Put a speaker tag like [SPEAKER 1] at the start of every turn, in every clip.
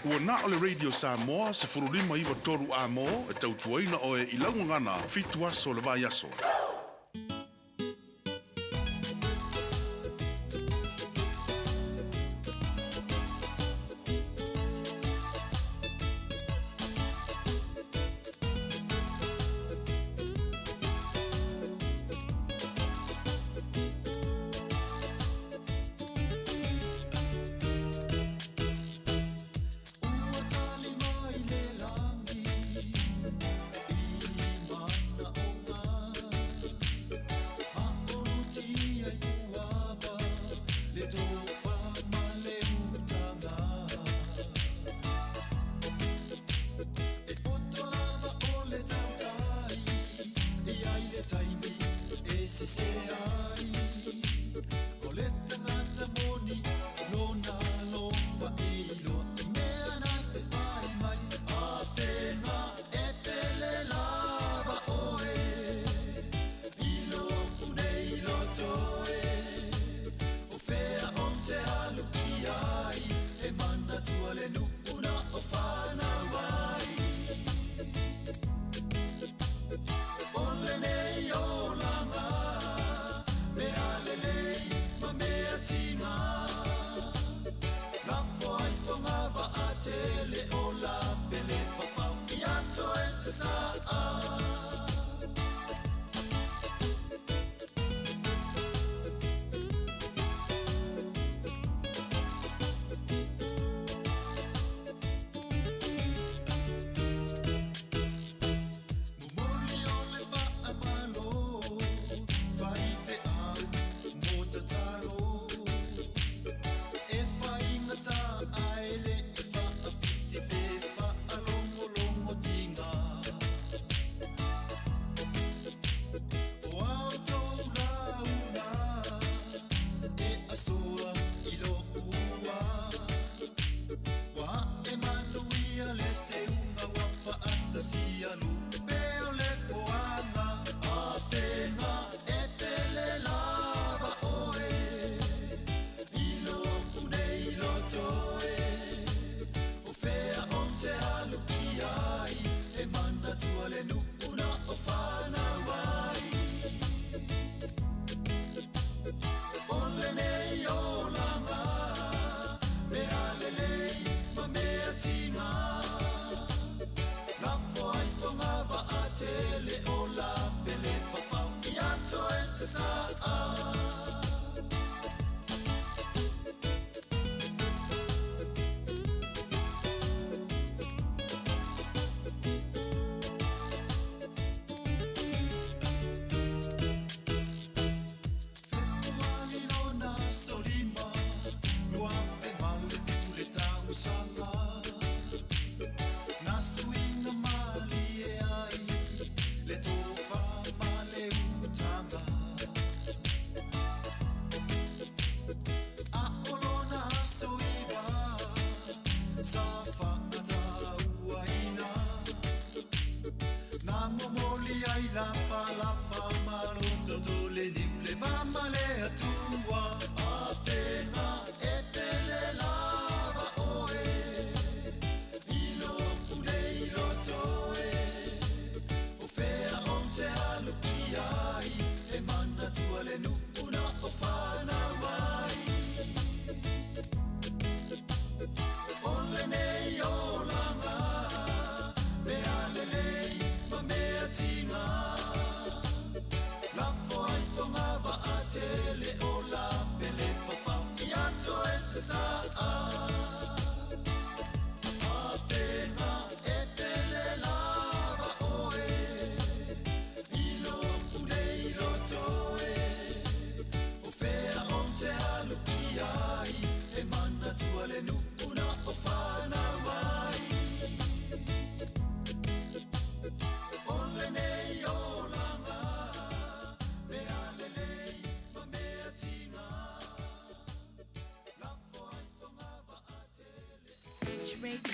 [SPEAKER 1] Ua na o le Radio Samoa 1593 Amo e tautuaina oe i laugagana 7 aso le vai aso.
[SPEAKER 2] Ua tali mai le lagi i manaoga, Aʻolutia i Puava le tofa ma le utaga. E poto lava o le tautai, e iai le taimi e sese ai. O le tagata moni lona alofa e iloa i mea na te fai mai. Afega e pele lava oe i lo'u nei loto e. O fea ou te alu i ai e manatua le nu'u na o fanau ai. O lenei olaga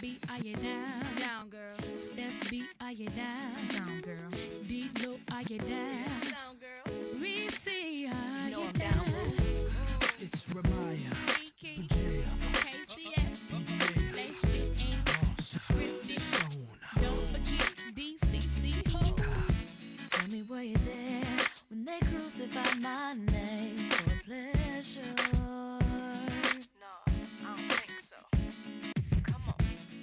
[SPEAKER 3] B, are you down?
[SPEAKER 4] Down, girl.
[SPEAKER 3] Steph B, are you down?
[SPEAKER 4] Down, girl.
[SPEAKER 3] D Lo, are you down?
[SPEAKER 4] Down, girl.
[SPEAKER 3] Reese, are
[SPEAKER 4] Know
[SPEAKER 3] you
[SPEAKER 4] I'm down,
[SPEAKER 3] down?
[SPEAKER 5] It's Ramaya,
[SPEAKER 3] Kiki,
[SPEAKER 5] Pajea,
[SPEAKER 3] KCS,
[SPEAKER 5] PDA,
[SPEAKER 3] Leslie Ann,
[SPEAKER 5] Ross,
[SPEAKER 3] Scripted.
[SPEAKER 5] Stone.
[SPEAKER 3] Don't forget DCC ho.
[SPEAKER 6] Tell me, were you there when they crucified my name for pleasure?
[SPEAKER 4] No, I don't think so. Come on.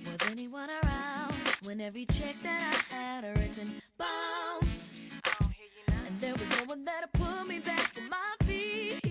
[SPEAKER 6] Was anyone around when every check that I had written bounced?
[SPEAKER 4] I don't hear you now.
[SPEAKER 6] And there was no one that'll put me back on my feet.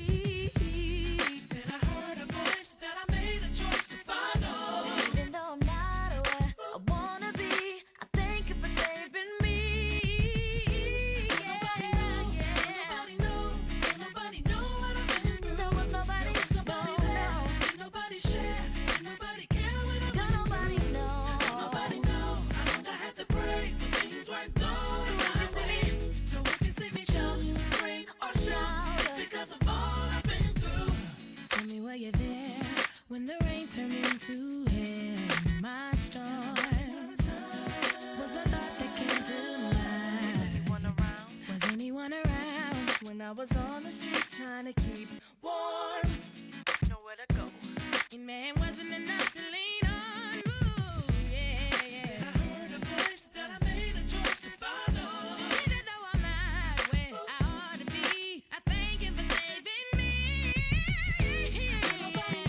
[SPEAKER 5] Then I heard a voice that I made a choice to follow.
[SPEAKER 6] Even though I'm not where I wanna be, I thank you for saving me.
[SPEAKER 5] Nobody know, nobody know, nobody know what I've been through.
[SPEAKER 6] There was nobody,
[SPEAKER 5] There was nobody
[SPEAKER 6] no,
[SPEAKER 5] there,
[SPEAKER 6] no.
[SPEAKER 5] didn't nobody share, didn't nobody care what I
[SPEAKER 6] Don't
[SPEAKER 5] went
[SPEAKER 6] nobody
[SPEAKER 5] through.
[SPEAKER 6] know.
[SPEAKER 5] Don't nobody know how long I had to pray when things weren't going
[SPEAKER 6] So if
[SPEAKER 5] my
[SPEAKER 6] you see
[SPEAKER 5] way.
[SPEAKER 6] me-
[SPEAKER 5] So if you see me jump, scream, or shout, it's because of all I've been through.
[SPEAKER 3] Tell me, were you there when the rain turned into hail? My storm was the thought that came to mind.
[SPEAKER 4] Anyone around?
[SPEAKER 3] Was anyone around
[SPEAKER 6] When I was on the street trying to keep warm.
[SPEAKER 4] Nowhere to go.
[SPEAKER 3] And man wasn't enough to lean on. Ooh, yeah, yeah.
[SPEAKER 5] I heard a voice that I made a choice to follow.
[SPEAKER 3] Even though I'm not where I ought to be, I thank you for saving me. Nobody.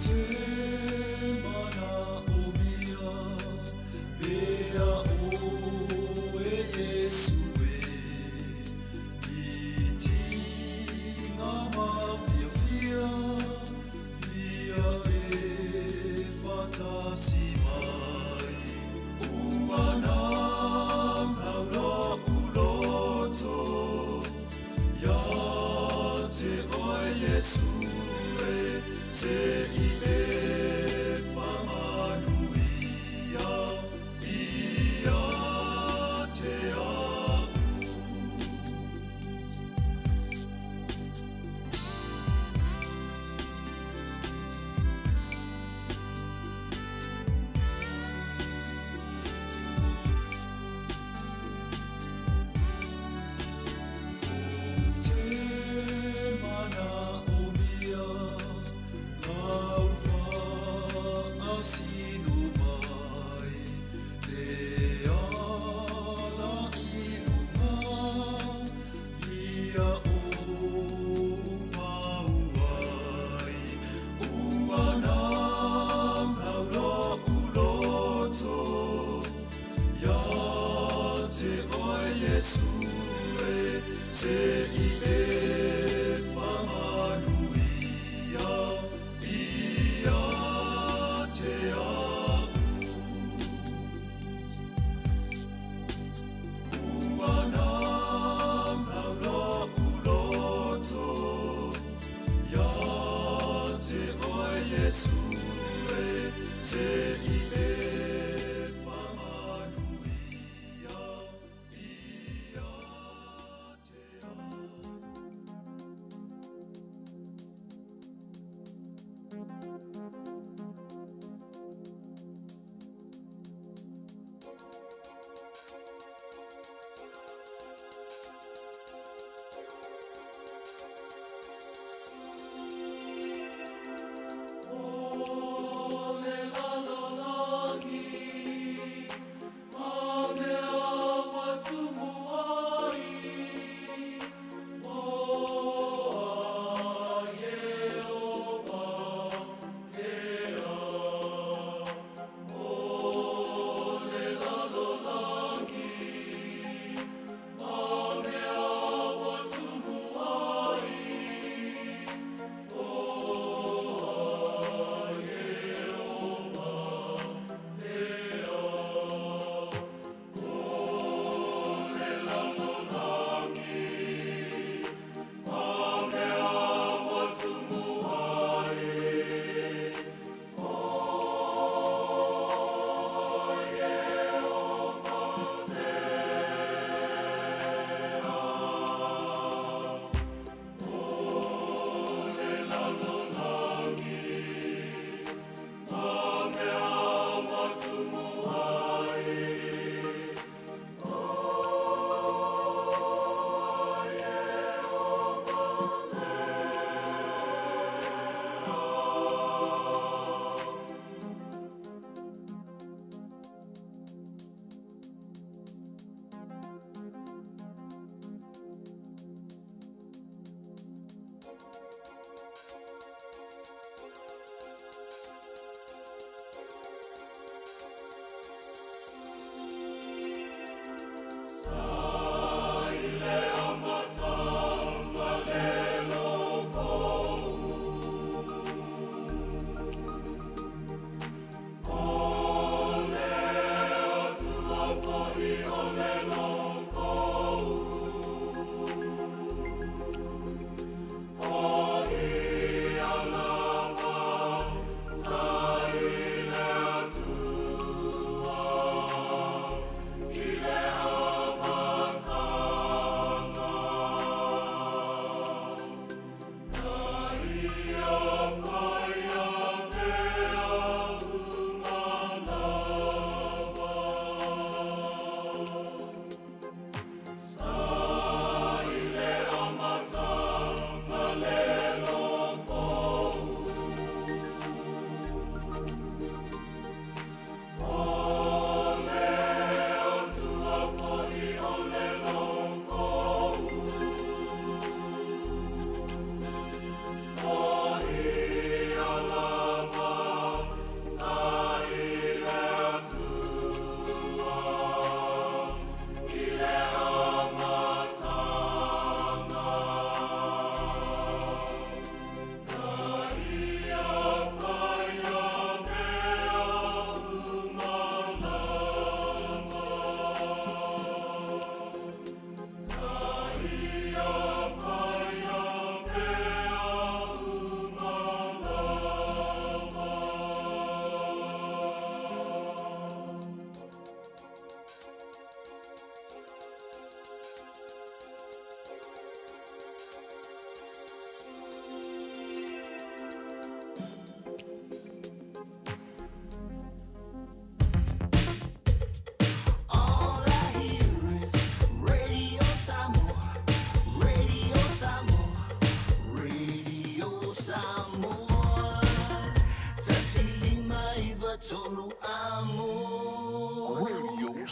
[SPEAKER 2] Te mana o mia, pe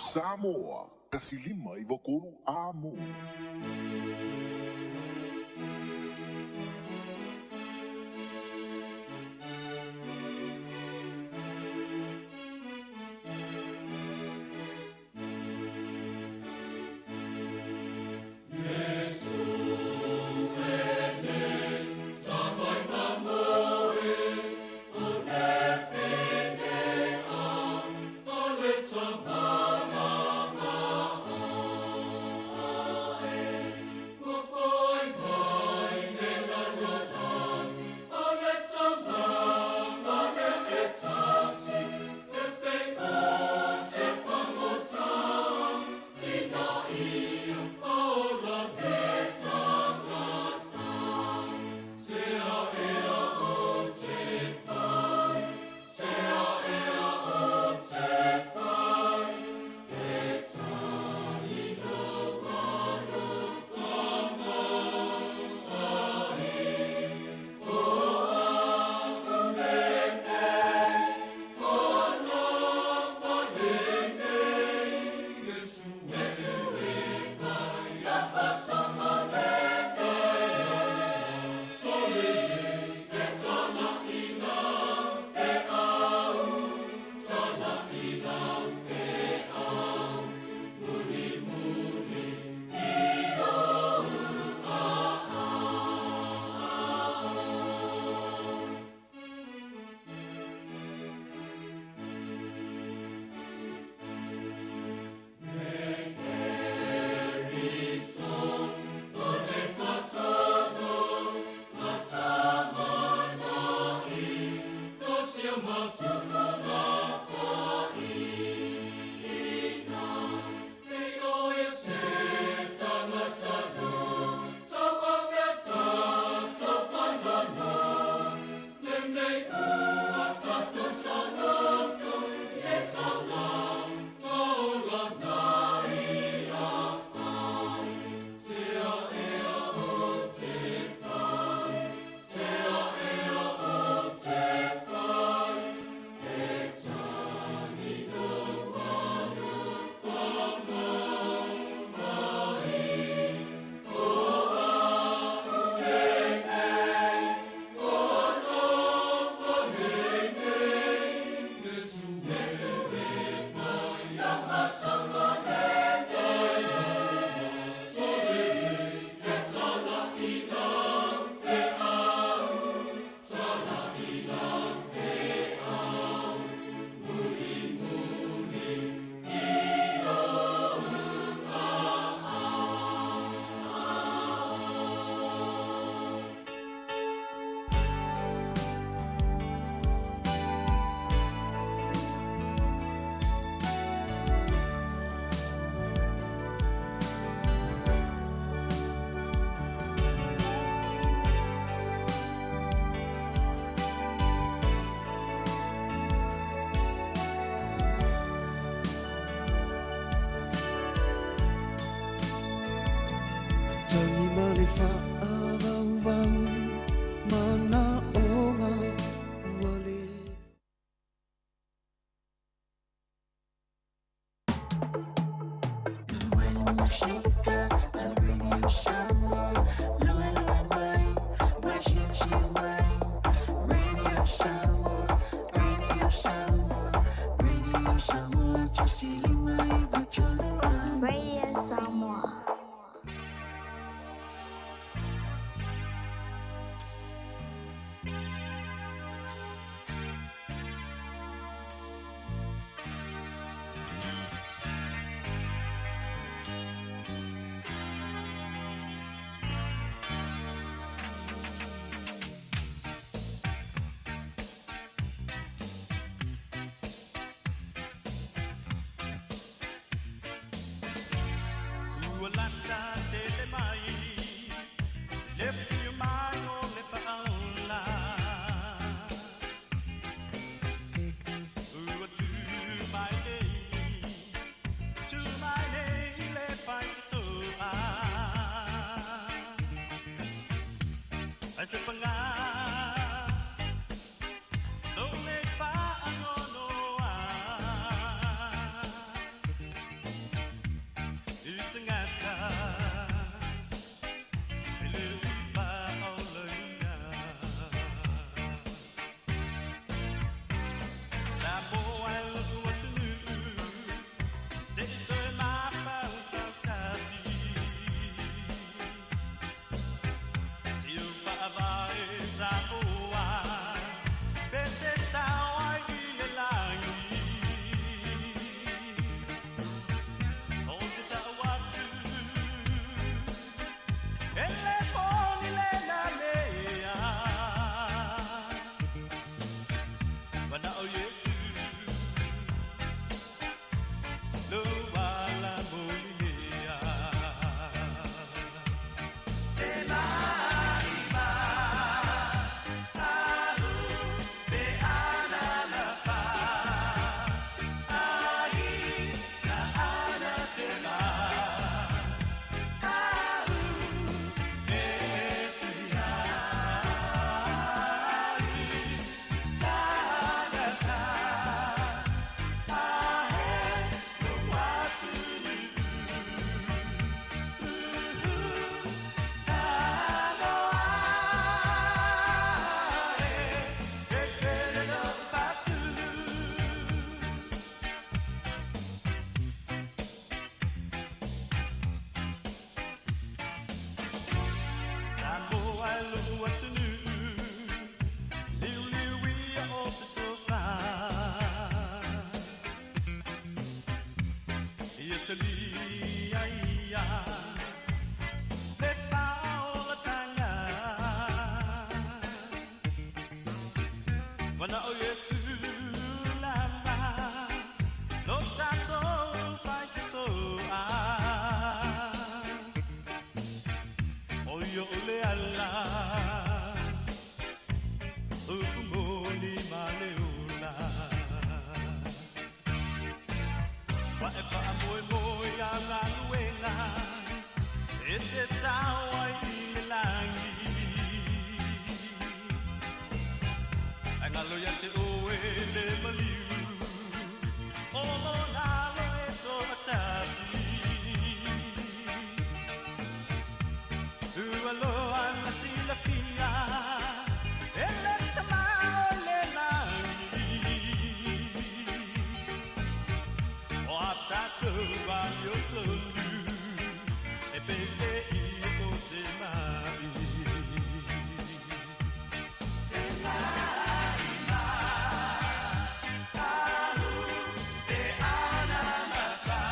[SPEAKER 1] Samoa, 1 5 93 Amo.
[SPEAKER 2] Tagi ma le faavauvau manaoga ua le.
[SPEAKER 6] Radio Samoa.
[SPEAKER 7] Ua lata tele mai le fiu mai o le faaola. Ua tu mai nei, tu mai nei le faitotoa. Ai se pagā no le faanoanoa. talia ia le taolataga. Mana o Iesu lava lo tatou faitotoa. O ia o le ala, upu moni ma le ola. Wa e faamoemoe i au galuega e te tao ai i le lagi. Ae galo ia te oe le maliu o lona Alo e toatasi. Ua loa na silafia e le Tama o le lagi. O a tatou amiotonu e pese ia o se mai. Se mai ahu pe ana mafa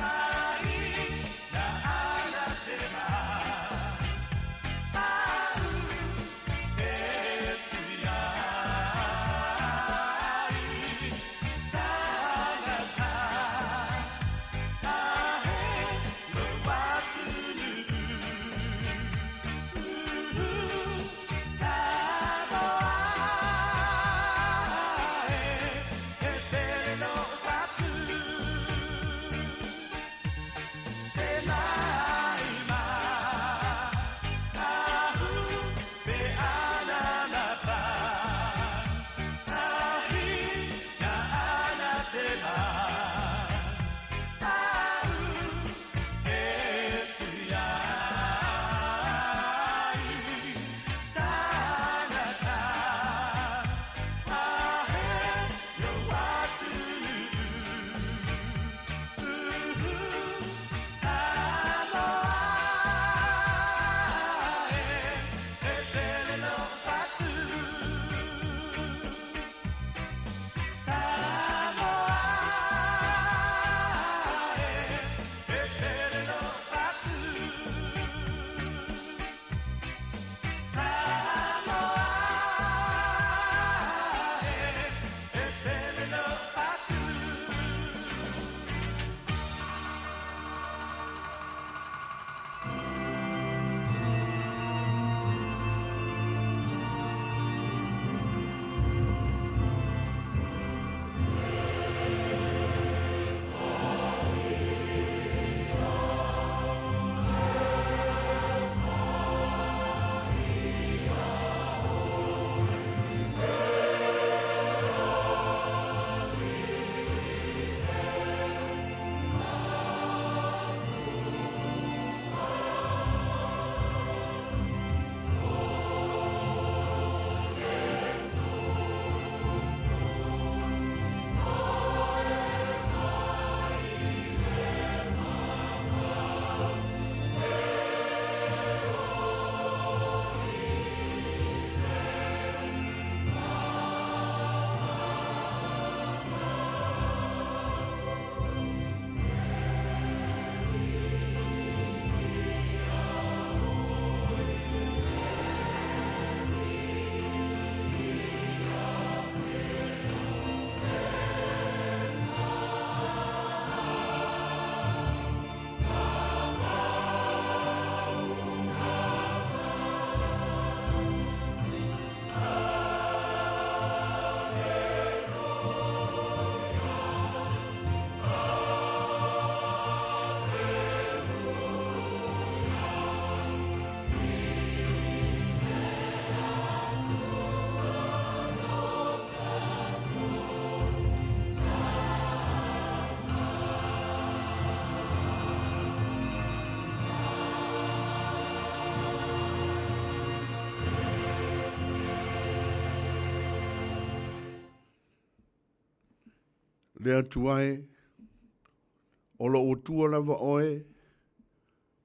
[SPEAKER 7] ai na ana te ma ahu e sui ai tangata ahe lo atunuu Samoa e pele no fatu te mai ma ahu pe ana na fa ahi na ana te ma ahu e sui ai tangata ahe lo atunuu Samoa e pele no fatu. Samoa e pele no fatu. Samoa e pele no fatu.
[SPEAKER 1] Le Atua e, o lou Atua lava oe,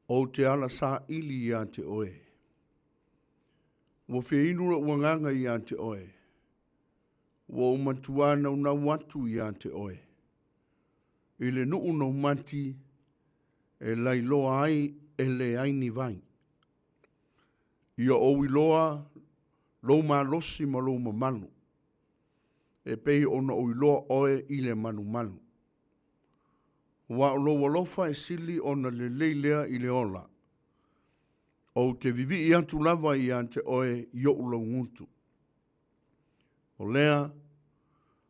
[SPEAKER 1] ou te ala saili ia te oe. Ua fia inu lou agaga ia te oe, ua ou matuā naunau atu ia te oe.
[SPEAKER 8] i le nuu naumati e lailoa ai e leai ni vai. Ia ou iloa lou malosi ma lou mamalu, e pei ona ou iloa oe i le malumalu. Aua o lou alofa e sili ona lelei lea i le ola. Ou te vivii atu lava ia te oe i ou laugutu. O lea,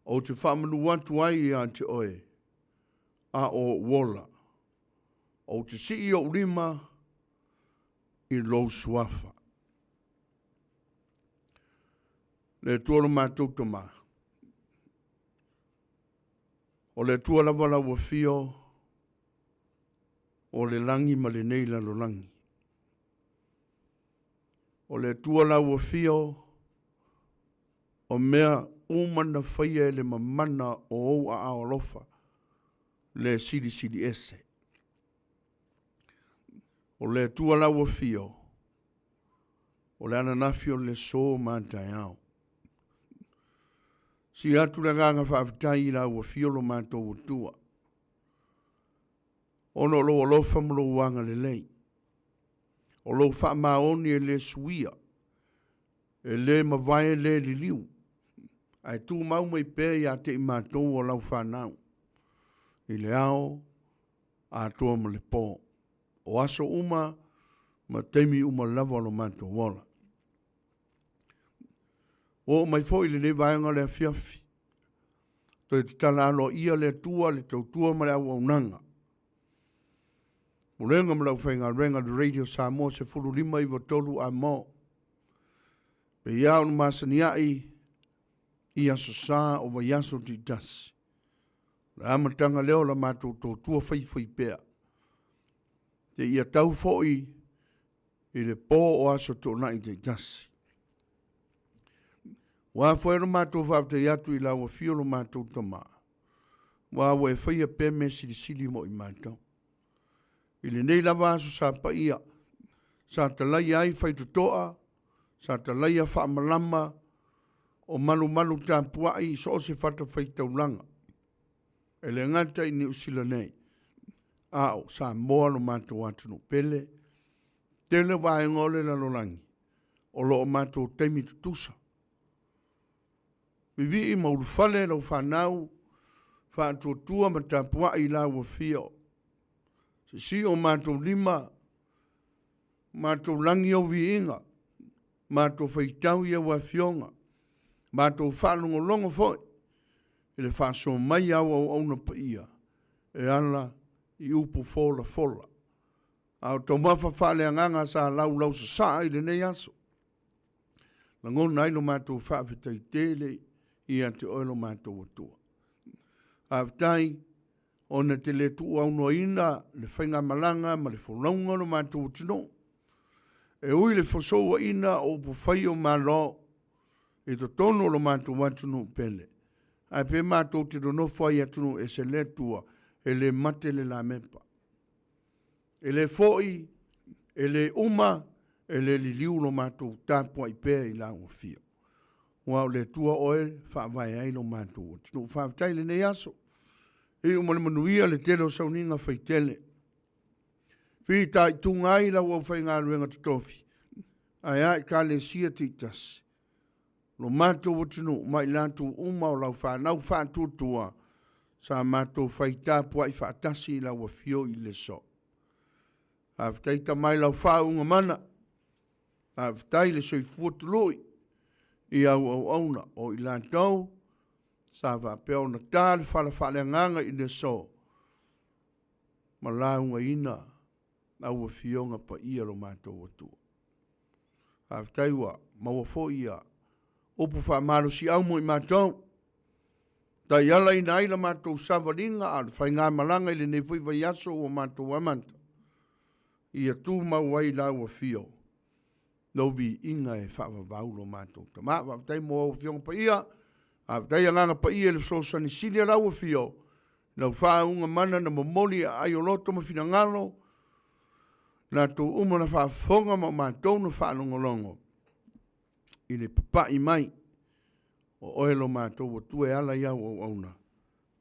[SPEAKER 8] ou te faamanu atu ai ia te oe, a o ou ola. Ou te sii ou lima i lou suafa. Le Atua lo matou Tama, o le Atua lava lau afio o le lagi ma lenei lalolagi. O le Atua lau afio o mea uma na faia e le mamana o ou aao alofa, le silisili ese. O le Atua lau afio, o le ananafi o le so ma taeao. Sii atu le agaga faafetai i lau afio lo matou Atua, ona o lou alofa ma lou agalelei, o lou faamaoni e le suia, e le mavae le liliu, ae tumau mai pea ia te i matou o lau fanau, i le ao atoa ma le po, o aso uma ma taimi uma lava o lo matou ola. Ua oo mai foi i lenei vaega o le afiafi, toe tatala aloaia le Atua le tautua ma le auaunaga. Pulega ma le aufaigaluega le Radio Samoa 15 93 Amo. Pei lava ona masaniai i aso sa o vaiaso taitasi. O le amataga lea o la matou tautua faifaipea. Seia tau foi i le po o aso tuanai taitasi. Ua afoe lo matou faafetai atu i lau afio lo matou Tama, aua ua e faia pea mea silisili mo i matou. I lenei lava aso sa paia, sa talaia ai faitotoa, sa talaia faamalama o malumalu tapuai i so o se fatafaitaulaga, e le gata i Niu Sila nei, a o Samoa lo matou atunuu pele, tele vaega o le lalolagi o lo o matou taimi tutusa. Vivii ma ulufale lau fanau, faatuatua ma tapuai i lau afio. Sisii o matou lima, matou lagi ou viiga, matou faitau i au afioga, matou faalogologo foi i le faasoa mai a au auauna paia e ala i upu folafola. A o taumafa faaleagaga sa laulausasaa i lenei aso, lagona ai lo matou faafetai tele ia te oe lo matou Atua. Faafetai ona e te le tuuaunoaina le faigamalaga ma le folauga o lo matou atunuu. E ui i le fesouaina o upufai o Malo i totonu o lo matou atunuu pele, ae pe matou te nonofo ai i atunuu ese le Atua, e le mate le lamepa. E le foi, e le uma, e le liliu lo matou tapuai pea i lau afio. Aua o le Atua oe e faavae ai lo matou atunuu. Faafetai i lenei aso. Iu ma le manuia le tele o sauniga faitele. Fitaituga ai lau aufaigaluega totofi, ae a Ekalesia taitasi, lo matou atunuu ma i latou uma o lau fanau faatuatua sa matou fai tapuai faatasi i lau afio i le aso. Faafetai Tama i lau faauuga mana, faafetai i le soifua tului i au auauna o i latou sa faapea ona ta le fala faaleagaga i le aso ma laugaina au afioga paia lo matou Atua. Faafetai ua maua foi ia upu faamalosiau mo i matou, taialaina ai la matou savaliga a o le faigamalaga i lenei foi vaiaso ua matou amata, ia tumau ai lau afio, lou viiga e faavavau lo matou Tama. Faafetai mo au afioga paia, faafetai Agaga Paia i le fesoasoani sili a lau afio, lau faauuga mana na momoli i aai o loto ma finagalo, latou uma na faafofoga ma o matou na faalogologo i le papai mai o oe lo matou Atua e ala i au auauna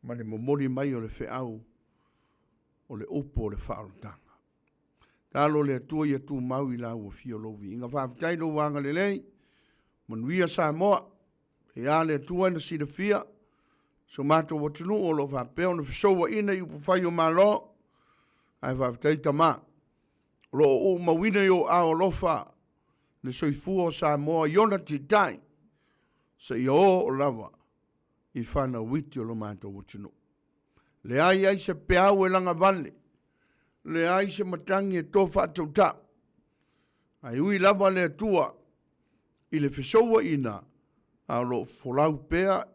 [SPEAKER 8] ma le momoli mai o le feau. O le upu o le faaolataga. Talo le Atua ia tumau i lau afio lou viiga. Faafetai lou agalelei. Manuia Samoa. E a le Atua na silafia so matou atunuu o lo o faapea ona fesouaina i upufai o Malo. Ae faafetai Tama, o lo o uumauina i ou aao alofa le soifua o Samoa i ona titai seia oo lava i fanau iti o lo matou atunuu. Leai ai se peau e lagavale, leai se matagi e to faatautau, ae ui lava le Atua i le fesouaina, a o lo o folau pea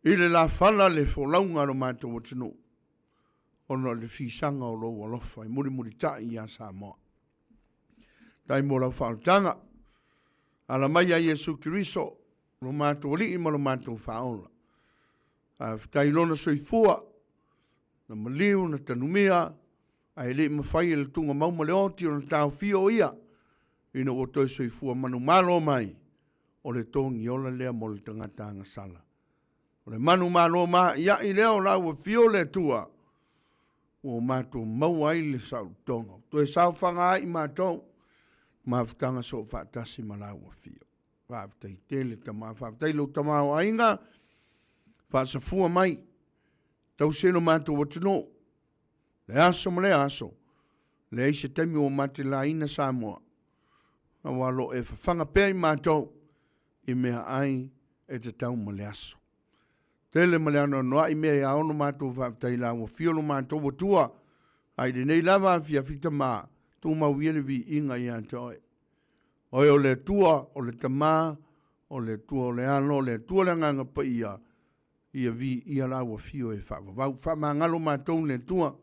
[SPEAKER 8] i le lafala le folauga a lo matou atunuu, ona o le fisaga o lou alofa e mulimulitai ia Samoa. Tai mo lau faaolataga, ala mai ia Iesu Keriso, lo matou Alii ma lo matou Faaola. Faafetai i lona soifua, na maliu, na tanumia, ae le i mafai e le tugamau ma le oti ona taofia o ia, ina ua toe soifua manumalo mai, o le togiola lea mo le tagata agasala. O le manumalo ma'ia'i lea o la ua fio le Atua, ua matou maua ai le saolotoga, ua toe saofaga ai matou, mafutaga soofaatasi ma la ua fio. Faafetai tele Tama, faafetai lou tamaoaiga, faasafua mai, tausi ai lo matou atunuu, le aso ma lea aso, leai se taimi ua matelaina Samoa, aua o lo o e fafaga pea i matou i meaai e tatau ma le aso. Tele ma le anoanoai mea e ao ona matou faafetai la ua fio lo matou Atua, a i lenei lava afiafi Tama, tumau ia le viiga ia te oe. Oe o le Atua, o le Tama, o le Atua o le Alo, o le Atua le Agaga Paia, ia viia la ua fio e faavavau. Faamagalo matou le Atua.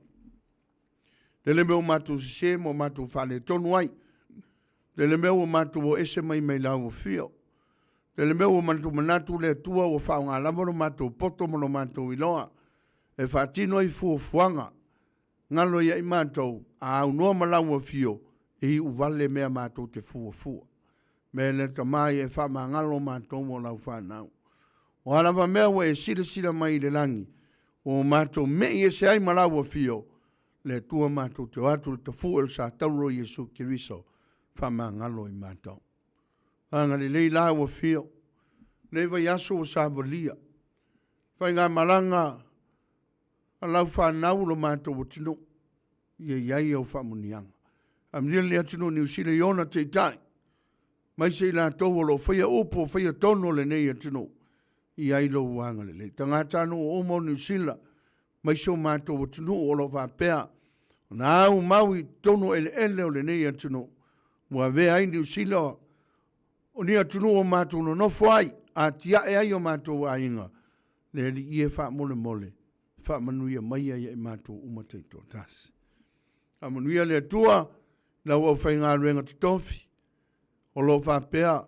[SPEAKER 8] Lele mea ua matou sese ma ua matou faaletonu ai. Lele mea ua matou o ese mai mai la ua fio. Lele mea ua matou manatu le Atua ua faaaoga lava lo matou poto ma lo matou iloa e faatino ai fuafuaga Galo ia i matou, a aunoa ma lau afio, e iu vale mea matou te fuafua. Mea lea Tama ia e faamagalo matou o lau fanau. O a lava mea ua e silasila mai i le lagi, ua matou mei ese ai ma lau afio, le Atua matou te o atu i le tafue o le satauro o Iesu Keriso, faamagalo i matou. Agalelei lau afio, lenei vaiaso ua savalia, faigamalaga A lau fanau lo matou atunuu, ia i ai au faamanuiaga. Faamanuia lenei atunuu o Niu Sila i ona taitai, aemaise i latou o lo o faia upu o faia tonu o lenei atunuu, i ai lou agalelei. Tagatanuu uma o Niu Sila, aemaise o matou atunuu o lo o faapea ona aumau i totonu o eleele o lenei atunuu, ua avea ai Niu Sila o ni atunuu o matou nonofo ai, atiae ai o matou aiga, Le Alii e faamolemole, faamanuia maia ia i matou uma taitoatasi. Faamanuia le Atua i lau aufaigaluega totofi, o lo o faapea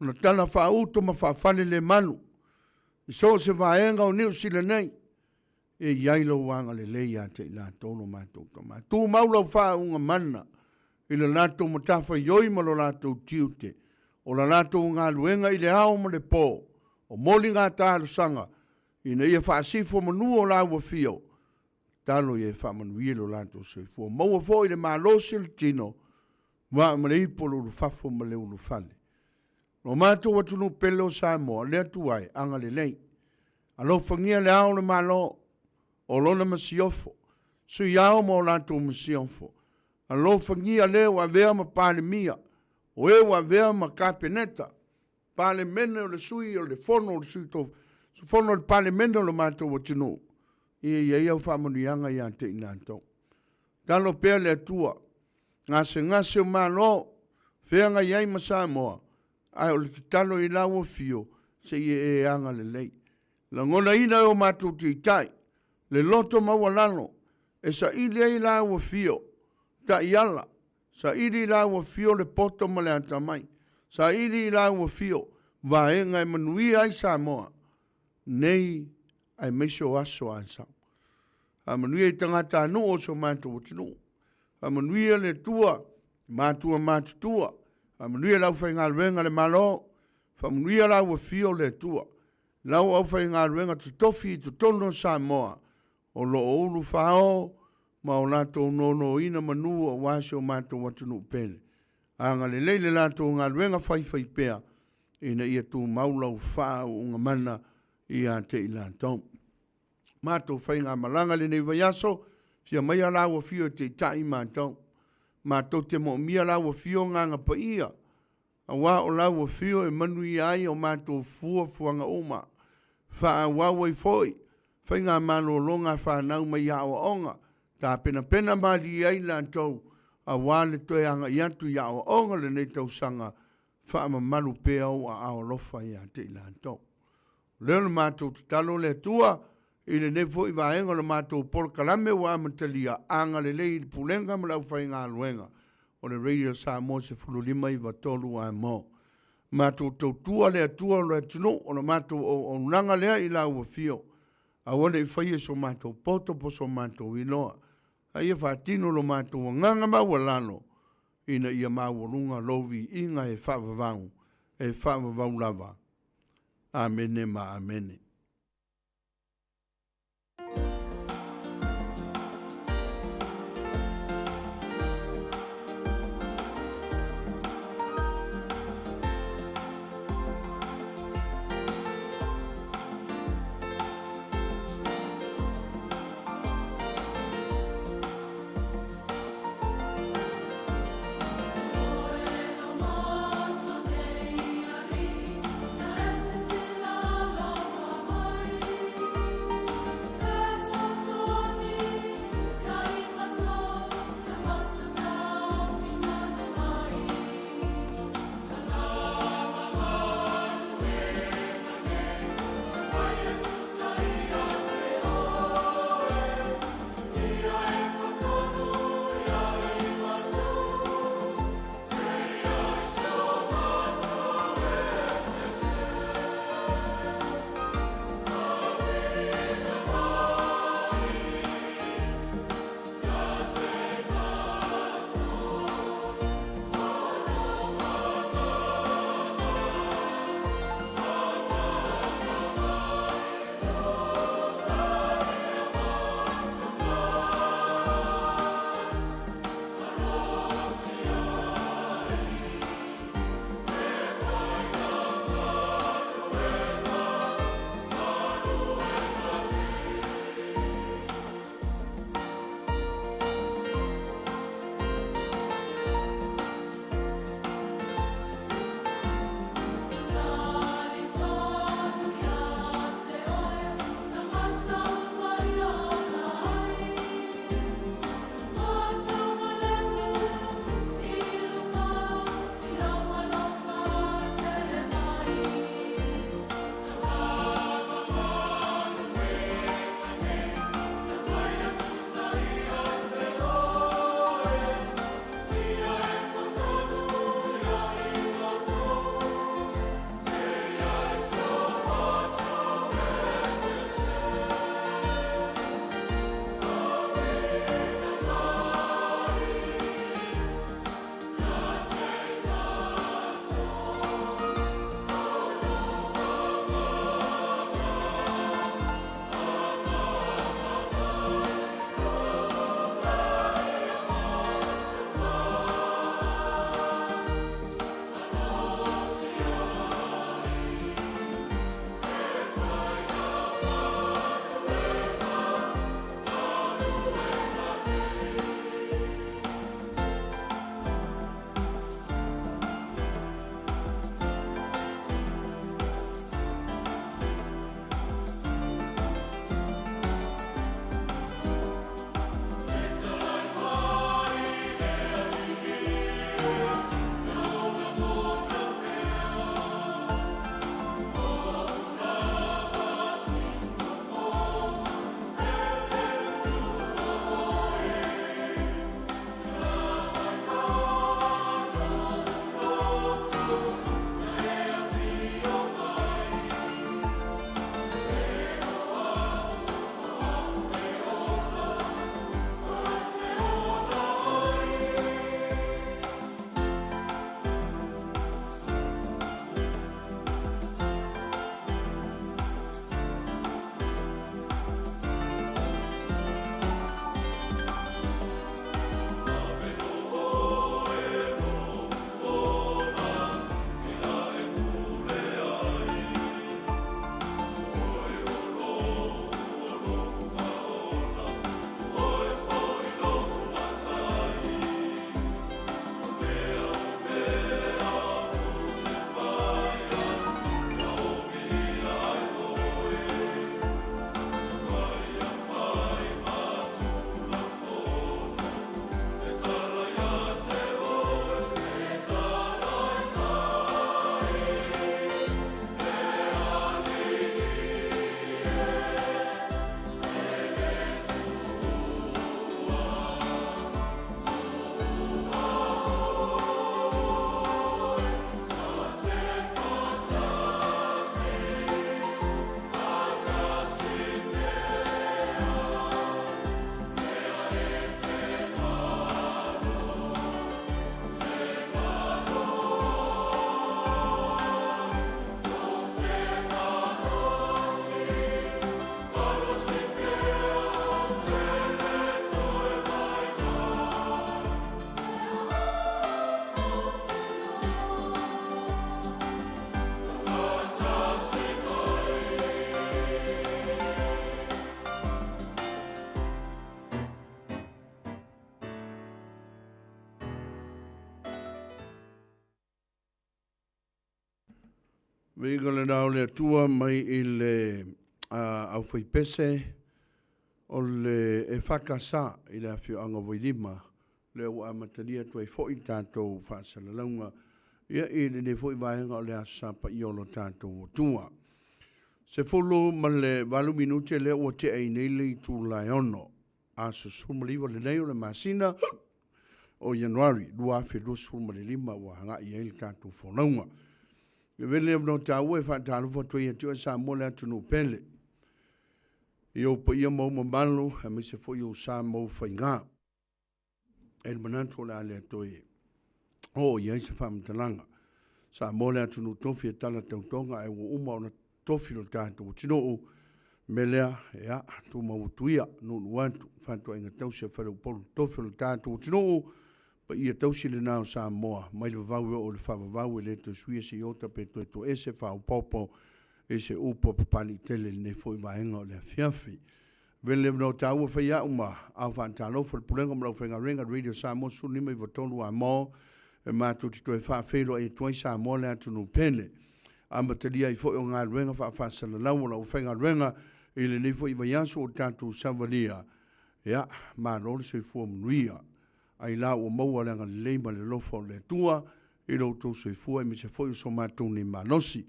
[SPEAKER 8] ona tala faauto ma faafale le malu i so o se vaega o Niu Sila nei, e i ai lou agalelei ia te i latou lo matou Tama. Tumau lau faauuga mana i le latou matafaioi ma lo latou tiute, o la latou galuega i le ao ma le po, o moliga talosaga, ina ia faasifo manu o laua fio, tatalo ia e faamanuia lo latou soifua. Maua foi le malosi o le tino, vaa ma le ipu o le ulufafo ma le ulufale. Lo matou atunuu pele o Samoa, le Atua e, agalelei. Alofagia le Ao o le Malo, o lona masiofo, Sui Ao ma o latou masiofo. Alofagia le ua avea ma Palemia, o e ua avea ma Kapeneta, Palemene o le Sui o le Fono o le Sui Tofi, Fono o le Palemene o lo matou atunuu, ia i ai au faamanuiaga ia te i latou. Talo pea le Atua, gasegase o Malo, feagai ai ma Samoa, Ae o le tatalo i lau afio, se i e agalelei. Lagonaina e o matou taitai le loto maualalo e saili ai lau afio taiala, saili i lau afio le poto ma le atamai, saili i lau afio vaega e manuia ai Samoa nei aemaise o aso a sau. Faamanuia i tagatanuu o si o matou atunuu. Faamanuia le Atua i matua matutua. Faamanuia le aufaigaluega a le Malo. Faamanuia lau afio le Atua i lau aufaigaluega totofi i totonu o Samoa o lo o ulufao. ma o latou nonoina manu aua si o matou atunuu pele. Agalelei le latou galuega faifaipea ina ia tumau lau faauuga mana ia te i latou. Matou faigamalaga i lenei vaiaso, fia maia lau afio e taitai matou. Matou te moomia lau afio Agaga Paia, aua o lau afio e manuia ai o matou fuafuaga uma. Faaauau ai foi faigamalologa a fanau mai aoaoga, tapenapena malie ai latou aua le toe agai atu i aoaoga lenei tausaga, faamamalu pea ou aao alofa ia te i latou. O lea o le matou tatalo le Atua i lenei foi vaega o le matou polokalame ua amatalia, agalelei i le Pulega ma le aufaigaluega o le Radio Samoa 15 93 Amo. Matou tautua le Atua o le atunuu, o le matou auaunaga lea i lau afio. Aua ne i faia so matou poto po o so matou iloa, a ia faatino lo matou agaga maualalo ina ia maualuga lou viiga e faavavau, e faavavau lava. Amene ma amene. Viiga lena o le Atua mai i le aufaipese o le EFKS i le afioaga o Vailima, lea ua amatalia atu ai foi le tatou faasalalauga ia i lenei foi vaega o le Aso Sa Paia o lo tatou Atua. 18 minute lea ua tea ai nei le itula e 6, aso 19 lenei o le masina o Ianuari 2025 ua agai ai le tatou folauga. E avea lenei avanoa taua e faatalofa atu ai ia te oe Samoa le atunuu pele, i ou paia ma ou mamalu aemaise foi ou sa ma ou faiga. E i ai le manatu o le a le toe oo i ai se faamatalaga. Samoa le atunuu tofi e tala tautoga ae ua uma ona tofi lo tatou atunuu. O le mea lea, ia, tumau atu ia, nuunuu atu, fatuaiga tausi a faleupolu tofi o le tatou atunuu, paia tausi lena o Samoa, mai le vavau e oo i le faavavau, e le toe suia se iota pe toe toese faaopoopo i se upu a Papalii tele i lenei foi vaega o le afiafi. Vele avanoa taua fai au ma ao faatalofa le Pulega ma le aufaigaluega a le Radio Samoa 1593 Amo e matou te toe faafeiloai atu ai Samoa le atunuu pele. Amatalia ai foi o galuega faafaasalalau o le aufaigaluega i lenei foi vaiaso ua tatou savalia. Ia, malo le soifua manuia. Ai la ua maua le agalelei ma le alofa o le Atua i lo outou soifua aemaise foi o so matou nei malosi.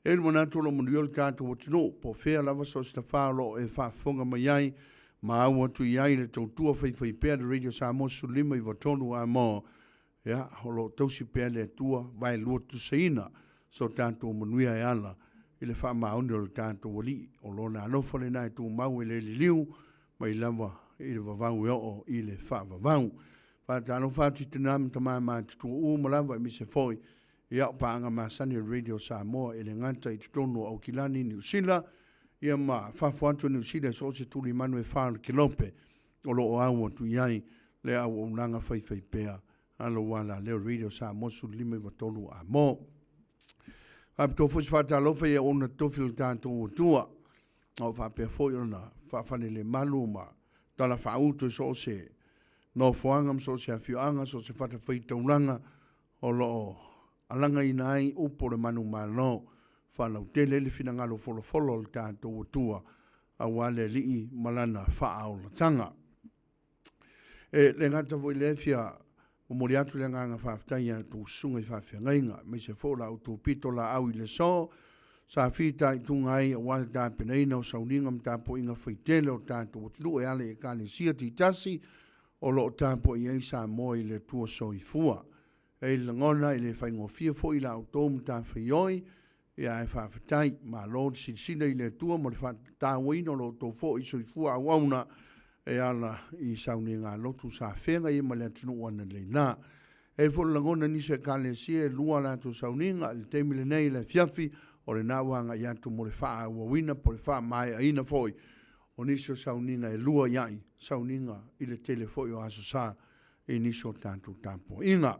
[SPEAKER 8] E i ai le manatu o lo o manuia le tatou atunuu, po o fea lava so o se tafā o lo o e faafofoga mai ai ma au atu i ai le tautua faifaipea a le Radio Samoa 15 93 Amo, ia, o lo o tausi pea le Atua vaelua tusaina so tatou manuia e ala i le faamaoni o le tatou Alii. O Lona alofa lena e tumau e le liliu mai lava i le vavau e oo i le faavavau. Faatalofa atu i tina ma tama matutua uma lava aemaise foi ia o paaga masani a le Radio Samoa e le gata i totonu o Aukilani, Niu Sila, ia ma fafo atu o Niu Sila i so o se tulimanu e fa o le kelope o lo o au atu i ai le auaunaga faifaipea a lou alaleo Radio Samoa 1593 Amo. Faapitoa foi se faatalofa i auauna totofi o le tatou Atua, o faapea foi ona faafalelemalu ma talafaauto i so o se nofoaga ma so o se afioaga, so o se fatafaitaulaga o lo o alagaina ai upu o le manumalo, faalautele ai le finagalo folafolo o le tatou Atua aua le Alii ma Lana faaolataga. E le gata foi i lea, e fia momoli atu le agaga faafetai ia outou susuga i faafeagaiga, aemaise foi o la outou pito laau i le aso, sa fitaituga ai aua le tapenaina o sauniga ma tapuaiga faitele o le tatou atunuu e ala i Ekalesia taitasi o lo o tapuai ai Samoa i le Atua Soifua. E i ai le lagona e le faigofie foi i la outou matafaioi, ia ae faafetai, malo le silasila i le Atua mo le faatauaina o lo outou foi soifua auauna e ala i sauniga lotu sa feagai ai ma le atunuu analeila. E i ai foi le lagona i nisi o Ekalesia e lua a latou sauniga i le taimi lenei i le afiafi, o lena ua agai atu mo le faaauauina po o le faamaeaina foi o nisi o sauniga e lua i ai sauniga i le tele foi o aso sa i nisi o tatou tapuaiga.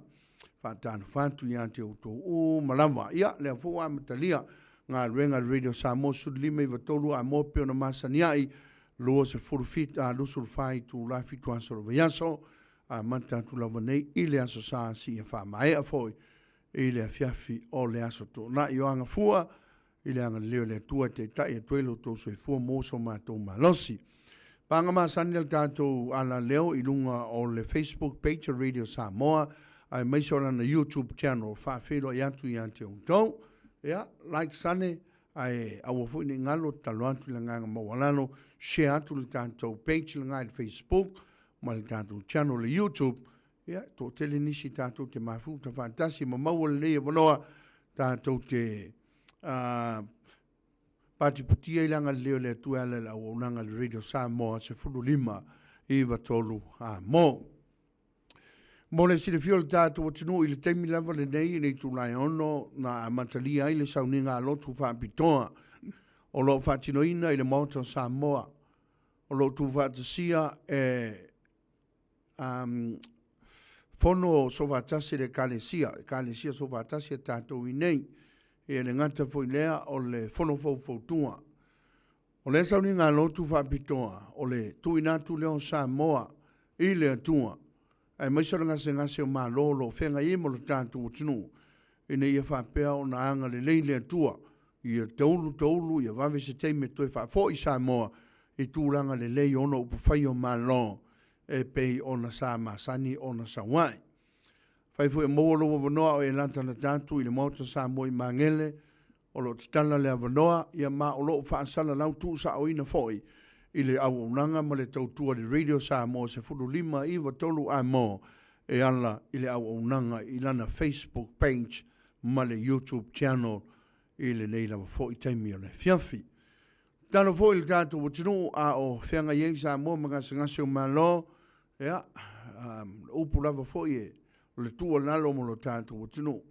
[SPEAKER 8] Faatalofa atu ia te outou uma lava. Ia, lea foi ua amatalia galuega a le Radio Samoa 1593 Amoa pei ona masani ai, 27, a, 24 itula, 7 aso o le vaiaso, amata atu lava nei i le aso Sa seia faamaea foi i le afiafi o le aso Toonai o Agafua i le agalelei o le Atua e taitai atu ai lo outou soifua mo so matou malosi. Paga masani a le tatou alaleo i luga o le Facebook page a Radio Samoa aemaise o lana YouTube channel. Faafeiloai atu ia te outou. Ia, like sane, ae aua foi ne i galo, tatalo atu i le agaga maualalo, share atu le tatou page lena i le Facebook ma le tatou channel i le YouTube. Ia, toatele nisi tatou te mafuta faatasi ma maua lenei avanoa tatou te patipatia i le agalelei o le Atua e ala i le auaunaga a le Radio Samoa 15 93 Amo. Mo le silafia o le tatou atunuu i le taimi lava lenei i le itula e 6 na amatalia ai le sauniga a lotu faapitoa o lo o faatinoina i le Maota o Samoa o lo o tuufaatasia e um, fono soofaatasi le Ekalesia, Ekalesia soofaatasi a tatou i nei. E le gata foi lea o le fono faufautua. O lea sauniga a lotu faapitoa, o le tuuina atu lea o Samoa i le Atua, aemaise o le gasegase o Malo o lo o feagai ai ma lo tatou atunuu, ina ia faapea ona agalelei le Atua. Ia taulu taulu ia vave se taimi e toe faafo'i Samoa i tulaga lelei o ona upufai o Malo e pei ona sa masani ona sau ai. Afai foi e maua lou avanoa o e latalata atu i le Maota Samoa i Magele, o lo o tatala le avanoa, ia ma o lo o faasalalau tuusaoina foi i le auaunaga ma le tautua i le Radio Samoa 15 9 3 Amo e ala i le auaunaga i lana Facebook page ma le YouTube channel i lenei lava foi taimi o le afiafi. Tatalo foi i le tatou atunuu a o feagai ai Samoa ma gasegase o Malo, ia, o upu lava foi e o le tuualalo mo lo tatou atunuu,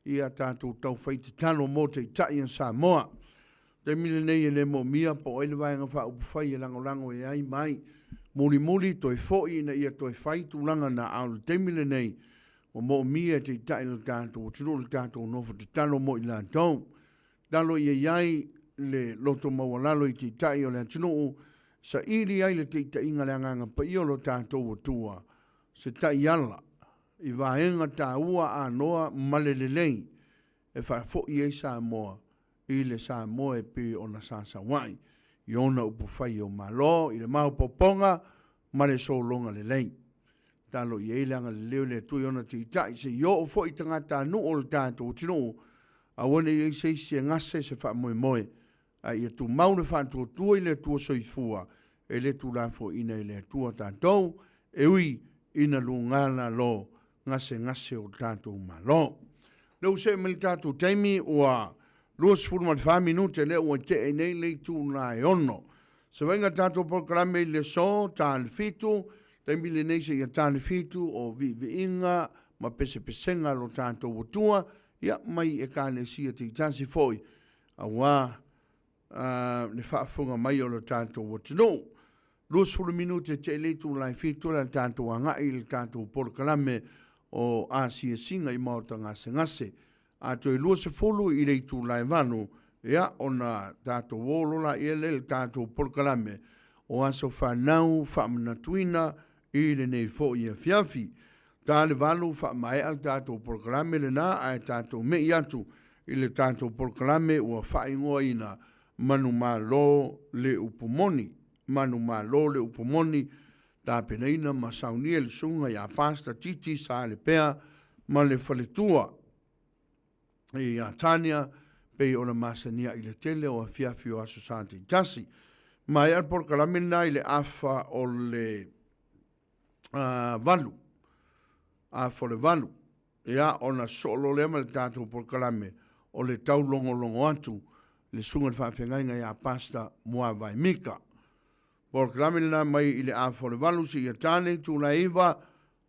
[SPEAKER 8] ia tatou taufai tatalo mo Taitai o Samoa. O le taimi lenei e le moomia po o ai le Vaega Faaupufai e lagolago e ai ma ai. Mulimuli toe foi ina ia toe fai tulaga na, a o le taimi lenei ua moomia e Taitai o le tatou atunuu le tatou nofo tatalo mo i latou. Tatalo ia i ai le loto maualalo i Taitai o le atunuu, saili ai le taitaiga a le Agaga Paia o lo tatou Atua, se taiala i vaega taua anoa ma le lelei e faafoi ai Samoa i le Samoa e pei ona sa sau ai i ona upufai o Malo i le maopoopoga ma le sologa lelei. Tatalo i ai le agalelei o le Atua i ona taitai se i oo foi i tagatanuu o le tatou atunuu, aua ne i i ai se isi e gase se faamoemoe, a ia tumau le faatuatua i le Atua Soifua e le tuulafoaiina e le Atua tatou, e ui ina luga lalo gasegase o tatou Malo. Lea ua see mai le tatou taimi ua 24 minute lea ua tea ai nei le itula e 6. Se vaaiga tatou polokalame i le aso, ta le 7, taimi lenei seia ta le 7 o viiviiga ma pesepesega a lo tatou Atua, ia mai Ekalesia taitasi foi aua le faafofoga mai o lo tatou atunuu. 20 minute te le itula e 7 o le a tatou agai i le tatou polokalame o asiasiga i maota gasegase. A toe 20 i le itula e 8, ia ona tatou o loa lea i le tatou polokalame o aso fanau faamanatuina i lenei foi afiafi. Ta le 8 faamaea le tatou polokalame lena ae tatou mei atu i le tatou polokalame ua faaigoaina Manumalo le upu moni. Manumalo le upu moni, tapenaina ma saunia e le susuga ia Pastor Titi Saalepea ma le faletua ia Tania pei ona masania i le tele o afiafi o Aso Sa taitasi. Maea le polokalame lena i le afa o le 8, afa o le 8, ia ona sosoo loa lea ma le tatou polokalame o le taulogologo atu i le susuga i le faafeagaiga ia Pastor Muavae Mika. Polokalame lena mai i le afa o le 8 seia ta le itula e 9,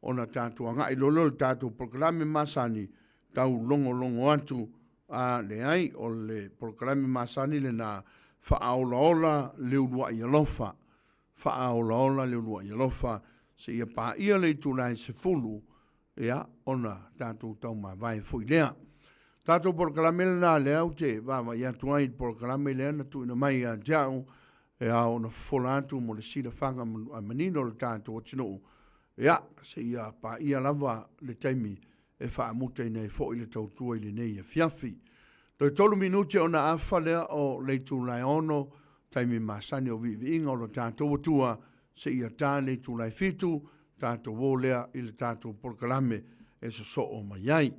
[SPEAKER 8] ona tatou agai loa lea o le tatou polokalame masani taulogologo atu, a leai, o le polokalame masani lena, faaolaola le uluai alofa, faaolaola le uluai alofa seia paia le itula e 10, ia, ona tatou taumavae foi lea. Tatou polokalame lena lea ou te vaavaai atu ai i le polokalame lea na tuuina mai ia te au e ao ona fofola atu mo le silafaga manino o le tatou atunuu, ia, seia paia lava le taimi e faamutaina ai foi le tautua i lenei afiafi. Toe tolu minute ona afa lea o le itula e 6, taimi masani o viiviiga o lo tatou Atua, seia ta le itula e 7, tatou o lea i le tatou polokalame e sosoo mai ai.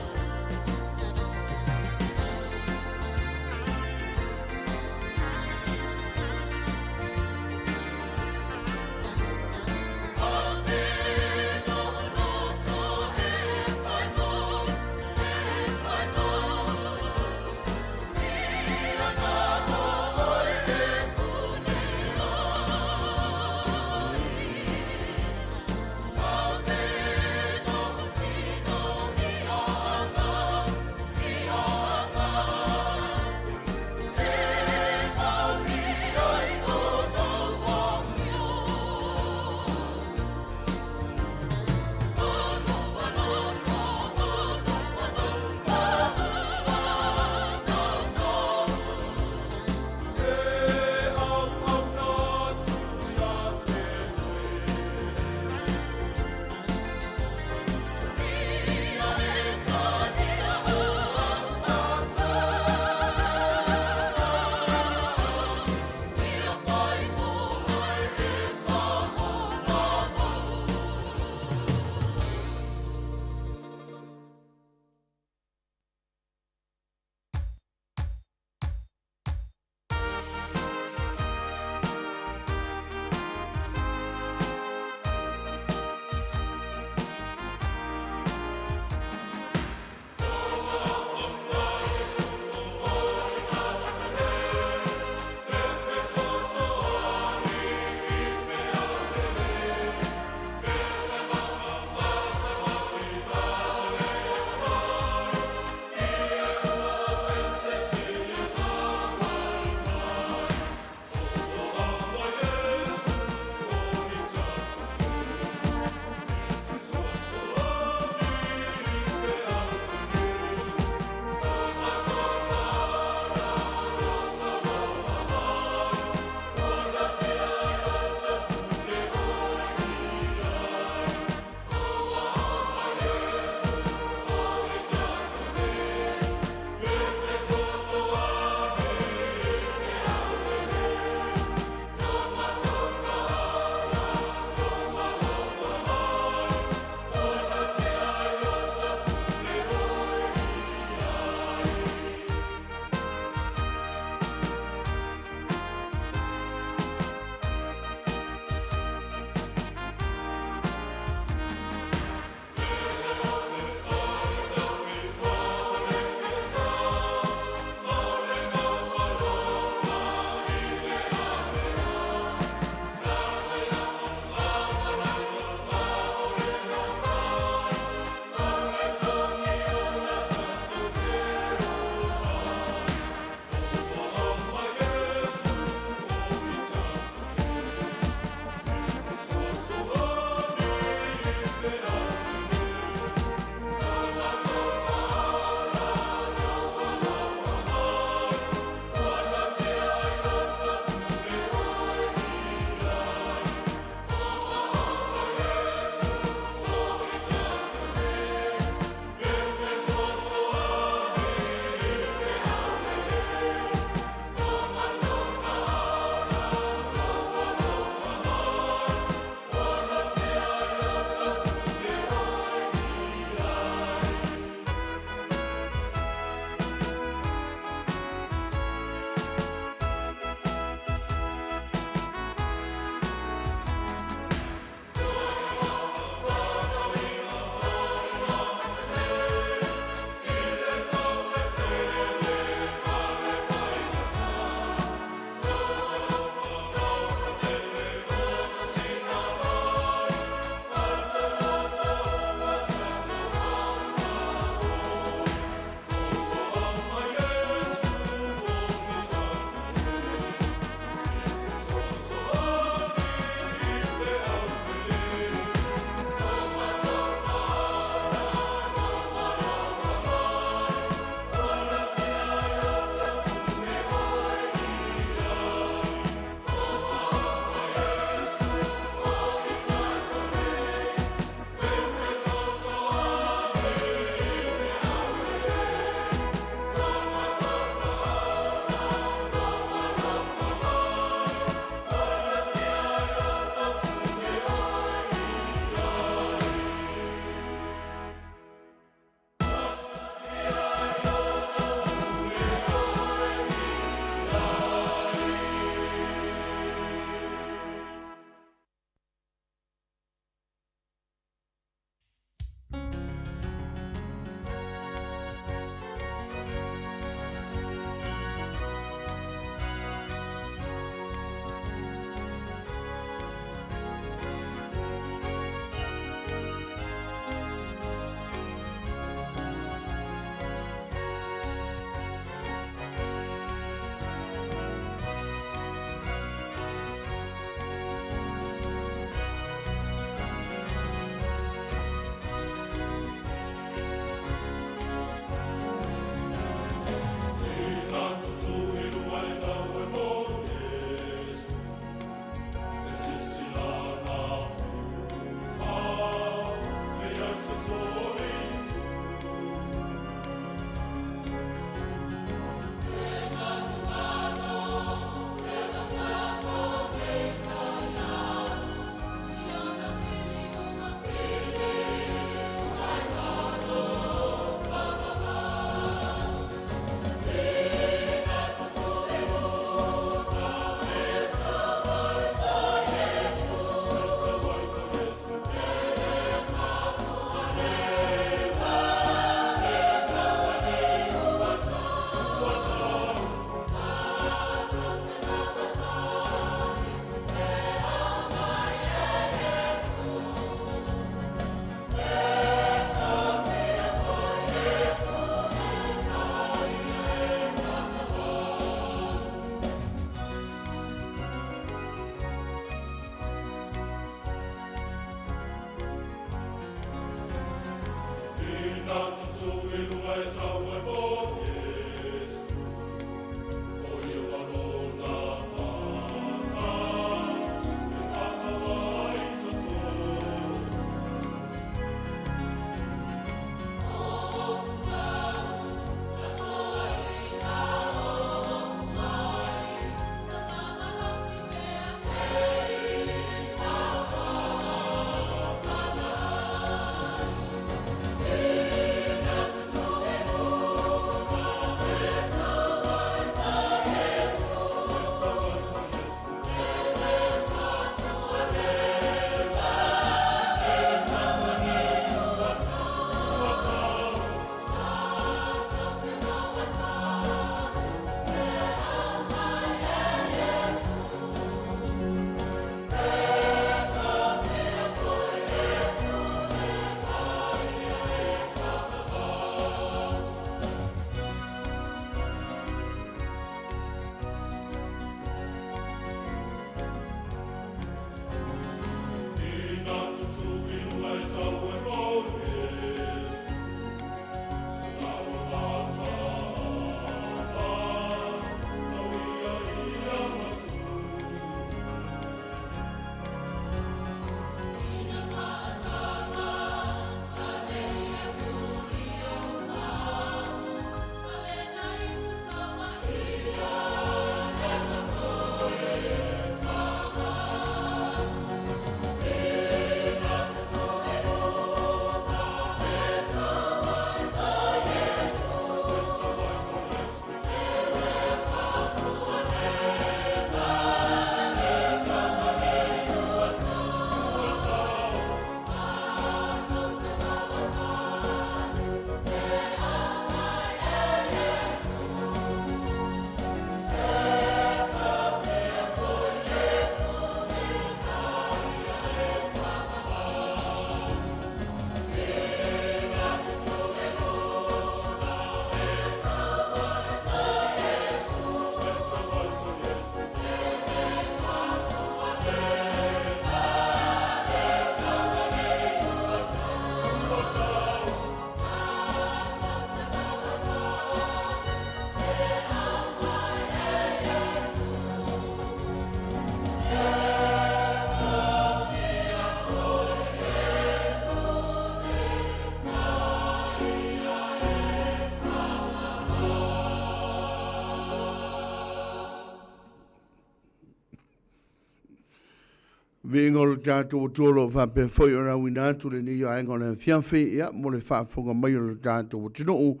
[SPEAKER 8] Viiga o le tatou Atua o lo o faapea foi ona auina atu lenei aega o le afiafi, ia, mo le faafofoga mai o le tatou atunuu.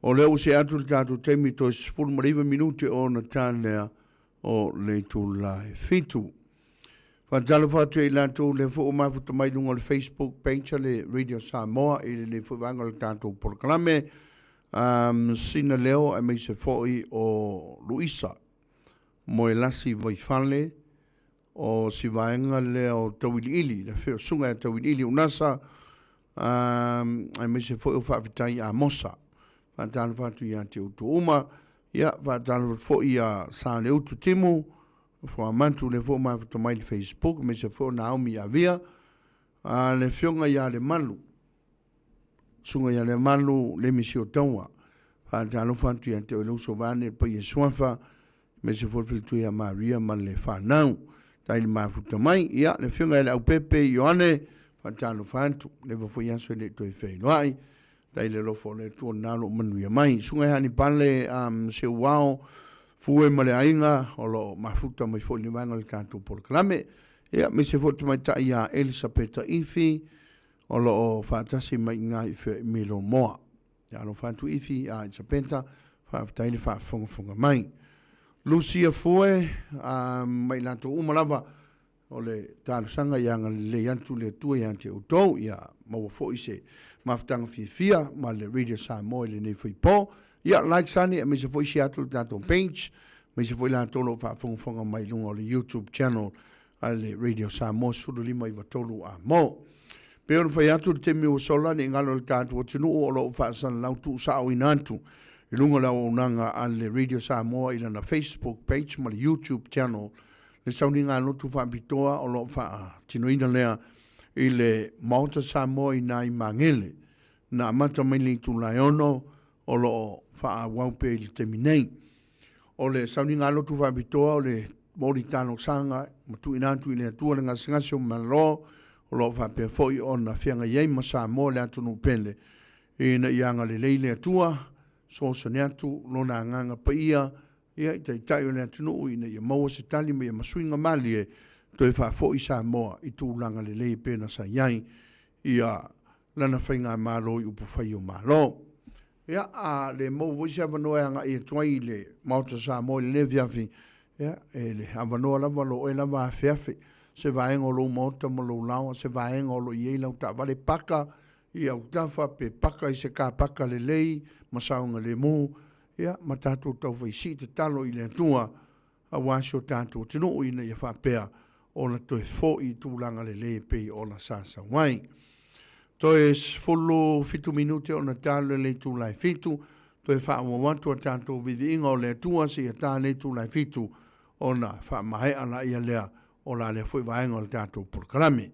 [SPEAKER 8] O lea ua see atu le tatou taimi toe 19 minute ona ta lea o le itula e 7. Faatalofa atu ia i latou lea foi ua mafuta mai i luga o le Facebook page a le Radio Samoa i lenei foi vaega o le tatou polokalame, um, Sina Leo aemaise foi o Luisa Moelasi Vaifale, o si vaega lea o Tauiliili, le afio susuga ia Tauiliili Unasa, aemaise foi o Faafetai Amosa. Faatalofa atu ia te outou uma. Ia, faatalofa atu foi ia Saleutu Timu, Fuamantu lea foi ua mafuta mai i le Facebook, aemaise foi o Naomi Avia, le afioga ia Lemalu, Susuga ia Lemalu Lemi Siotaua. Faatalofa atu ia te oe le uso vaeane le paia suafa, aemaise foi le faletua ia Maria ma le fanau. Tai le mafuta mai. Ia, le afioga ia Leaupepe Ioane, faatalofa atu. Leva foi aso e le i toe feiloai. Tai le alofa o le Atua lena o lo o manuia mai. Susuga ia Hanipale um, Seuao, Fue ma le aiga, o lo o mafuta mai foi i le vaega o le tatou polokalame. Ia, aemaise foi le tamaitai ia Elisapeta Ifi, o lo o faatasi mai i ina i Milomoa. Ia alofa atu Ifi a Elisapeta, faafetai le faafogafoga mai. Lucia Fue, a ma i latou uma lava, o le talosaga ia agalelei atu le Atua ia te outou, ia maua foi se mafutaga fiafia ma le Radio Samoa i lenei foi po. Ia like sani, aemaise foi share atu le tatou page, aemaise foi latou o lo o faafogafoga mai i luga o le YouTube channel a le Radio Samoa 1593 a mo. Pei ona fai atu i le taimi ua sola, ne i galo i le tatou atunuu o lo o faasalalau tuusaoina atu i luga o le auaunaga a le Radio Samoa i lana Facebook page ma le YouTube channel le sauniga lotu faapitoa o lo o faatinoina lea i le Maota Samoa i nai Magele. na amata mai le itula e 6 o lo o faaauau pea i le taimi nei. O le sauniga lotu faapitoa o le momoli talosaga ma tuuina atu i le Atua le gasegase o Malo o lo o faapea foi ona feagai ai ma Samoa le atunuu pele ina ia agalelei le Atua, fesoasoani atu Lona Agaga Paia ia i Taitai o le atunuu ina ia maua se tali ma ia masuiga malie toe faafoi Samoa i tulaga lelei e pei ona sa i ai ia lana faigamalo i upufai o Malo. Ia, a le maua foi se avanoa e agai atu ai i le Maota Samoa i lenei afiafi, ia, e le avanoa lava lo oe lava afeafe se vaega o lou maota ma lou laoa, se vaega o lo o i ai lau taavale, paka i autafa pe paka i se car paka lelei ma saogalemu, ia, ma tatou taufaisii tatalo i le Atua aua si o tatou atunuu ina ia faapea ona toe foi i tulaga lelei e pei ona sa sau ai. Toe 17 minute ona ta lea o le itula e 7, toe faaauau atu a tatou viiviiga o le Atua seia ta le itula e 7 ona faamaea laia lea o la lea foi vaega o le tatou polokalame.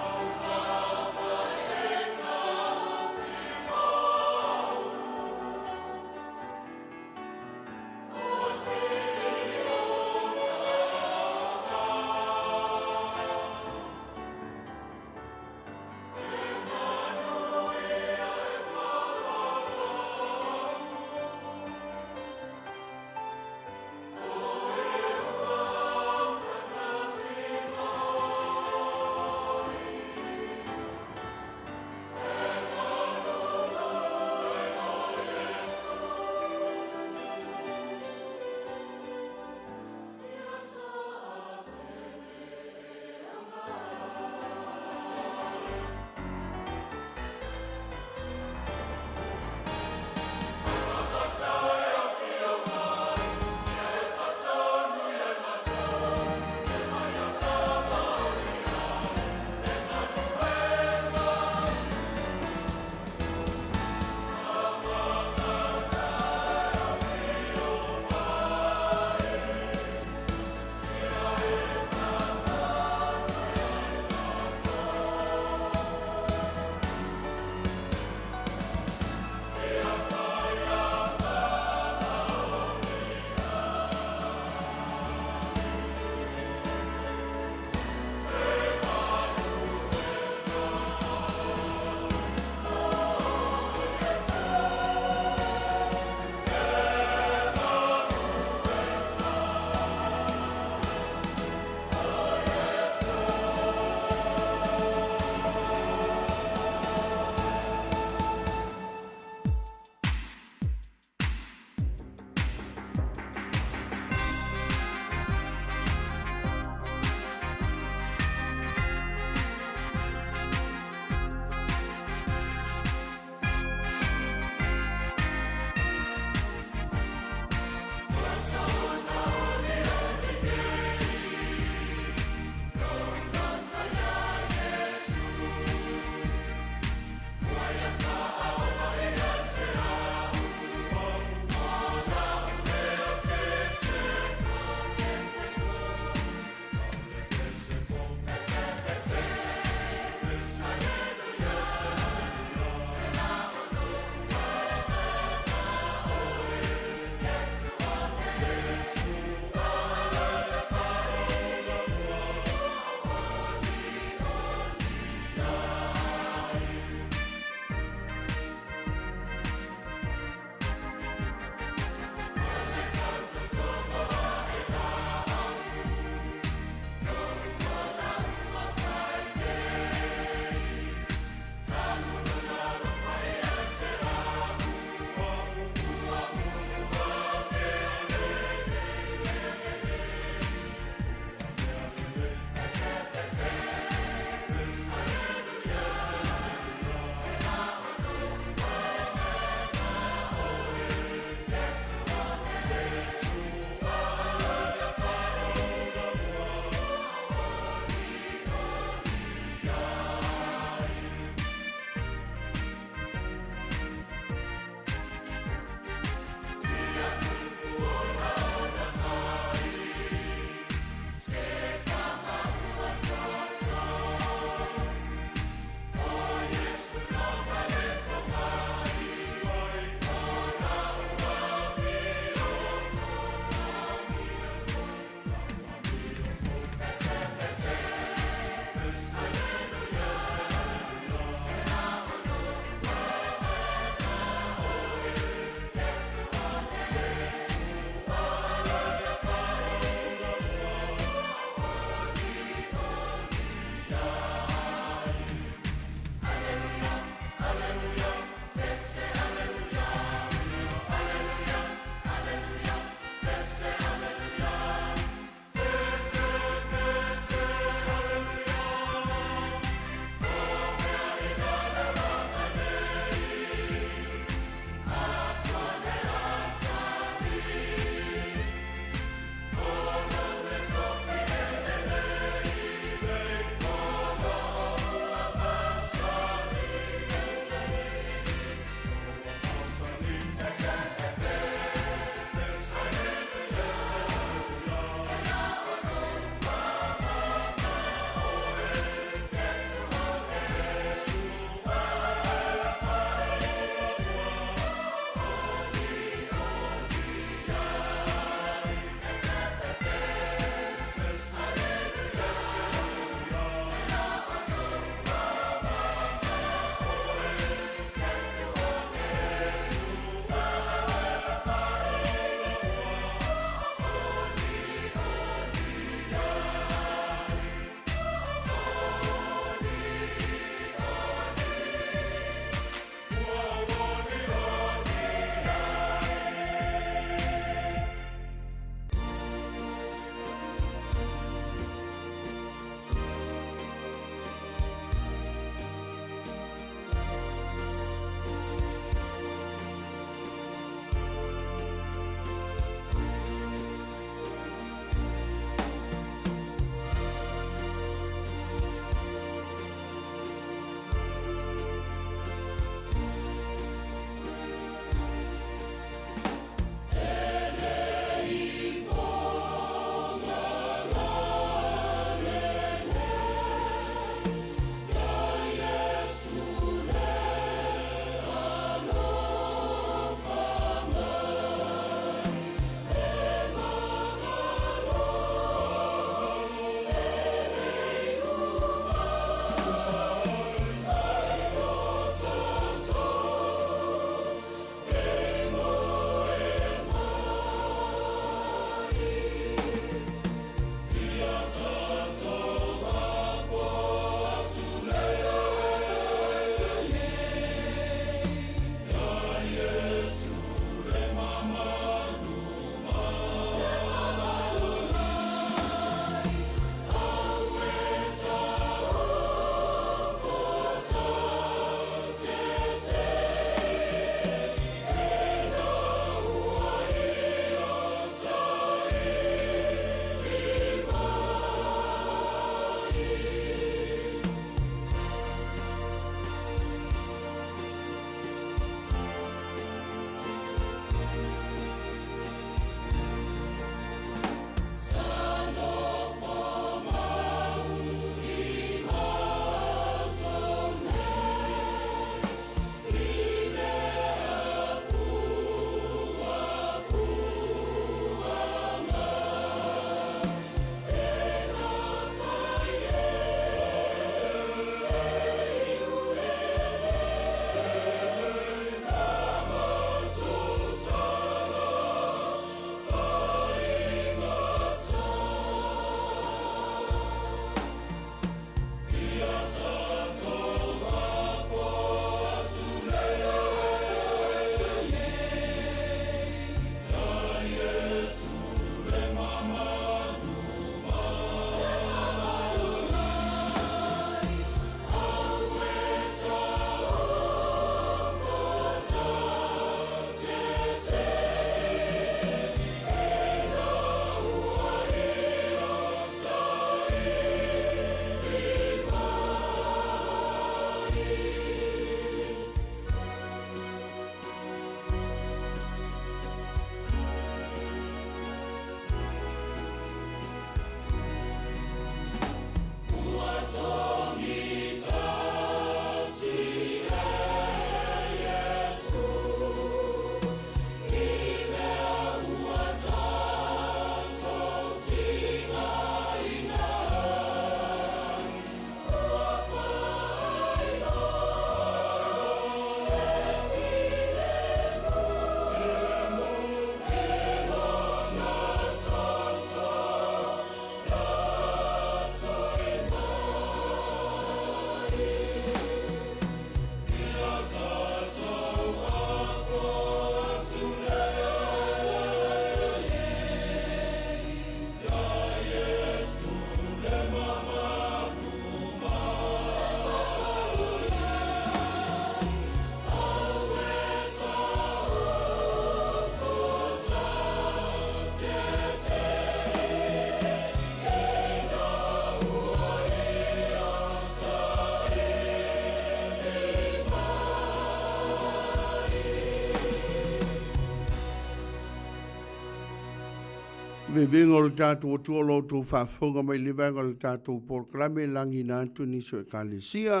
[SPEAKER 8] Vevega o le tatou Atua o lo outou faafofoga mai i lenei vaega o le tatou polokalame e lagiina atu nisi o Ekalesia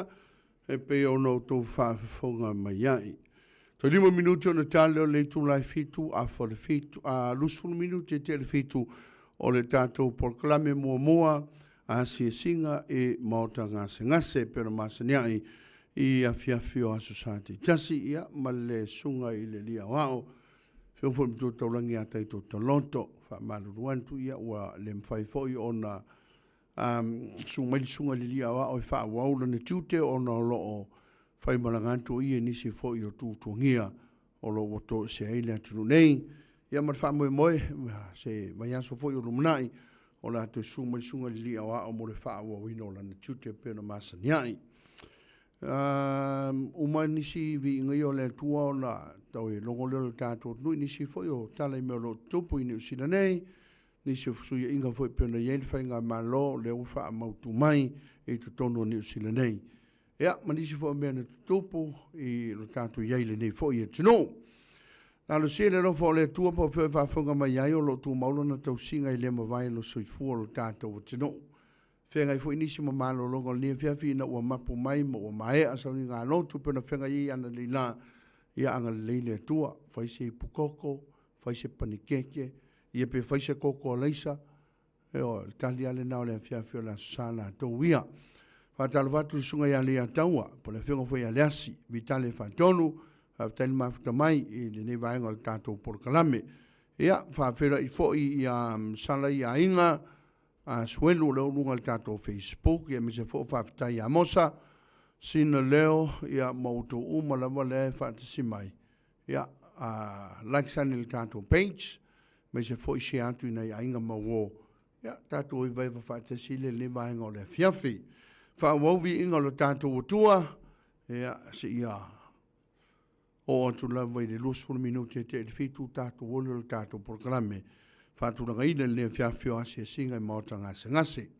[SPEAKER 8] e pei ona outou faafofoga mai ai. Toe 5 minute ona ta lea o le itula e 7 afa o le 7, a 20 minute e tea le 7 o le tatou polokalame muamua asiasiga i Maota Gasegase e pei ona masani ai i afiafi o Aso Sa taitasi, ia ma le susuga i le Alii Aoao, Afioga foi i le Matua Taulagi ia Taito Taloto. Faamalulu atu, ia ua le mafai foi ona susu mai le susuga i le Alii Aoao e faaauau lana tiute ona o lo o faimalaga atu o ia i nisi foi o tuatuagia o lo o ua toesea ai le atunuu nei. Ia ma le faamoemoe, se vaiaso foi o lumanai, o le a toe susu mai le susuga i le Alii Aoao mo le faaauauina o lana tiute e pei ona masani ai. Uma nisi viiga ia o le Atua ona toe logo lea o le tatou atunuu i nisi foi o tala i mea o lo o tutupu i Niu Sila nei, nisi o fesuiaiga foi pei ona i ai le faigamalo lea ua faamautu mai i totonu o Niu Sila nei. Ia, ma nisi foi o mea na tutupu i lo tatou i ai i lenei foi atunuu. Talosia i le alofa o le Atua po o fea e faafofoga mai ai o lo o tumau lona tausiga i le mavae o le soifua o lo tatou atunuu. Feagai foi nisi ma malologa o lenei afiafi ina ua mapu mai ma ua maea sauniga a lotu pei ona feagai ai analeila, ia agalelei le Atua, fai se ipu koko, fai se panikeke, ia pe fai se koko alaisa, ioe, o le tali lava lena o le afiafi o le Aso Sa latou ia. Faatalofa atu i le Susuga ia Leiataua, po o le Afioga foi ia Leasi Vitale Faatonu, faafetai le mafuta mai i lenei vaega o le tatou polokalame. Ia, faafeiloai foi ia Sala ia Aiga, Asuelu o lea ua i luga o le tatou Facebook, aemaise foi o faafetai ia Mosa, Sina Leo, ia ma outou uma lava lea e faatasi mai. Ia, like ane i le tatou page, aemaise foi share atu i nai aiga ma uo. Ia, tatou ivaiva faatasi i lenei vaega o le afiafi. Faaauau viiga o le tatou Atua, ia, seia oo atu lava i le 20 minute e tea i le 7 tatou oli o le tatou polokalame faatulagaina i lenei afiafi o asiasiga i maota gasegase.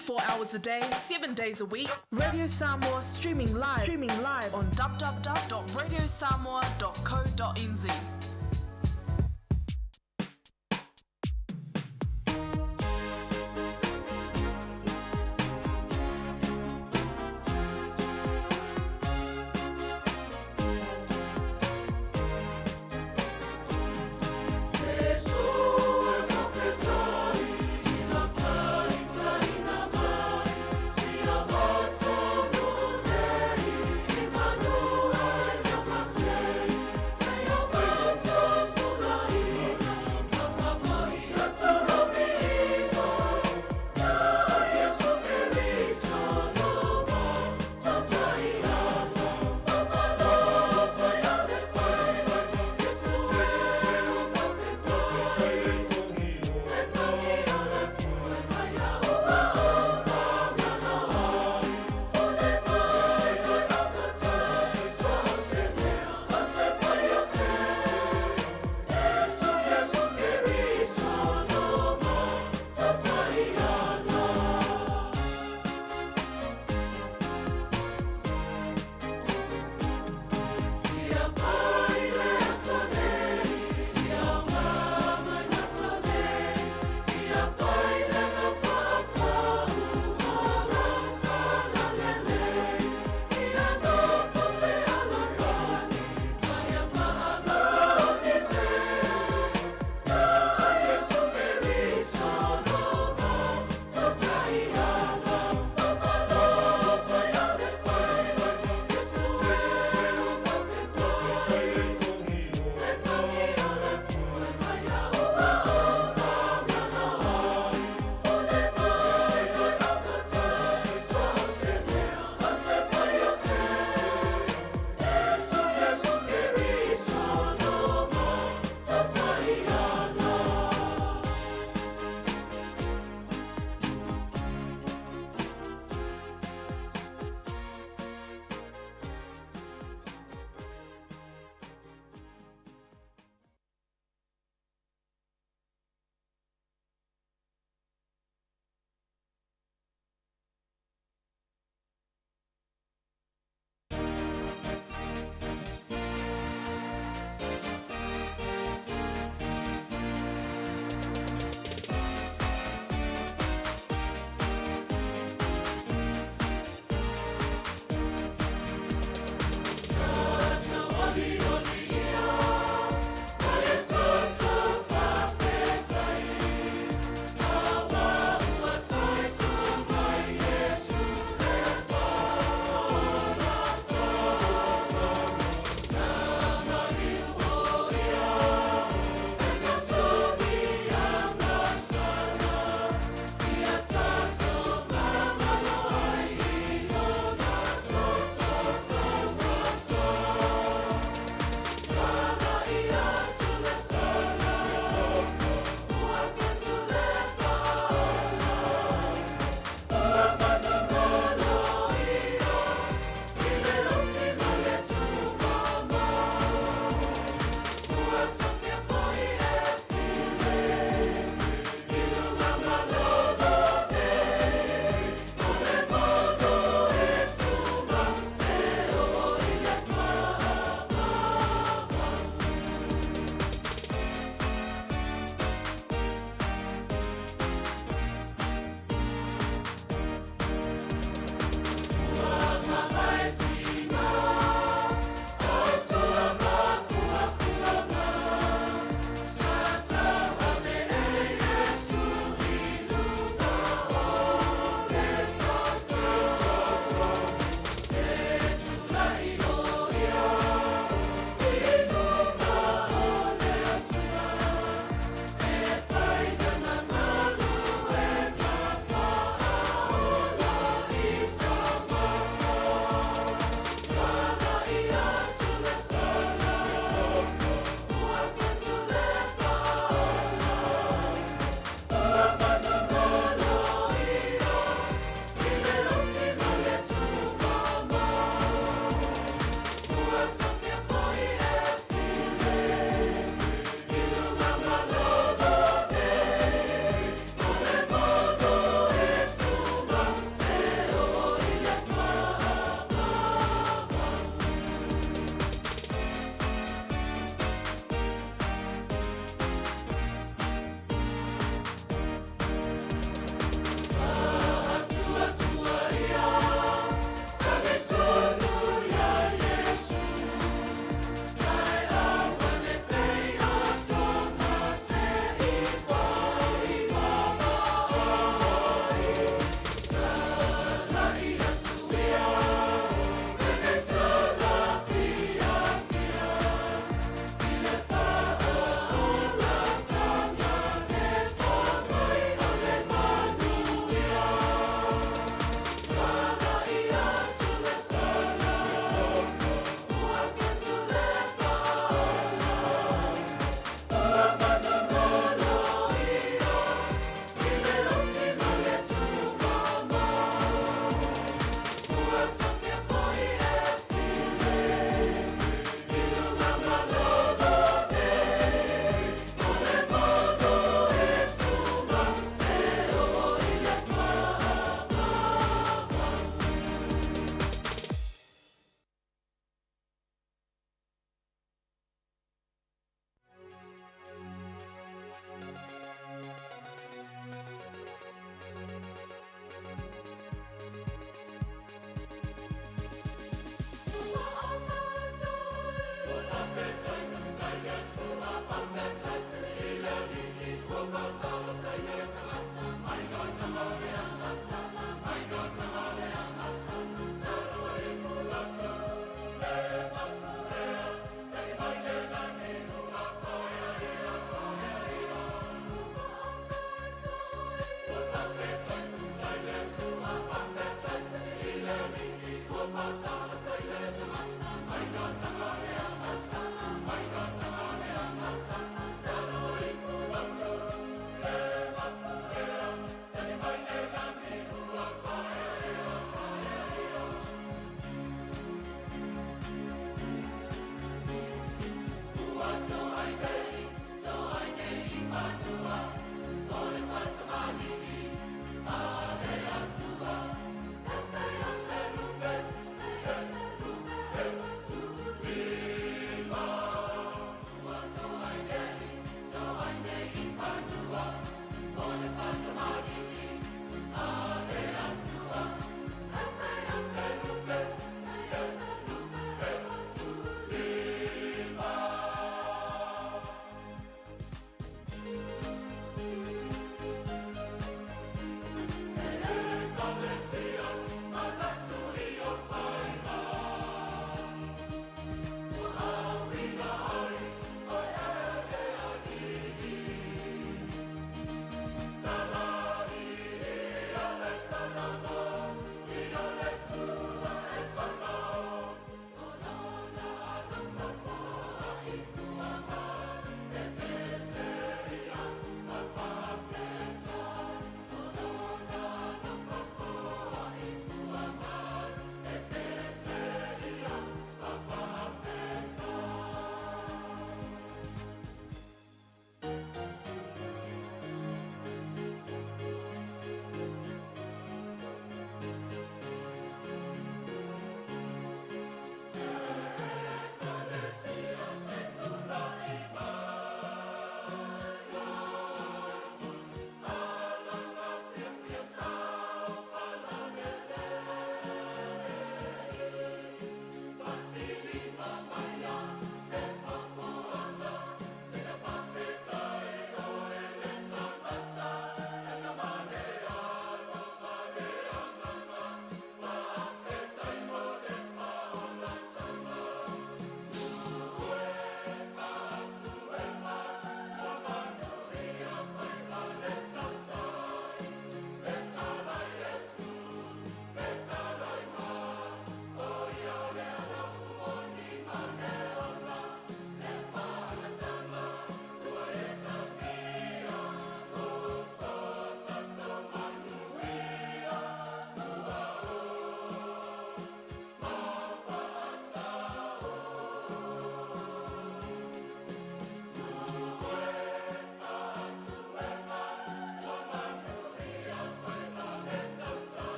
[SPEAKER 9] 24 hours a day, 7 days a week. Radio Samoa streaming live, streaming live on www.radiosamoa.co.nz.
[SPEAKER 5] Say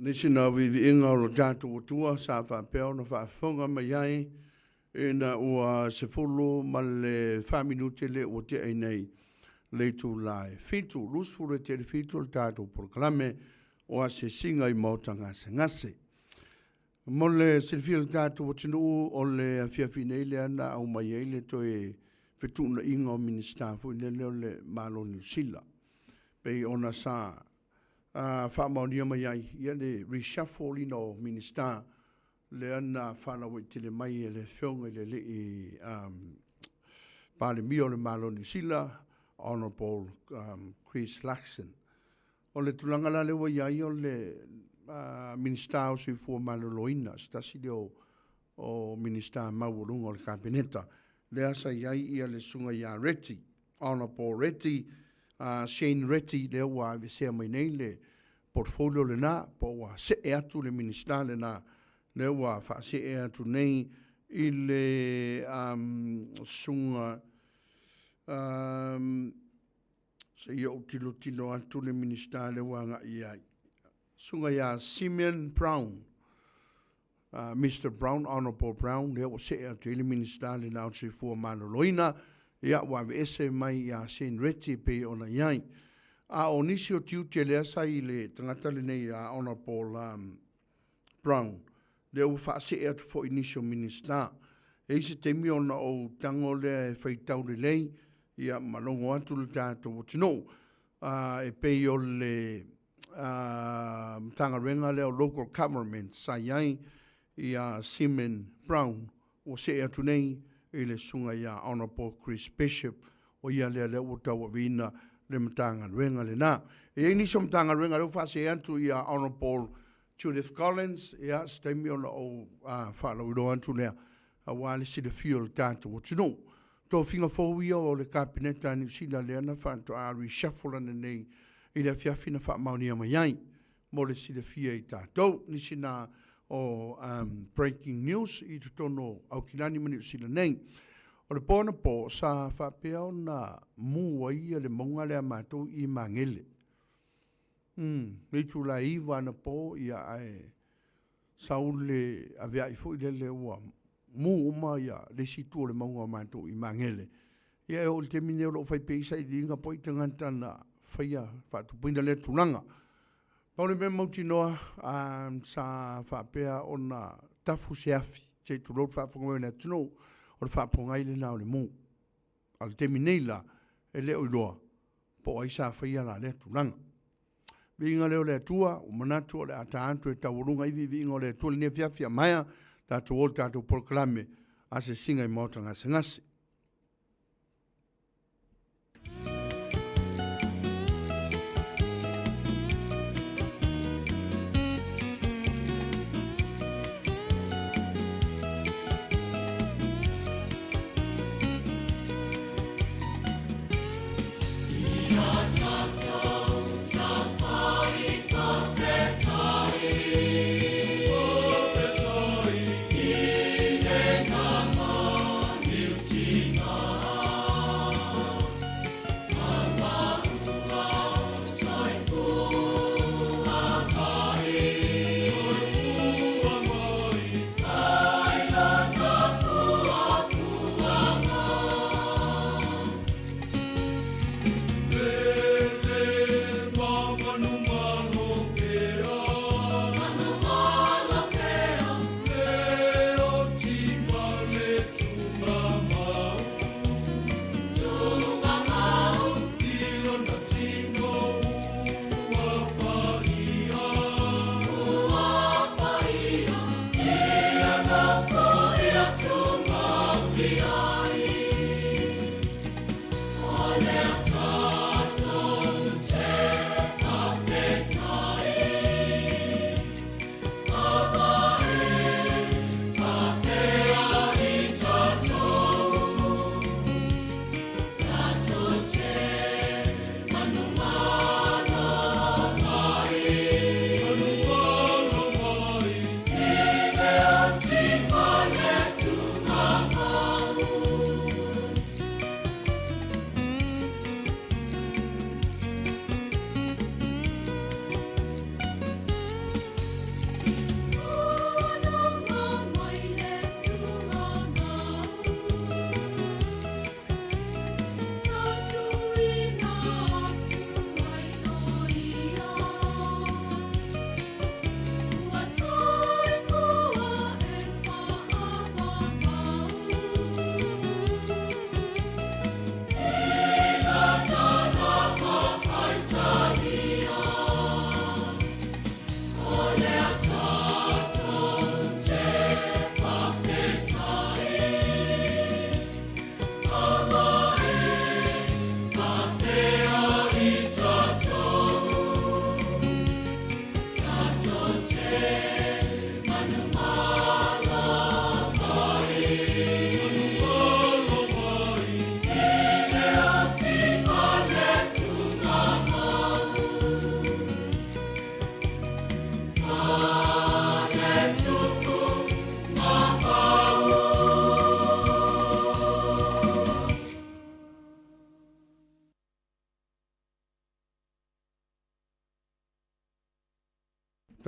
[SPEAKER 8] Nisi na viiviiga o lo tatou Atua sa faapea ona faafofoga mai ai ina ua 14 minute le ua tea ai nei le itula e 7, 27 o le tatou polokalame o Asiasiga i Maota Gasegase. Mo le silafia e le tatou atunuu, o le afiafi nei lea na aumai ai le toe fetuunaiga o Minisita foi lele o le Malo o Niu Sila, pei ona sa faamaonia mai ai ia le reshuffle ina o Minisita lea na faalauaitele mai e le Afioga i le Alii Palemia o le Malo o Niu Sila, Honourable Chris Luxon. O le tulaga la lea ua i ai o le Minisita o Soifua Maloloina, se tasi lea o Minisita maualuga o le Kapeneta, lea sa i ai ia le Susuga ia Reti, Honourable Reti, Shane Reti, lea ua aveesea mai nei le portfolio lena, po ua see atu le Minisita lena, lea ua faasee atu nei i le Susuga Se i ou tilotilo atu le Minisita lea ua agai i ai. Susuga ia Simeon Brown, Mister Brown, Honourable Brown, lea ua see atu i ai le Minisita lena o le Soifua Maloloina, ia ua aveese mai ia Shane Reti e pei ona i ai. A o nisi o tiute lea sa i le tagata lenei a Honourable Brown, lea ua faasee atu foi i nisi o Minisita. E i ai se taimi ona ou tago lea e faitau lelei ia ma logo atu le tatou atunuu. E pei o le Matagaluega lea o Local Government sa i ai ia Simon Brown ua see atu nei i le susuga ia Honourable Chris Bishop, o ia lea lea ua tauaveina le Matagaluega lena. E i ai nisi o Matagaluega lea ua faasee atu ia Honourable Judith Collins, ia, se taimi ona ou faalauiloa atu lea, aua le silafia o le tatou atunuu. Tofiga fou ia o le Kapeneta a Niu Sila lea na faatoa reshuffle ananei i le afiafi na faamaonia mai ai mo le silafia e tatou. Nisi na o breaking news i totonu o Aukilani ma Niu Sila nei. O le po anapo sa faapea ona mu ai le mauga lea a matou i Magele. Umm, le itula e 9 anapo, ia ae sau le aveai foi lele ua mu uma ia le isi itu o le mauga o matou i Magele. Ia e oo i le taimi nei o lo o fai pea i sailiiliga po o ai tagata na faia faatupuina lea tulaga. Pau le mea mautinoa, sa faapea ona tafu se afi, se i tulou le faafofoga mai o le atunuu, o le faapogai lena o le mu. A o le taimi nei la, e le o iloa po o ai sa faia la lea tulaga. Viiga lea o le Atua, ua manatu o le a ta atu e taualuga ai viiviiga o le Atua i lenei afiafi a maea tatou o i le tatou polokalame Asiasiga i Maota Gasegase.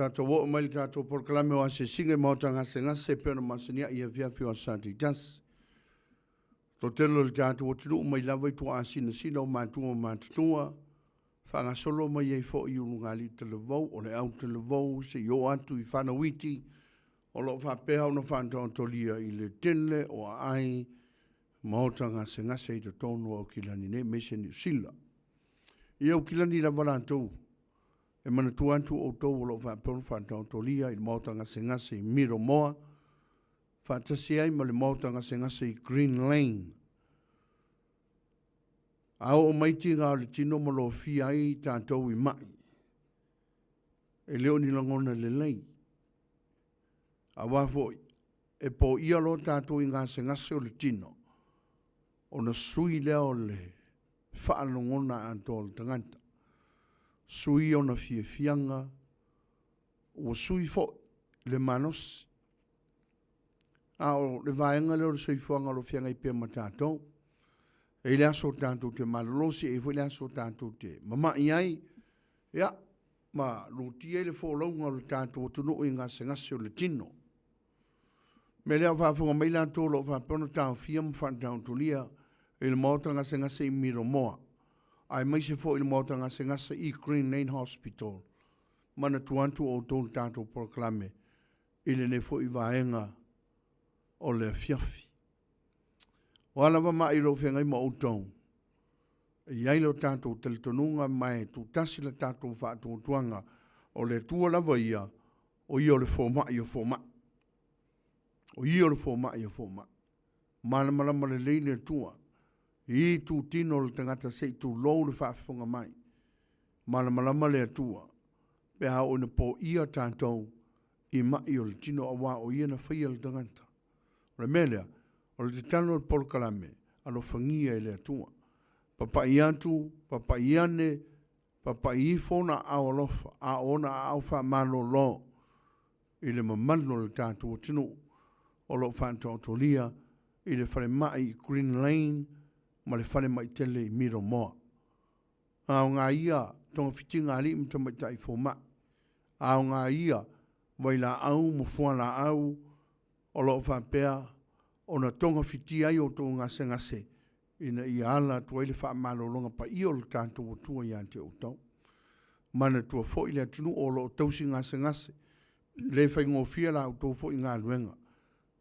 [SPEAKER 8] Tatou oo mai i le tatou polokalame o asiasiga i maota gasegase e pei ona masani ai i afiafi o Aso Sa taitasi. Toatele o le tatou atunuu mai lava i tuaasinasina o matua ma matutua, faagasolo mai ai foi i ulugalii talavou, o le autalavou seia oo atu i fanauiti, o lo o faapea ona faataotolia i le tele o aai maota gasegase i totonu o Aukilani nei aemaise Niu Sila. I Aukilani lava latou, e manatua atu outou o lo o faapea ona faataotolia i le maota gasegase i Miromoa, faatasi ai ma le maota gasegase i Green Lane. A oo mai tiga o le tino ma lofia ai tatou i mai, e le o ni lagona lelei. Aua foi, e poia loa tatou i gasegase o le tino, ona sui lea o le faalogona atoa o le tagata, sui ona fiafiaga, ua sui foi le malosi. A o le vaega lea o le soifuaga o lo o feagai pea ma tatou. E i ai le aso tatou te malolosi, e i ai foi le aso tatou te mamai ai, ia, ma lutia ai le folauga o le tatou atunuu i gasegase o le tino. O le mea lea a o faafofoga mai latou o lo o faapea ona taofia ma faataotolia i le maota gasegase i Milomoa, aemaise foi i le maota gasegase i Green Lane Hospital, manatua atu outou i le tatou polokalame i lenei foi vaega o le afiafi. O a lava mai o lo o feagai ma outou, e i ai lo tatou talitonuga ma e tutasi le tatou faatuatuaga, o le Atua lava ia, o Ia o le fomai o fomai. O Ia o le fomai o fomai. Malamalama lelei le Atua i itutino o le tagata se i tulou le faafofoga mai. Malamalama le Atua pe a oo ina poia tatou i mai o le tino aua o Ia na faia le tagata. O le mea lea, o le tatalo o le polokalame, alofagia e le Atua. Papai atu, papai ane, papai ifo Ona aao alofa, a o Ona aao faamalolo i le mamalu o le tatou atunuu o lo o faataotolia i le falemai i Green Lane ma le falemai tele i Miromoa. A aoga ia togafitiga a alii ma tamaitai fomai, a aoga ia vailaau ma fualaau o lo o faapea ona togafitia ai outou gasegase ina ia ala atu ai le faamalologa paia o le tatou Atua ia te outou. Manatua foi le atunuu o lo o tausi gasegase, e le faigofie la outou foi galuega,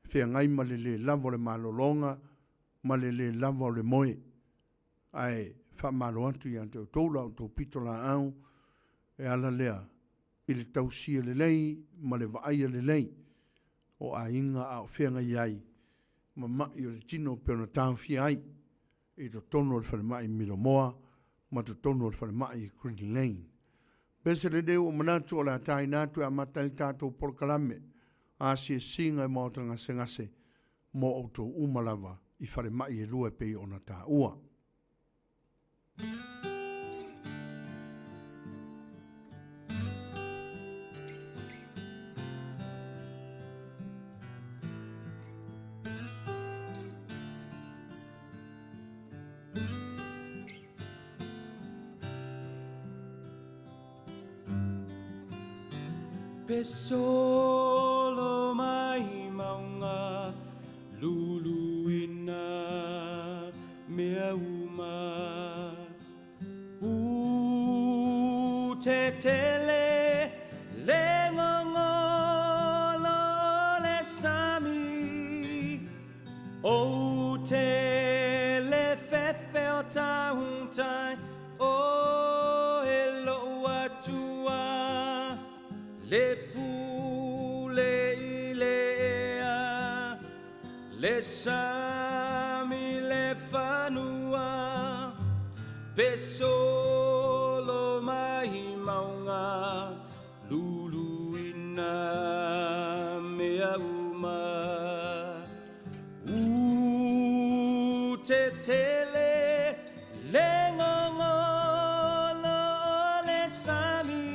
[SPEAKER 8] feagai ma le le lava o le malologa ma le le lava o le moe. Ae faamalo atu ia te outou la outou pitolaau e ala lea i le tausia lelei ma le vaaia lelei o aiga a o feagai ai ma mai o le tino e pei ona taofia ai i totonu o le falemai i Milomoa ma totonu o le falemai i Green Lane. Pese lenei ua manatu o le a taina atu e amata ai le tatou polokalame asiasiga i maota gasegase mo outou uma lava i falemai e lua e pei ona taua.
[SPEAKER 7] Pe solo mai mauga luluina mea uma U tetele le gogolo o le sami Ou te le fefe o tautai o e lou Atua Le pule i le ea le sami le fanua Pe solo mai mauga luluina mea uma U tetele le gogolo o le sami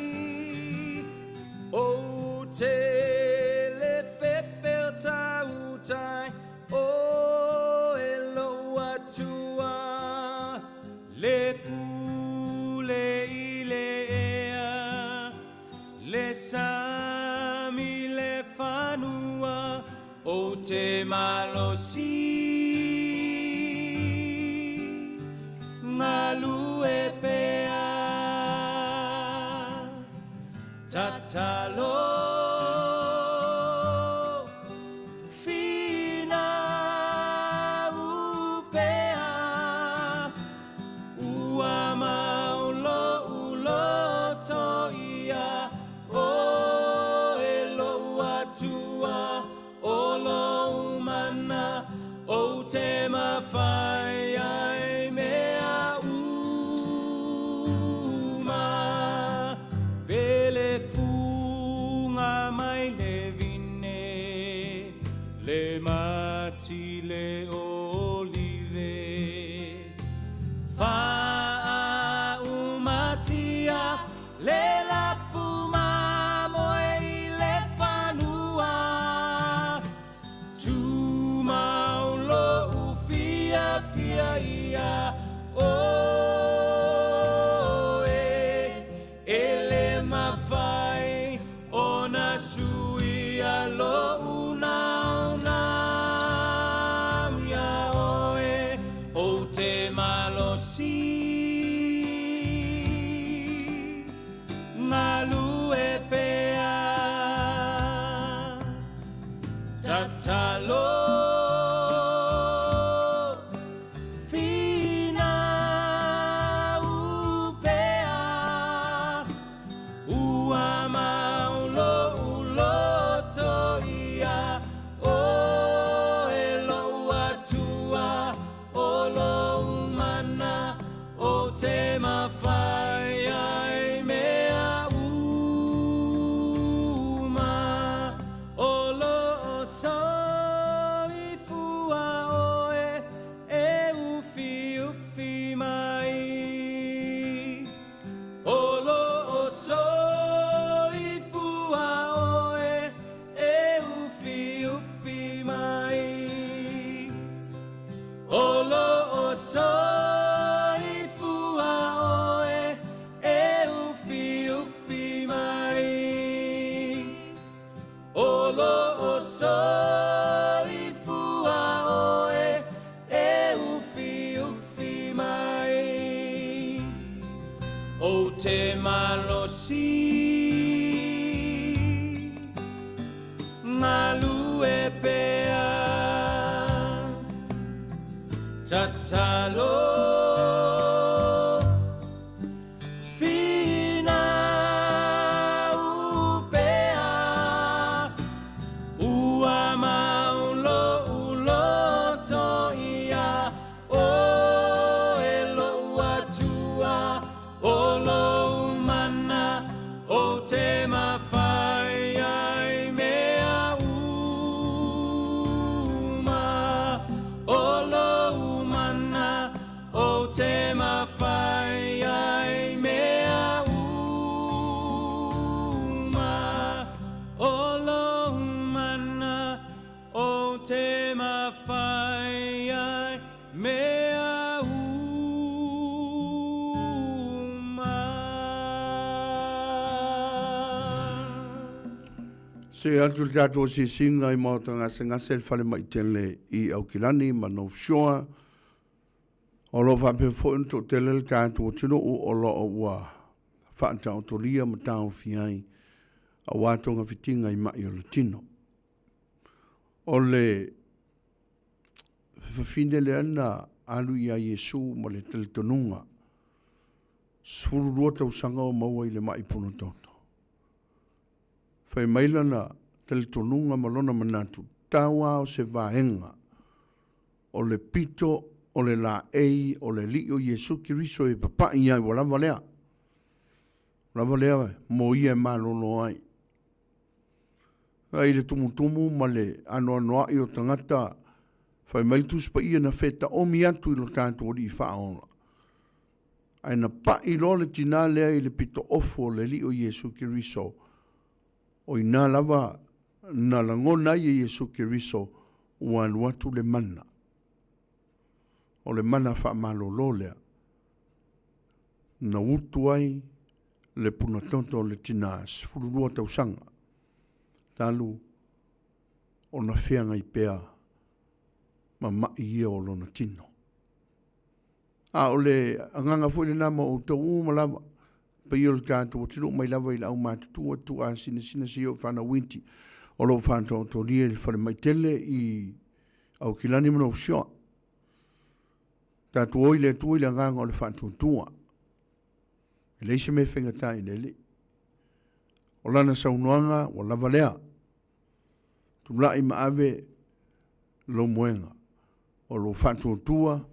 [SPEAKER 7] Ou te le fefe o tautai o e lou Atua Le pule i le ea le sami fanua Ou te malosi Galue pea Tatalo Finau pea Ua mau lo'u loto ia oe lo'u Atua o lou mana ou te mafai ai mea uma. Pele fuga mai le vine, le mati le olive. Faaumatia le lafu mamoe i le fanua. Tumau lo'u fiafia ia oe, e le mafai ona suia lo'u naunau ia oe, ou te malosi galue pea. Tatalo finau pea ua mau lo'u loto ia oe lo'u Atua o lou mana ou te mafai ai mea uma. O loo soifua oe e ufiufi mai. O loo soifua oe e ufiufi mai. O loo soifua oe e ufiufi mai. O loo soifua oe e ufiufi mai. Ou te malosi galue pea. Tatalo finau pea ua mau lo'u loto ia oe lo'u Atua o lou mana ou te mafai ai mea uma. O lou mana ou te mafai ai mea uma. O lou mana ou te mafai ai mea uma.
[SPEAKER 8] Se atu le tatou asiasiga i maota gasegase le fale maitele i Aukilani ma North Shore. O lo o faapea foi ona toatele le tatou atunuu o lo o ua faataotolia ma taofia ai aua togafitiga i mai o le tino. O le fafine lea na alu ia Iesu ma le talitonuga, 12 tausaga o maua i le mai punototo. Fai mai lana talitonuga ma lona manatu, tau lava o se vaega o le pito o le laei o le Alii o Iesu Keriso e papai ai, ua lava lea. Ua lava lea mo ia e malolo ai. I le tumutumu ma le anoanoai o tagata, fai mai le Tusi Paia na fetaomi atu i lo tatou Alii Faaola. Ae na pai loa le tinā lea i le pito ofu o le Alii o Iesu Keriso, o ina lava na lagona ai e Iesu Keriso ua alu atu le mana. O le mana faamalolo lea na utu ai le punatoto o le tinā, 12 tausaga talu. ona feagai pea ma ma'i ia o lona tino. A o le agaga foi lena ma outou uma lava, paia o le tatou atunuu mai lava i le aumatutua, tuuasinasina seia oo i fanau iti o lo o faataotolia i le falemai tele i Aukilani ma North Shore. Tatou o i le Atua i le agaga o le faatuatua. E leai se mea e faigata i le Alii. O lana saunoaga ua lava lea. Tulai ma ave lou moega, o lou faatuatua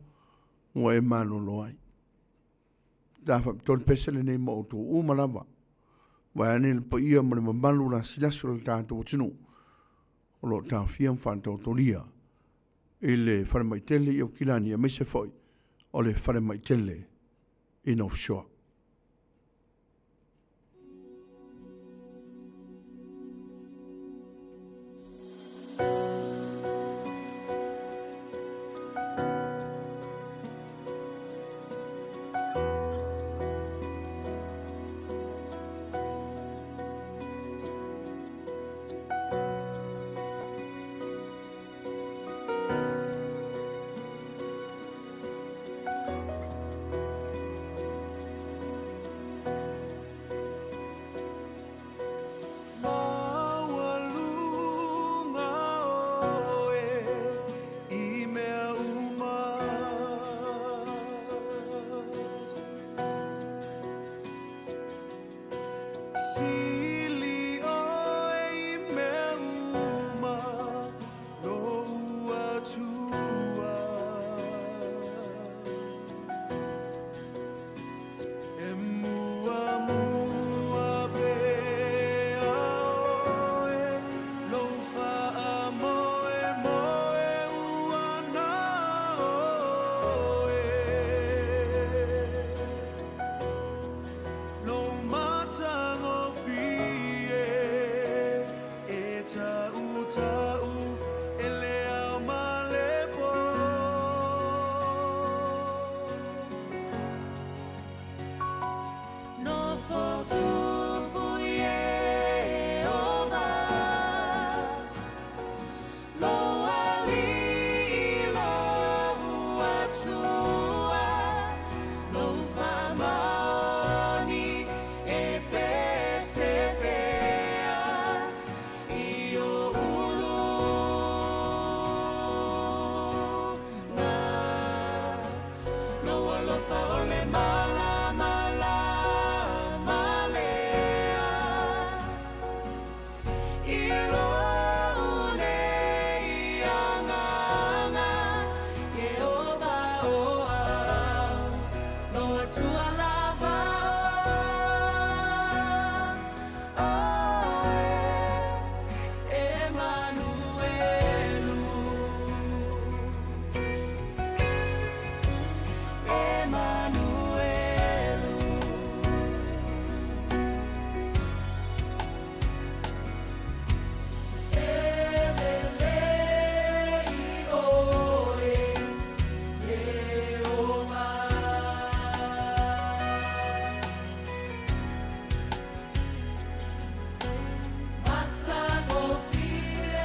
[SPEAKER 8] ua e malolo ai. Ta faapitoa le pese lenei ma outou uma lava, vaeane le paia ma le mamalu lasilasi o le tatou atunuu o lo o taofia ma faataotolia i le falemai tele i Aukilani aemaise foi o le falemai tele i North Shore.
[SPEAKER 2] Maualuga oe i mea uma. Sili oe i mea uma lou Atua. E muamua pea oe, lou faamoemoe ua na oe. Lou matagofie e tautau e le ao ma le po.
[SPEAKER 5] Nofo tupu Ieova, lou Alii lou Atua, lou faamaoni e pese pea i ou uluga. Lou alofa o le malamalama lea i lou nei agaga, Ieova o au, lou Atua lava oe, Emanuelu. Emanuelu. E lelei oe, Ieova. Matagofie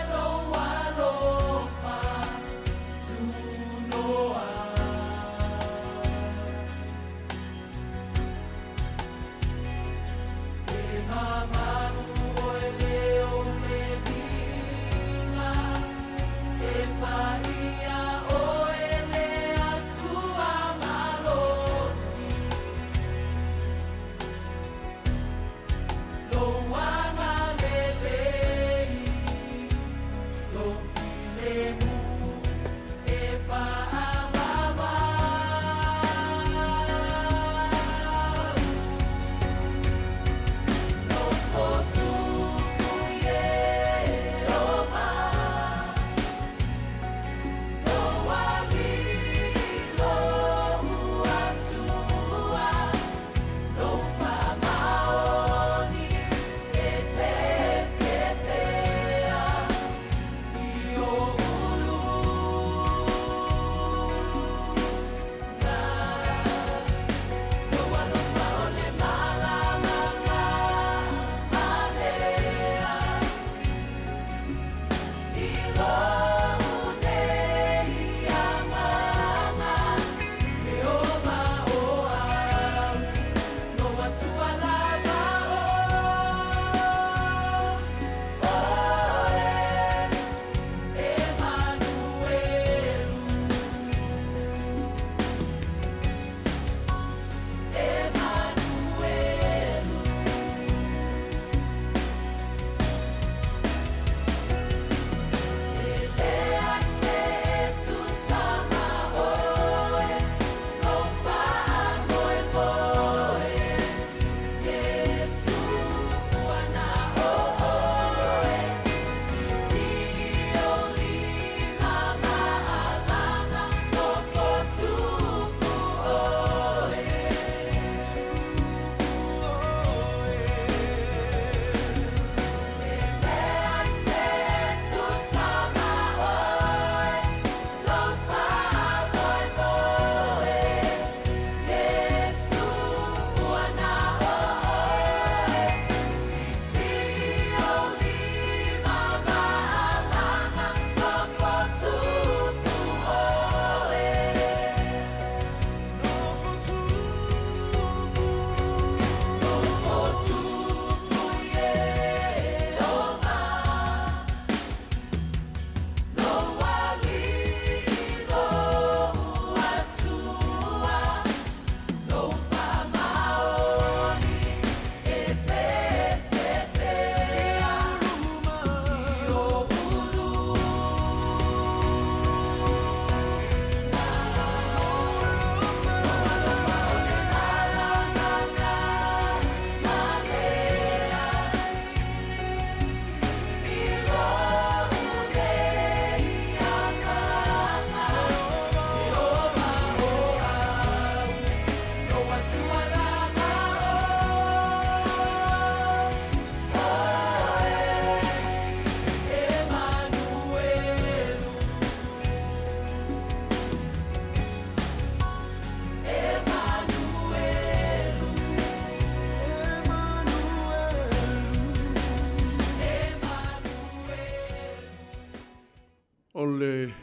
[SPEAKER 8] O le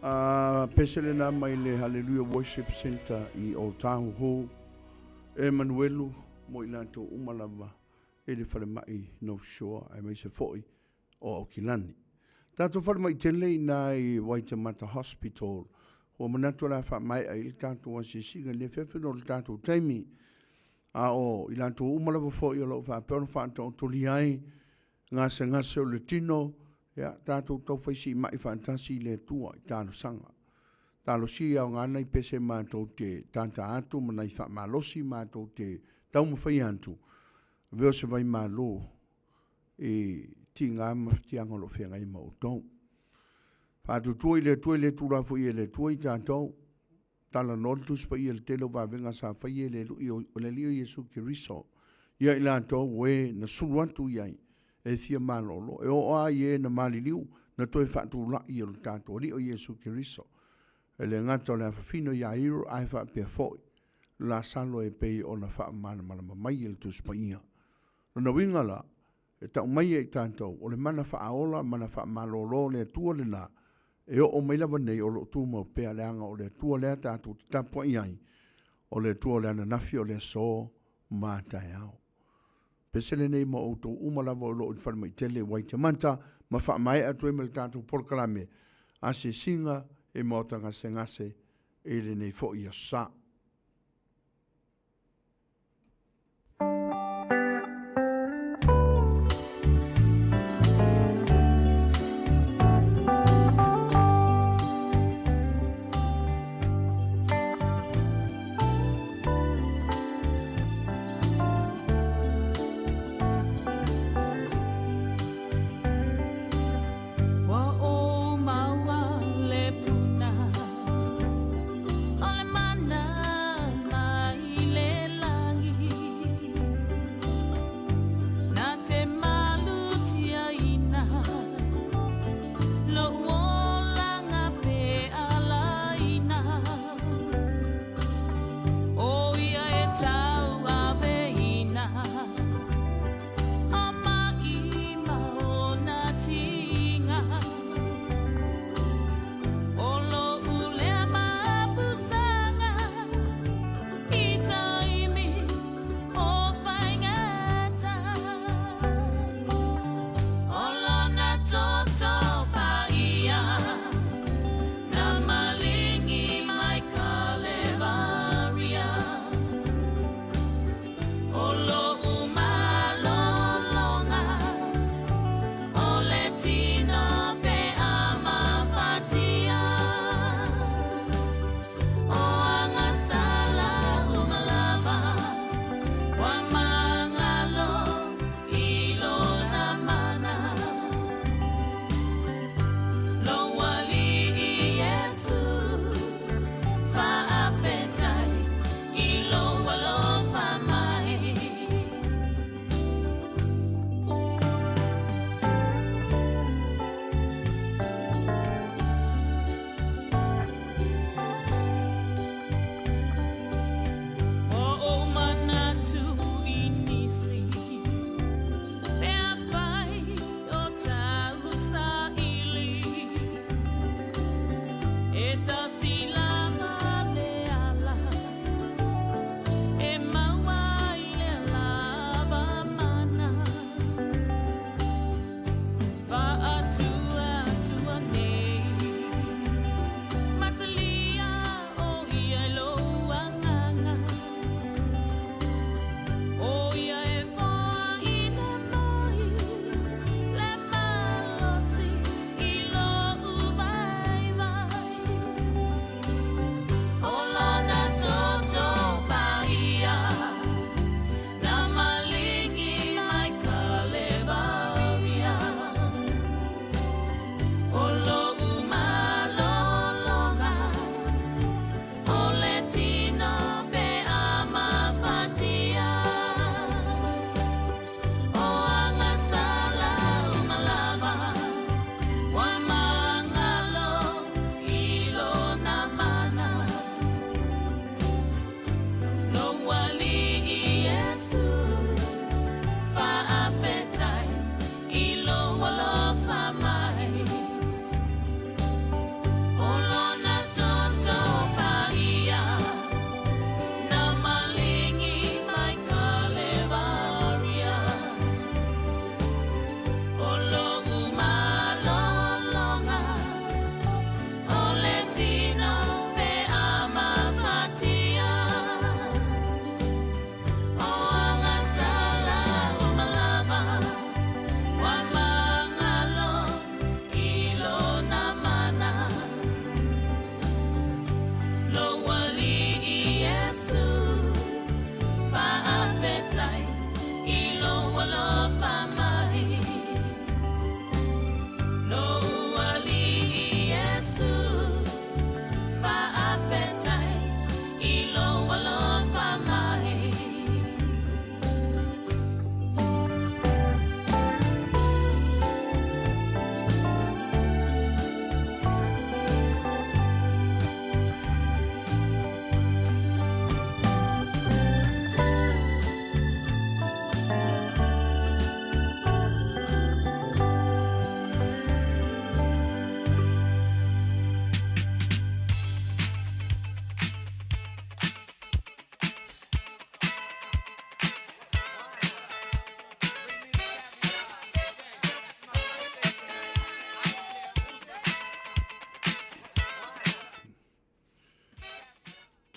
[SPEAKER 8] a pese lena mai le Hallelujah Worship Center i Otahuhu, e Manuelu mo i latou uma lava i le falemai North Shore aemaise foi o Aukilani. Tatou falemai tele i na i Waitemata Hospital, ua manatu o le a faamaea ai le tatou asiasiga i le afiafi ona o le tatou taimi. A o i latou uma lava foi o lo o faapea ona faataotolia ai gasegase o le tino, ia, tatou taufai siimai faatasi i le Atua i talosaga. Talosia e aoga nai pese matou te tata atu ma nai faamalosi matou te taumafai atu, avea o se vaimalo i tiga ma mafatiaga o lo o feagai ma outou. Faatuatua i le Atua e le tuulafoia e le Atua i tatou. Talanoa le Tusi Paia i le tele o vavega sa faia e le Alii o Iesu Keriso ia i latou o e na sulu atu i ai e fia malolo, e oo lava i e na maliliu na toe faatulai e lo tatou Alii o Iesu Keriso. E le gata o le afafine o Iairo ae faapea foi Lasalo e pei ona faamalamalama mai e le Tusi Paia. O lona uiga la, e tau mai ia i tatou, o le mana faaola, mana faamalolo o le Atua lena, e oo mai lava nei o lo o tumau pea, leaga o le Atua lea tatou te tapuai ai, o le Atua o le ananafi, o le aso ma a taeao. Pese lenei mo outou uma lava o lo o i le falemai tele i Waitemata ma faamaea atu ai ma le tatou polokalame asiasiga i maota gasegase i lenei foi aso Sa.
[SPEAKER 3] Ua ou maua le puna o le mana.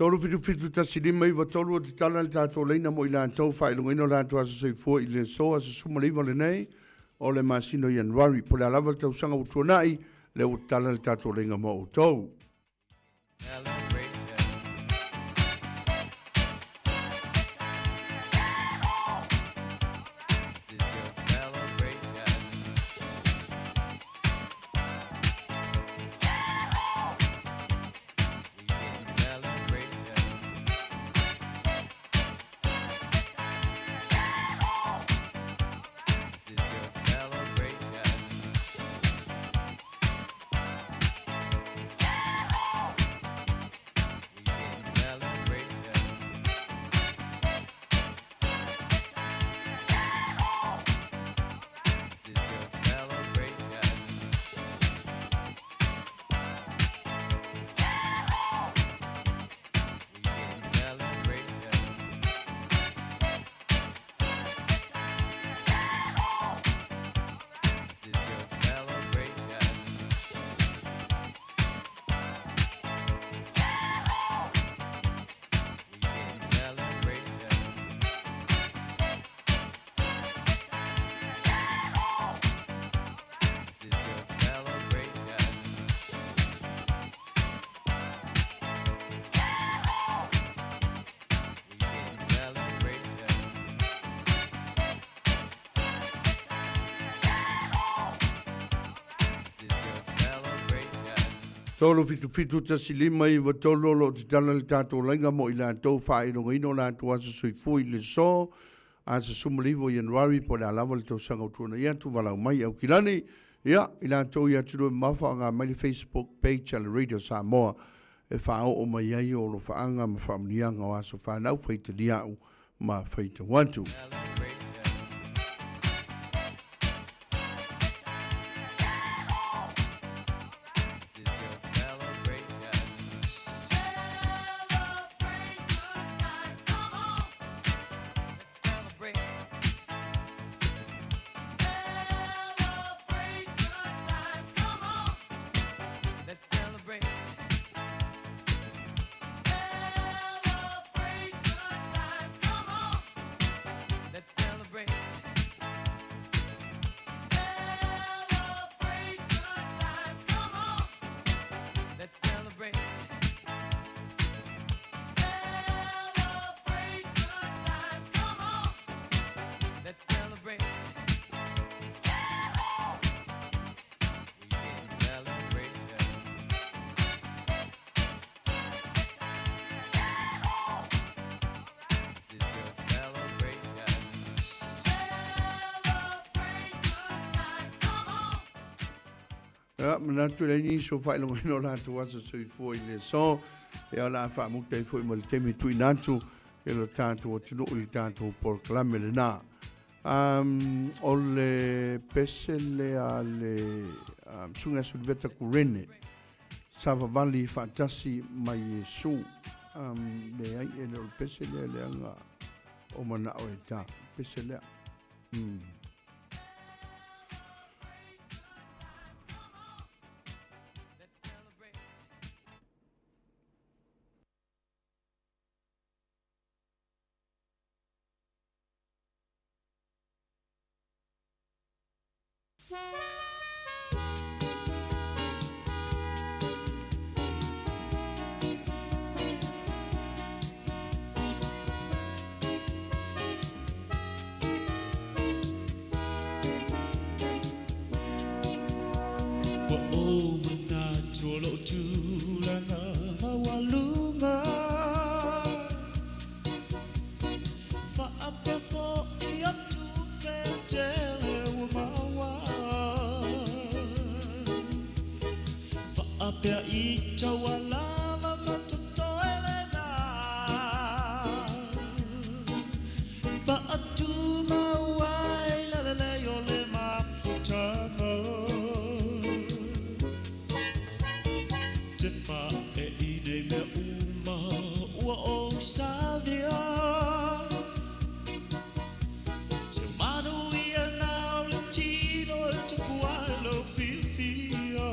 [SPEAKER 8] 377159 o tatala le tatou laina mo i latou faailogaina o latou aso soifua i le aso aso 19 lenei o le masina o Ianuari. Po o le a lava le tausaga ua tuanai, lea ua tatala le tatou laina mo outou. 3771593 o lo o tatala le tatou laina mo i latou faailogaina o latou aso soifua i le aso aso 19 o Ianuari po o le a lava le tausaga ua tuanai atu, valaau mai Aukilani. Ia, i latou i atunuu e mamao faaaoga mai le Facebook page a le Radio Samoa e faaoo mai ai o alofaaga ma faamanuiaga o aso fanau, faitalia au ma faitau atu. Ia, manatu e leai nisi o faailogaina o latou aso soifua i le aso. Ia, o le a faamuta ai foi ma le taimi e tuuina atu i lo tatou atunuu i le tatou polokalame lena. Um, o le pese lea a le um, Susuga ia Suliveta Kurene, savavali faatasi ma Iesu. Um, leai, e le o le pese lea leaga o manao e ta. Pese lea. Mm.
[SPEAKER 2] Ua ou manatu o lou tulaga maualuga Faapea foi o tupe tele ua maua Faapea i taua lava ma totoe lena Faatumau ai le lelei o le mafutaga Te pae i nei mea uma ua ou saunia Se manuia na o le tino e tupu ai lou fiafia.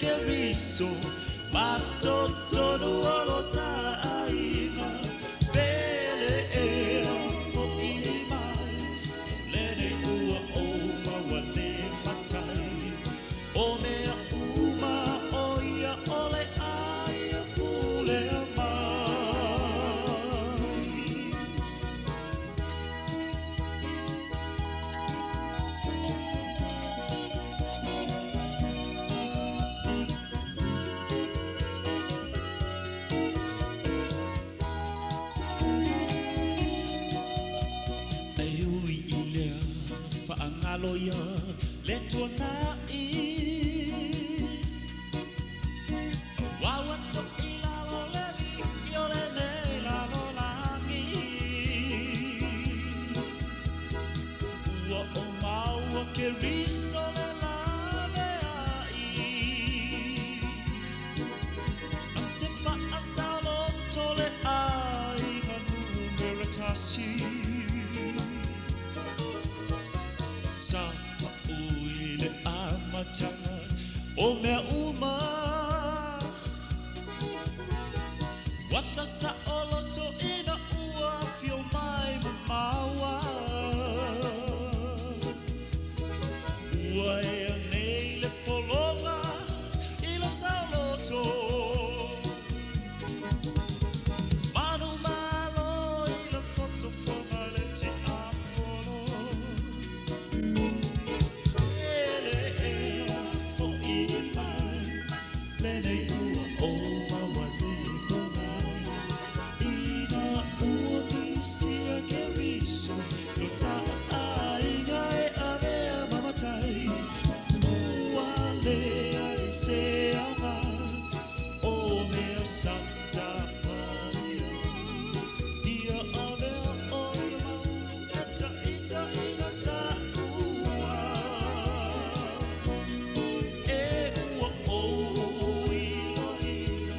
[SPEAKER 2] Keriso ma totonu o lo ta'aiga pele ea fo'i mai o lenei ua ou maua le matai o mea uma o ia o le ai e pulea mai. E ui i lea faagalo ia le tuana'i Auā ua to'i lalo le Alii o lenei lalolagi Ua ou maua Keriso le laveai Na te faasaoloto le aiga numera tasi Sa pau i le amataga o mea uma Ua ta saoloto ina ua afio mai ma maua Ua ea nei le pologa i lo saoloto Manumalo i le fotofoga le tiapolo Pele ea fo'i mai lenei ua ou maua le pagai Ina ua misia Keriso lo ta'aiga e avea ma matai Ua leai se aoga o mea sa tafaia Ia avea oe ma ulu e ta'ita'i na ta'ua E ua ou iloaina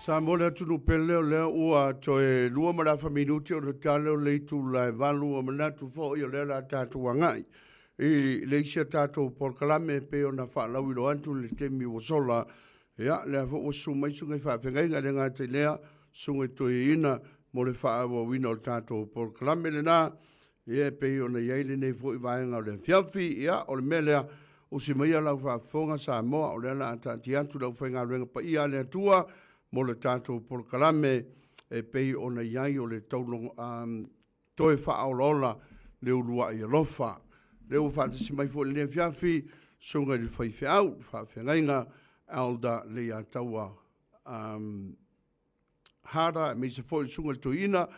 [SPEAKER 8] Samoa le atunuu pele o lea ua toe lua ma le afa minuti ona tale o le itula e valu ua manatu foi o lea o le a tatou agai i le isi a tatou polokalame e pei ona faalauiloa atu i le taimi ua sola. Ia, lea foi ua susu mai susuga i faafeagaiga, e le gata i lea, susuga i toeaiina mo le faaauauina o le tatou polokalame lena. Ia, e pei ona i ai lenei foi vaega o le afiafi. Ia, o le mea lea, usi maia lau faafofoga Samoa, o lea o le a taatia atu le aufaigaluega paia a le Atua mo le tatou polokalame e pei ona i ai o le taulogo, um, toe faaolaola le uluai alofa. Lea ua faatasi mai foi i lenei afiafi, susuga i le faifeau, faafeagaiga Elder Leiataua um, Hara, aemaise foi le susuga i le toeaina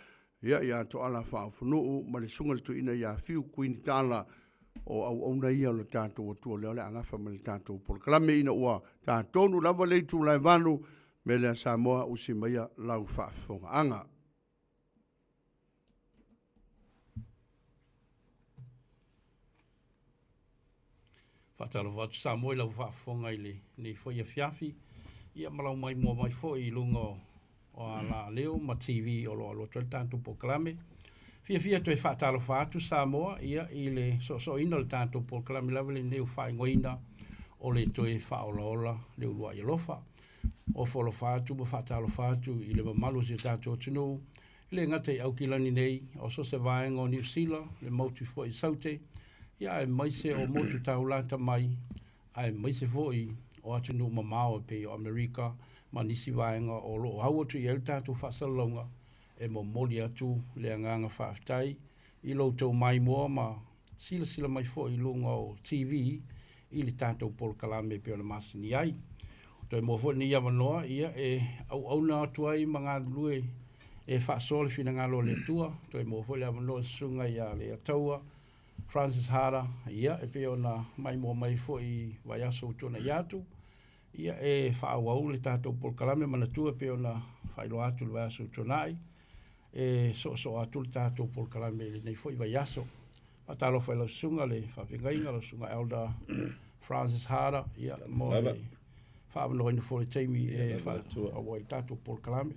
[SPEAKER 8] ia ia Toala Faaofonuu ma le susuga i le toeaina ia Fiu Kuinitala, o auauna ia o le tatou Atua lea o le a gafa ma le tatou polokalame ina ua tatonu lava le itula e 8, mea lea Samoa usi maia lau faafofogaaga.
[SPEAKER 10] Faatalofa atu Samoa i lau faafofoga i lenei foi afiafi, ia ma lau maimoa mai foi i luga o o alaleo ma TV o lo o alu atu ai le tatou polokalame. Fiafia toe faatalofa atu Samoa ia i le soosooina o le tatou polokalame lava lenei ua faaigoaina o le toe faaolaola le uluai alofa. Ofo alofa atu ma faatalofa atu i le mamalu o si o tatou atunuu E le gata i Aukilani nei, o so o se vaega o Niu Sila, le motu foi i Saute, ia aemaise o motu taulata mai, aemaise foi o atunuu mamao e pei o Amerika ma nisi vaega o lo o au atu i ai le tatou faasalalauga, e momoli atu le agaga faafetai i lo outou maimoa ma silasila mai foi i luga o TV i le tatou polokalame e pei ona masani ai. Toe maua foi lenei avanoa ia e auauna atu ai ma galulue e faasoa le finagalo o le Atua. Toe maua foi le avanoa i le susuga ia Leiataua Francis Hara, ia e pei ona maimoa mai foi i vaiaso ua tuanai atu, ia e faaauau le tatou polokalame manatua e pei ona faailoa atu i le vaiaso ua tuanai, e soosoo atu le tatou polokalame i lenei foi vaiaso. Faatalofa i lau susuga le faafeagaiga, lau susuga Elder Francis Harder, ia, mo le faaavanoaina foi o le taimi e faaauau ai le tatou polokalame.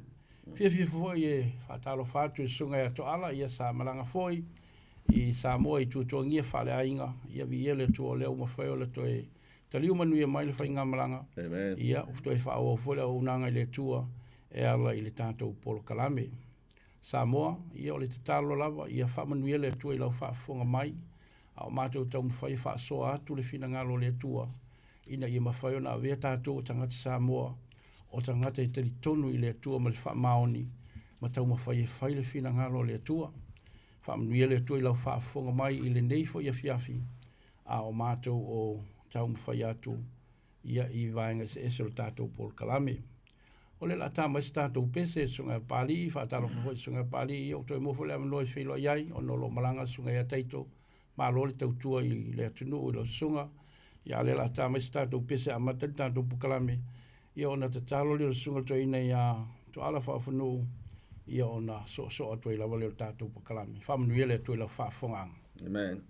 [SPEAKER 10] Fiafia foi e faatalofa atu i le susuga ia Toala, ia sa malaga foi i Samoa i tuatuagia faaleaiga, ia viia le Atua o lea ua mafai ona toe taliu manuia mai le faigamalaga. Ia, ua toe faaauau foi le auaunaga i le Atua e ala i le tatou polokalame. Samoa, ia o le tatalo lava ia faamanuia le Atua i lau faafofoga mai, a o matou taumafai e faasoa atu le finagalo o le Atua, ina ia mafai ona avea tatou o tagata Samoa, o tagata e talitonu i le Atua ma le faamaoni, ma taumafai e fai le finagalo o le Atua. Faamanuia le Atua i lau faafofoga mai i lenei foi afiafi, a o matou o taumafai atu ia i vaega eseese o le tatou polokalame. O lea o le a ta mai se tatou pese, le Susuga ia Papalii, faatalofa foi i le Susuga ia Papalii, ia ua toe maua foi le avanoa e feiloai ai, ona o lo o malaga le Susuga ia Taito. Malo le tautua i le atunuu i lau susuga. Ia a o lea o le a ta mai se tatou pese e amata ai le tatou polokalame, ia ona tatalo lea o le Susuga i le Toeaina ia Toala Faaofonuu, ia ona soosoo atu ai lava lea o le tatou polokalame. Faamanuia le Atua i lau faafofogaaga.
[SPEAKER 11] Amen.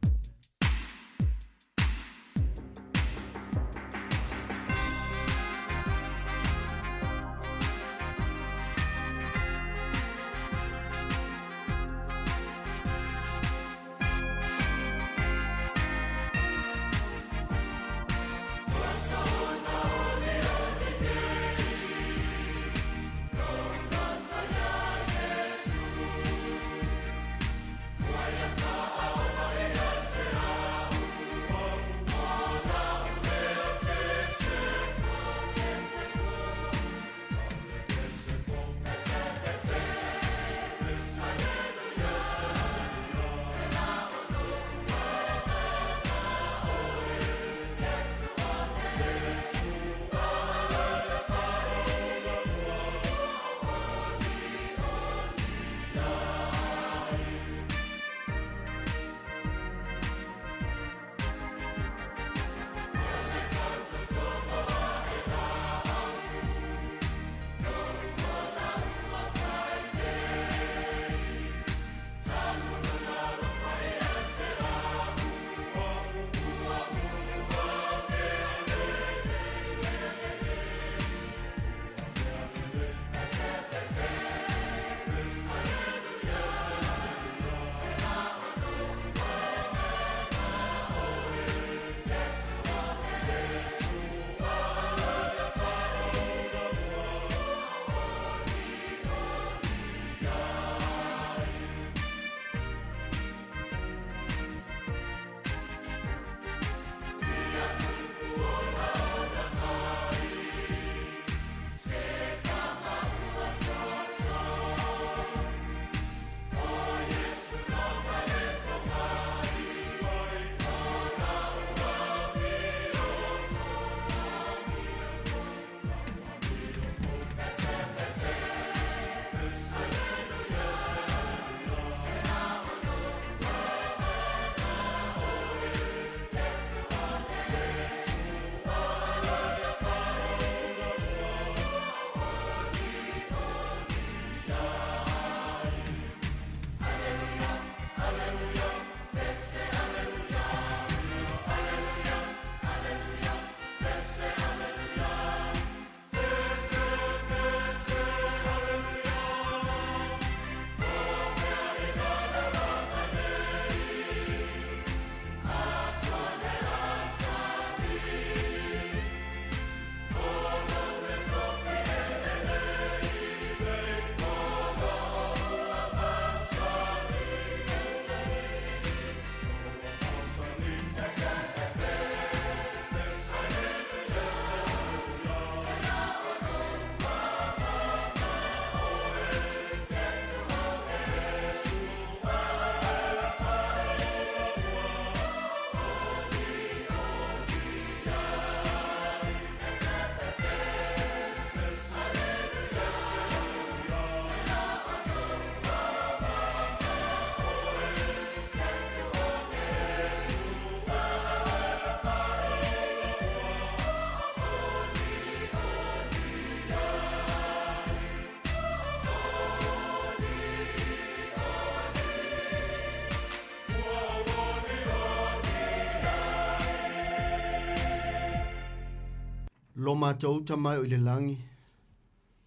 [SPEAKER 11] Lo matou Tama e o i le lagi,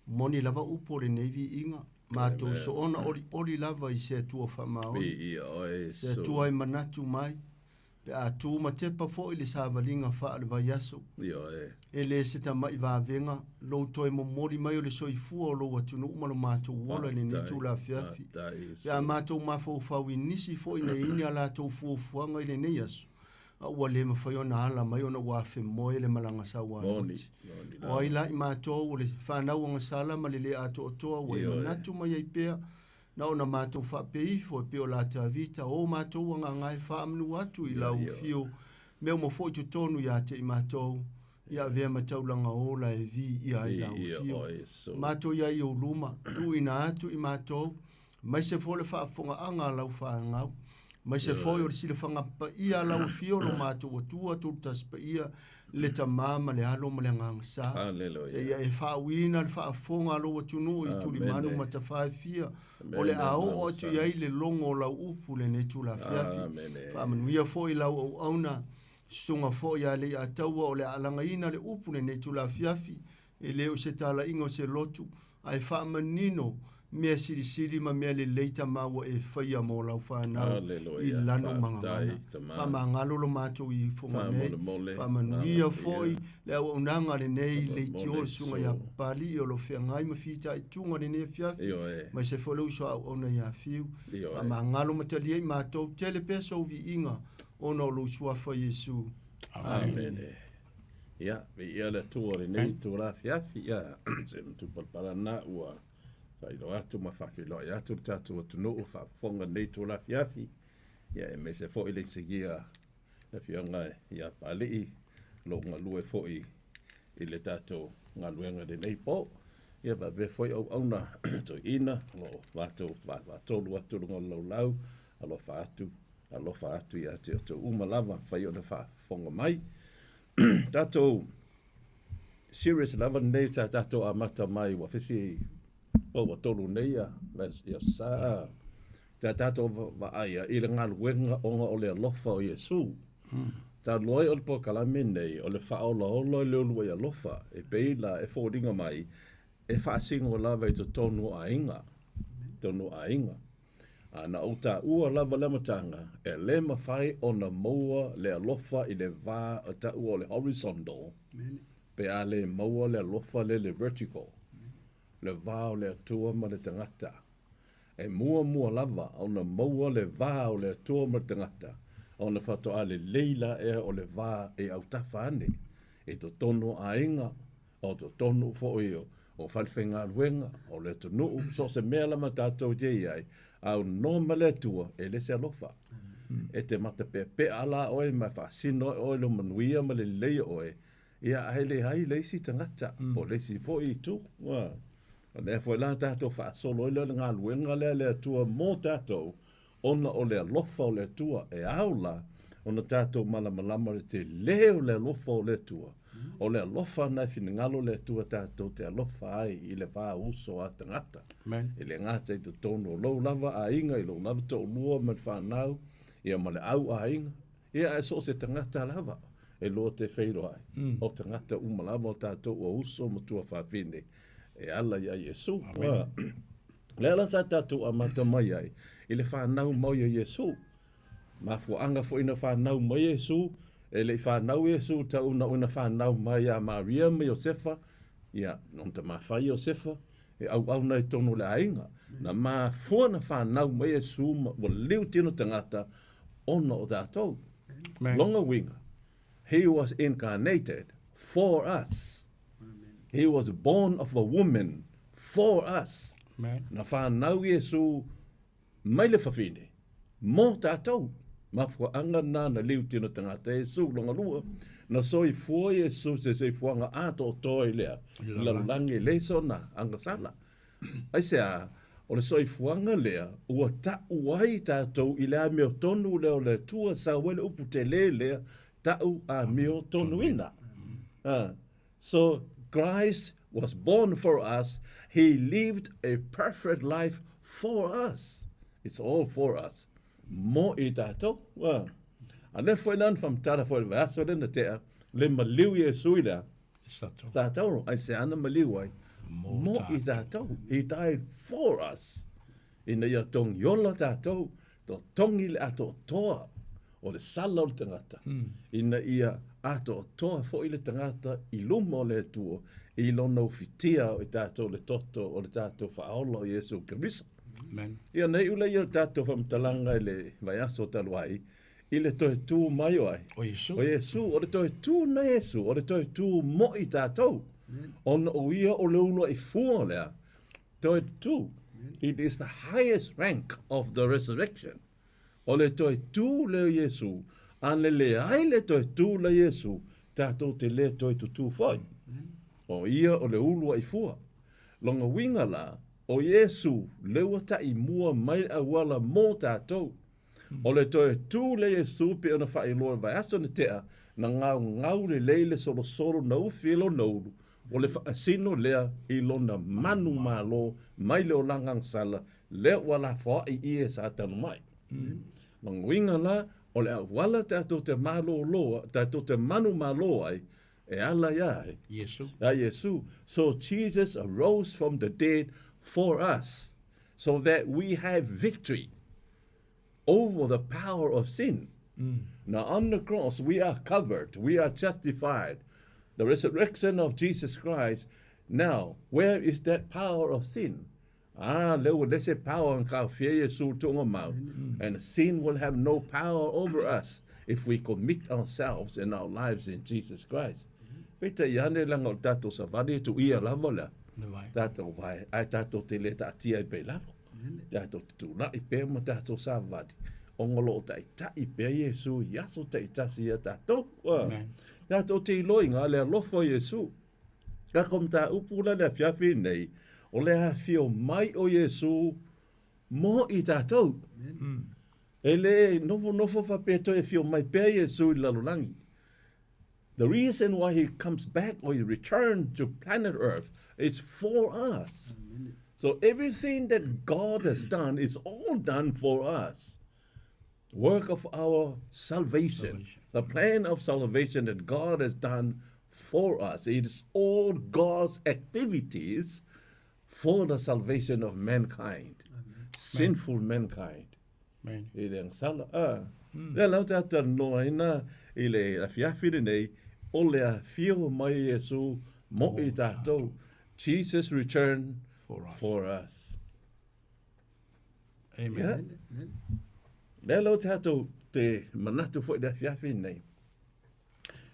[SPEAKER 11] moni lava upu o lenei viiga, matou soona olioli lava i se Atua faamaoni, se Atua e manatu mai, pe a tu ma tepa foi le savaliga faale-vaiaso. E le se tama'i vavega lou toe momoli mai o le soifua o lou atunuu ma lo matou ola i lenei itula afiafi. Pe a matou mafaufau i nisi foi na i ai ni a latou fuafuaga i lenei aso, a ua le mafai ona ala mai ona ua afemoe le malaga saualoti. O ai la i matou o le fanau agasala ma le le atoatoa ua e manatu mai ai pea, na ona matou faapea ifo e pei o la Tavita, o matou agaga e faamanu atu i lau afio, mea uma foi totonu ia te i matou, ia avea ma taulaga ola e viia ai lau afio. Matou i ai i ou luma, tuuina atu i matou, aemaise foi o le faafofogaaga a lau fanau, aemaise foi o le silafaga paia a lau afio lo matou Atua Tulutasi Paia, le Tama ma le Alo ma le Agaga Sa. Seia e faauiina le faafofoga a lou atunuu i tulimanu ma tafa e fia, o le a oo atu i ai le logo o lau upu lenei itula afiafi. Faamanuia foi lau auauna, susuga foi ia Leiataua o le a alagaina le upu lenei itula afiafi, E le o se talaiga o se lotu, ae faamanino mea silisili ma mea lelei Tama ua e faia mo lau fanau i lano ma gagana. Faamagalo lo matou ifoga nei, faamanuia foi le auaunaga a lenei leitio le Susuga ia Papalii o lo o feagai ma fitaituga i lenei afiafi, aemaise foi le uso a auauna ia Fiu. Faamagalo ma talia i matou, tele pea sou viiga ona o lou Suafa Iesu. Amene.
[SPEAKER 12] Ia, viia le Atua i lenei itula afiafi, ia, se matupalapala lena ua faailoa atu ma faafeiloai atu le tatou atunuu faafofoga i lenei itula afiafi, ia aemaise foi le inisinia le Afioga ia Papalii o lo o galue foi i le tatou galuega i lenei po. Ia faapea foi auauna toeaina o lo o matou faatolu atu i luga o le laulau, alofa atu, alofa atu ia te outou uma lava, mafai ona faafofoga mai. Tatou series lava lenei sa tatou amata mai ua fesi po ua tolu nei ia, ia sa sa tatou vaaia i le galuega ona o le alofa o Iesu. Talu ai o le polokalame nei o le faaolaola i le uluai alofa e pei la e foliga mai e faasino lava i totonu o aiga, totonu o aiga. A na ou taua lava le amataga, e le mafai ona maua le alofa i le va o taua o le horizontal, pe a le maua le alofa lea i le vertical, le va o le Atua ma le tagata. E muamua lava ona maua le va o le Atua ma le tagata, ona faatoa lelei laea o le va e autafa ane i totonu o aiga, o totonu foi o falefaigaluega, o le atunuu, so o se mea lava tatou te i ai, a aunoa ma le Atua, e le se alofa. E te matapeapea la oe ma e faasino ai oe i lou manuia ma le lelei o oe, ia ae leai le isi tagata, po o le isi foi itu. Ua, o lea foi la tatou faasolo ai lea o le galuega lea a le Atua mo tatou, ona o le alofa o le Atua, e ao la ona tatou malamalama i le tele o le alofa o le Atua. O le alofa na e finagalo le Atua tatou te alofa ai i le va uso a tagata. Amen. E le gata i totonu o lou lava aiga, i lou lava toalua ma le fanau, ia ma le au aiga, ia ae so o se tagata lava e lua te feiloai. O tagata uma lava o tatou ua uso ma tuafafine e ala ia Iesu. Amen. Lea la sa tatou amata mai ai i le fanau mai o Iesu. Mafuaaga foi na fanau mai Iesu, e le i fanau Iesu tau na ona fanau mai ia Maria ma Iosefa, ia, ona tama fai Iosefa, e auauna i totonu o le aiga. Na mafua na fanau mai Iesu ma ua liu tino tagata ona o tatou. Lona uiga, He was incarnated for us. He was born of a woman for us. Amen. Na whanau Iesu mai le fafine mō tātou. Mafuaaga na na liu tino tagata Iesu longa lua. Na soifua Iesu se soifuaga atoatoa i lea. Lalolagi e leai sona agasala. Aisea, o le soifuaga lea ua ta'u ai tatou i le amiotonu lea o le Atua, sau ai le upu tele lea, ta'u amiotonuina. So, Christ was born for us, he lived a perfect life for us. It's all for us. Mo i tatou. A lea foi la na faamatala foi i le vaiaso lea na tea, le maliu Iesu i le a? Sa tauro, aisea na maliu ai? Mo i tatou. He died for us. Ina ia togi ola tatou, totogi le atoatoa o le sala o le tagata, ina ia atoatoa foi le tagata i luma o le Atua i lona ufitia o i tatou le toto o le tatou Faaola o Iesu Keriso.
[SPEAKER 10] Amen.
[SPEAKER 12] Ia na iu lea o le tatou faamatalaga i le vaiaso talu ai, i le toe tū mai o ai?
[SPEAKER 10] O Iesu.
[SPEAKER 12] O Iesu, o le toe tū na Iesu, o le toe tū mo i tatou. Ona o ia o le uluai fua lea, toe tū. It is the highest rank of the resurrection. O le toe tū lea o Iesu, a na leai le toe tū la Iesu, tatou te le toe tutū foi. O ia o le uluai fua. Lona uiga la, o Iesu le ua taimua mai le auala mo tatou. O le toe tū lea Iesu pei ona faailoa i le vaiaso na tea, na gaugau lelei le solosolo na ufi e lona ulu, o le faasino lea i lona manumalo mai le olaga agasala lea ua lafoai ie sa talu mai. Lona uiga la, o le auala tatou te malolo, tatou te manumalo ai, e ala ia ai.
[SPEAKER 10] Iesu.
[SPEAKER 12] Ia Iesu. So Jesus arose from the dead for us, so that we have victory over the power of sin. Now, on the cross, we are covered, we are justified. The resurrection of Jesus Christ. Now, where is that power of sin? Ah, lea ua leai se power na kaofia Iesu i tuuga mau. And sin will have no power over us if we commit ourselves and our lives in Jesus Christ. Peitai ane leaga o le tatou savali e tuuia lava lea. Tatou vae, ae tatou te le taatia ai pea i lalo. Tatou te tulai pea ma tatou savali, ona o lo o taitai pea Iesu i aso taitasi ia tatou. Tatou te iloiga le alofa o Iesu. Kako mataupu la le afiafi nei, o le afio mai o Iesu mo i tatou. E le nofonofo faapea toe afio mai pea Iesu i le lalolagi. The reason why he comes back or he returned to planet Earth is for us. So everything that God has done is all done for us. Work of our salvation. salvation. The plan of salvation that God has done for us. It is all God's activities for the salvation of mankind. Amen. Sinful mankind.
[SPEAKER 10] Amen.
[SPEAKER 12] I le agasala. Ah. Lea la ou te talanoaina i le afiafi lenei, o le afio mai o Iesu mo i tatou. Jesus returned
[SPEAKER 10] For us.
[SPEAKER 12] for us.
[SPEAKER 10] Amen.
[SPEAKER 12] Yeah. Lea la ou tatou te manatu foi i le afiafi lenei.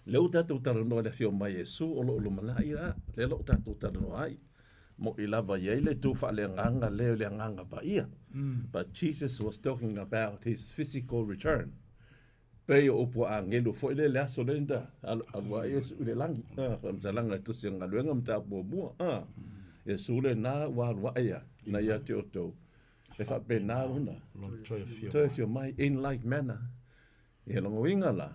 [SPEAKER 12] Lea ua tatou talanoa i le afio mai Iesu o lo o lumanai la, lea la ua tatou talanoa ai. Mo'i lava i ai le itu faaleagaga lea o le agaga paia. But Jesus was talking about his physical return. Pei o upu a agelu foi lea i le aso lea na alu ai Iesu i le lagi. Faamatalaga i le Tusi o Galuega mataupu muamua. Iesu lena ua alu ae ia, na ia te outou. E faapena lona.
[SPEAKER 10] Toe
[SPEAKER 12] afio mai in like manner. Ia lona uiga la,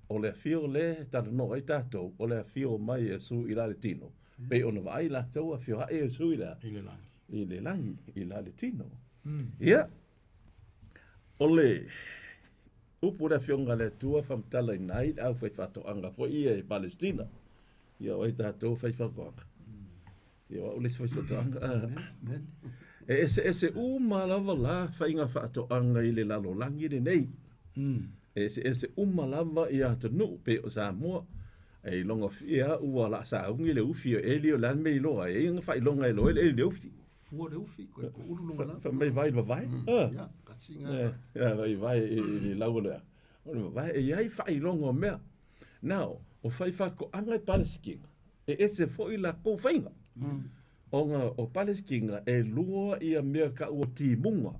[SPEAKER 12] o le afio lea e talanoa ai tatou, o le afio mai o Iesu i la le tino. Pei ona vaai latou afio ae Iesu i le a?
[SPEAKER 10] I le lagi.
[SPEAKER 12] I le lagi, i la le tino. Ia, o le upu o le Afioga a le Atua faamatalaina ai le aufaifaatoaga foi ia i Palestina. Ia o ai tatou faifaatoaga? Ia o au le isi faifaatoaga. E eseese uma lava la faiga faatoaga i le lalolagi lenei. E eseese uma lava ia atunuu pei o Samoa. E iloga fia au ua laa sauni le ufi o eli o le a le mea iloa ai. E i ai na faailoga e iloa ai le eli le ufi.
[SPEAKER 11] Fua le ufi, koe ko ulu longa lava.
[SPEAKER 12] Fai mai vai i le vavae.
[SPEAKER 11] Ia, kasi nga.
[SPEAKER 12] Ia, vai vai i le lau o le a. O le vavae, e i ai faailoga o mea. Now, o faifaatoaga i Palesitina, e ese foi lakou faiga. Ona o Palesitina e lua ia mea taua timuga.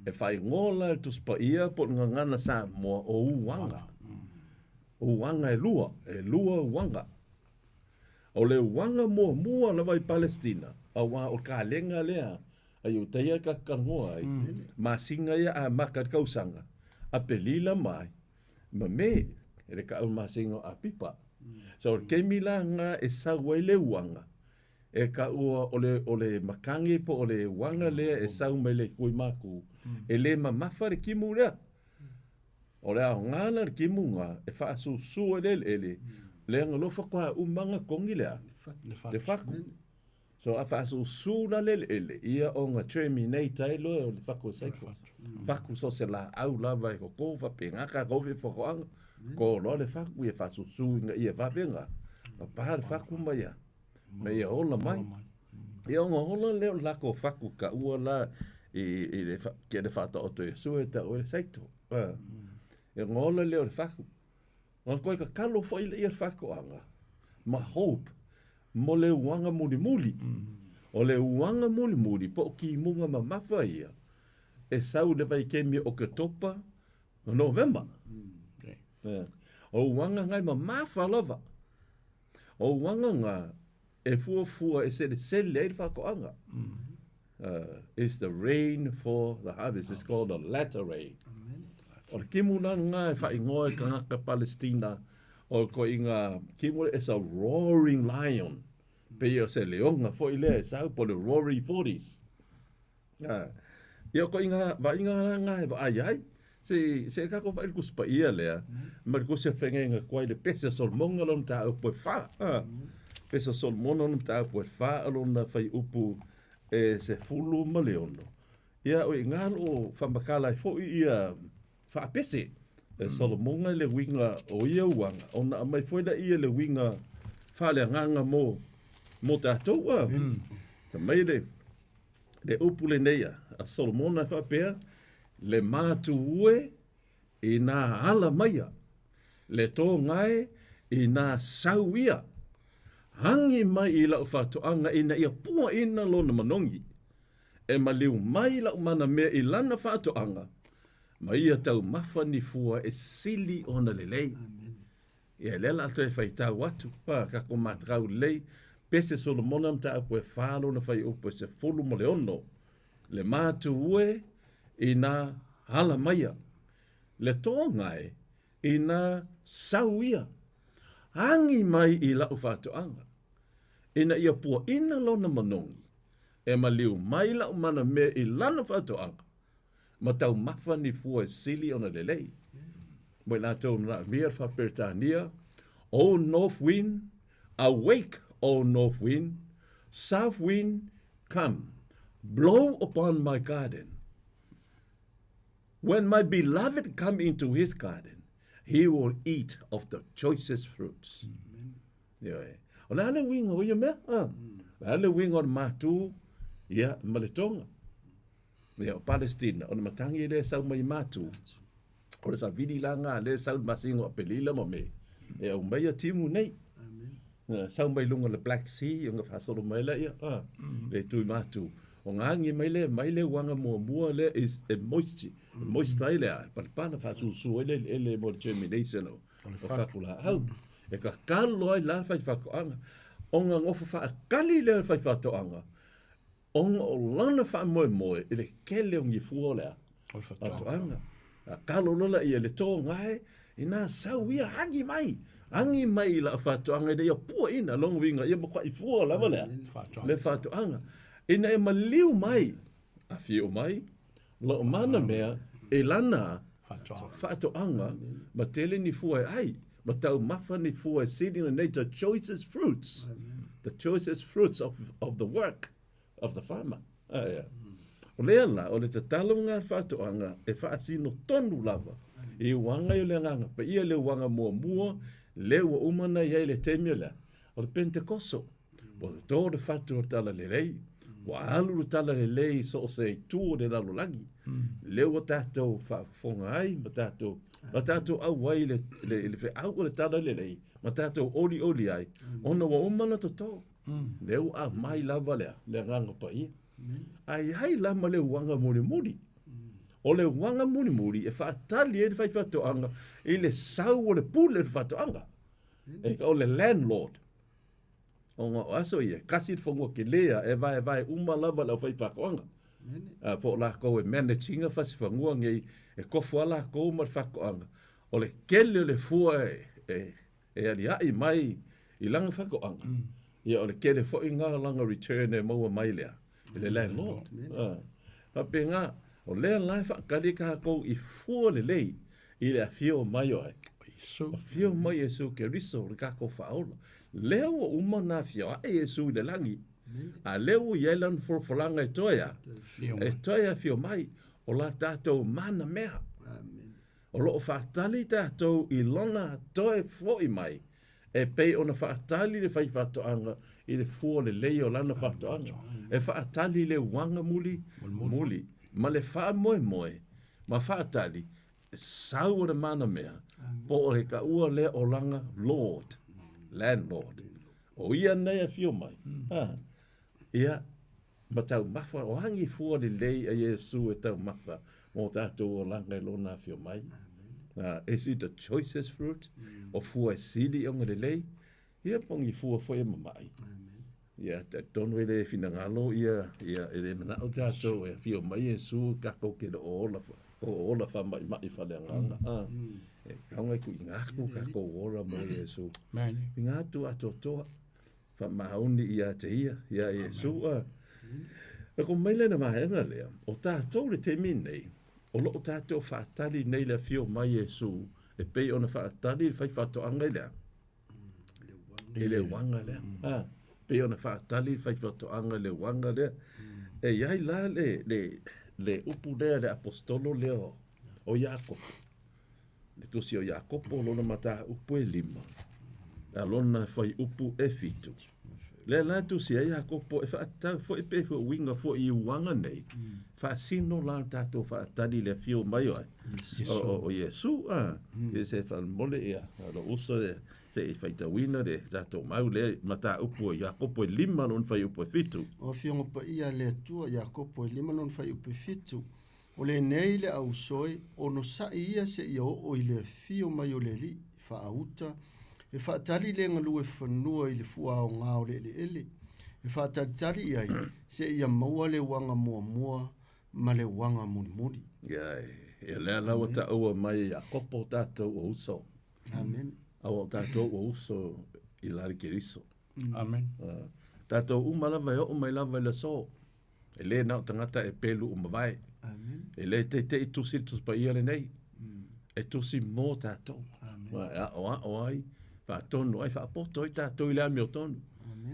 [SPEAKER 12] E faaigoa la e le Tusi Paia po o le Gagana Samoa o uaga. Uaga e lua, e lua uaga. O le uaga muamua lava i Palesitina, aua o le kalega lea a Iutaia ta te talanoa ai, masina ia amata i le tausaga, Apelila mai, ma Me, e le kau masina o Apipa. So o le taimi la lena e sau ai le uaga, e taua o le, o le matagi po o le uaga lea e sau mai le Tui Maku, e le mamafa le timu lea. O le aoga la le timu lena, e faasusu ai le eleele, Leaga loa faatoa uma ona togi le a? Le fatu. So a faasusu la le eleele, ia ona terminate ai loa o le fatu e saiko. Fatu so o se laau lava e toto faapena tatou faatoaga, to loa le fatu ia faasusu ina ia vave ona pa le fatu ma ia ma ia ola mai. Ia ona ola lea o le latou fatu taua la i i le ke le faataoto e Iesu e tau ai le saito. Ia ona ola lea o le fatu. Ona toe tatalo foi lea i le faatoaga ma hope mo le uaga mulimuli. O le uaga mulimuli po o timuga mamafa ia e sau i le vaitaimi o Oketopa ma Novema. O uaga na e mamafa lava. O uaga na e fuafua e selesele ai le faatoaga. Is the rain for the harvest. It's called the latter rain. O le timu la lena e faaigoa e tagata Palestina o le ituaiga timu lea, it's a roaring lion. Pei o se leoga foi lea e sau po o le roaring forties. Ia o ituaiga vaaiga la lena e vaai ai. Se se tatou vaai i le Tusi Paia lea ma le Tusi o Feagaiga Tuai i le Pese o Solomona lona mataupu e fa. Pese o Solomona lona mataupu e fa lona fuaiupu e 16. Ia o i ina lo o faamatala ai foi ia faapese e Solomona le uiga o ia uaga, ona aumai foi lea le uiga faaleagaga mo mo tatou. Fai mai le le upu lenei a Solomona e faapea, Le matu e inā ala maia, le tōgae inā sau ia, agi mai i lau faatoaga ina ia puaina lona manogi, e maliu mai lau manamea i lana faatoaga, ma ia taumafa ni fua e sili ona lelei. Ia, lea o le a toe faitau atu, a tatou matatau lelei, Pese Solomona mataupu e fa lona fuaiupu e 16, Le matu e inā ala maia, le tōgae inā sau ia, agi mai i lau faatoaga, ina ia puaina lona manogi, e maliu mai lau manamea i lana faatoaga, ma taumafa ni fua e sili ona lelei. Mo i latou na manaomia le Faa-Peretania, O north wind, awake, O north wind, south wind, come, blow upon my garden. When my beloved come into his garden, he will eat of the choicest fruits. Ioe. O le a le uiga o ia mea? O le a le uiga o le matū, ia, ma le toga? Ia, o Palestina, o le matagi lea e sau mai Matu, o le savili la ngā lea e sau i le masina o Apelila ma Me, e aumaia timu nei. Amen. Sau mai luga o le Black Sea, ona faasolo mai lea, a, le itu i Matu. O ngā agi mai lea, mai le uaga muamua lea is e moist, e moist ai le a, palapala faasusu ai le eleele mo le germination o, o fakulaau. E kakalo ai la le faifaatoaga. Ona nofo faakali lea le faifaatoaga, Ona o lana faamoemoe i le tele o ni fua o le a? O le faatoaga. A kalo loa laia i le tōgae, inā sau ia, agi mai, agi mai i lau faatoaga ina ia puaina, lona uiga ia matuai fua lava le a? Le faatoaga. Ina ia maliu mai, afio mai, lou mana mea i lana faatoaga ma tele ni fua e ai, ma taumafa ni fua e sili ona nei, the choicest fruits, the choicest fruits of, of the work of the farmer. Ae. O lea la, o le tatalo ngā faatoaga e faasino tonu lava i uaga i o le agaga paia le uaga muamua le ua uma na i ai le taimi o lea, o le Pentekoso. Ua toto le fatu o le talalelei, ua alu le talalelei i so o se itu o le lalolagi. Lea ua tatou faafofoga ai ma tatou, ma tatou auai i le, le, le feau o le talalelei, ma tatou olioli ai, ona ua uma ona toto. Lea ua aumai lava le, le Agaga Paia. Ae i ai la ma le uaga mulimuli. O le uaga mulimuli e faatali ai le faifaatoaga i le sau o le pule o le faatoaga. E, o le landlord. Ona o aso ia, kasi le fanua kele a e vaevae uma lava le aufaifaatoaga. A po o lakou e manage ina fasifanua nei, e kofo lava lakou ma le faatoaga. O le kele o le fua e, e, e aliaʻi mai i lana faatoaga, ia o le kele foi na o lana return e maua mai lea i le landlord. Faapena, o lea la e faatali ai tatou i fua lelei i le afio mai o ai? Afio mai Iesu Keriso le tatou Faaola. Lea ua uma ona afio ae Iesu i le lagi, a lea ua i ai lana folafolaga e toe a? E toe afio mai. O la tatou mana mea. O lo o faatali tatou i lona toe foi mai e pei ona faatali le faifaatoaga i le fua lelei o lana faatoaga. E faatali le uaga muli, muli, ma le faamoemoe ma faatali sau o le mana mea, po o le taua lea o lana lord, landlord. O ia nei afio mai. Ha. Ia, ma taumafa, o a ni fua lelei a Iesu e taumafa mo tatou olaga i lona afio mai. Is it the choicest fruit? O fua e sili ona lelei? Ia, po o ni fua foi e mama'i. Ia, talitonu e le finagalo ia, ia, e le manao tatou e afio mai Iesu tatou te le o ola, o ola faama'ima'i faaleagaga. A, e tatau ona tuuina atu tatou ola mo Iesu. Tuuina atu atoatoa, faamaoni ia te ia, iā Iesu. A, e ko mai lena vaega lea, o tatou i le taimi nei, o lo o tatou faatali nei i le afio mai Iesu e pei ona faatali le faifaatoaga i le a? I le uaga lea. A, pei ona faatali le faifaatoaga i le uaga lea. E i ai la le, le, le upu lea le aposetolo lea o Iakopo, le tusi o Iakopo lona mataupu e 5, a lona fuaiupu e 7. Lea la e tusi ai Iakopo e faatatau foi pe uiga foi i uaga nei, faasino la le tatou faatali i le afio mai o ai? O Iesu. A, ia se faamolemole ia lou uso se i faitauina le tatou mau lea mataupu o Iakopo e 5 lona fuaiupu e 7.
[SPEAKER 11] O Afioga Paia a le Atua, Iakopo e 5 lona fuaiupu e 7. O lenei le ausoe, onosai ia seia oo i le afio mai o le Alii, faauta, e faatali le galue fanua i le fuaaogā o le eleele, e faatalitali i ai seia maua le uaga muamua ma le uaga mulimuli.
[SPEAKER 12] Ia, ia lea la ua taua mai e Iakopo tatou ua uso.
[SPEAKER 11] Amen.
[SPEAKER 12] Aua o tatou ua uso i la le Keriso.
[SPEAKER 10] Amen.
[SPEAKER 12] Tatou uma lava e oo mai lava i le aso. E le na o tagata e pelu ua mavae. E le teitei tusi le Tusi Paia lenei. E tusi mo tatou. Amen. E aoao ai, faatonu ai, faapoto ai tatou i le amiotonu.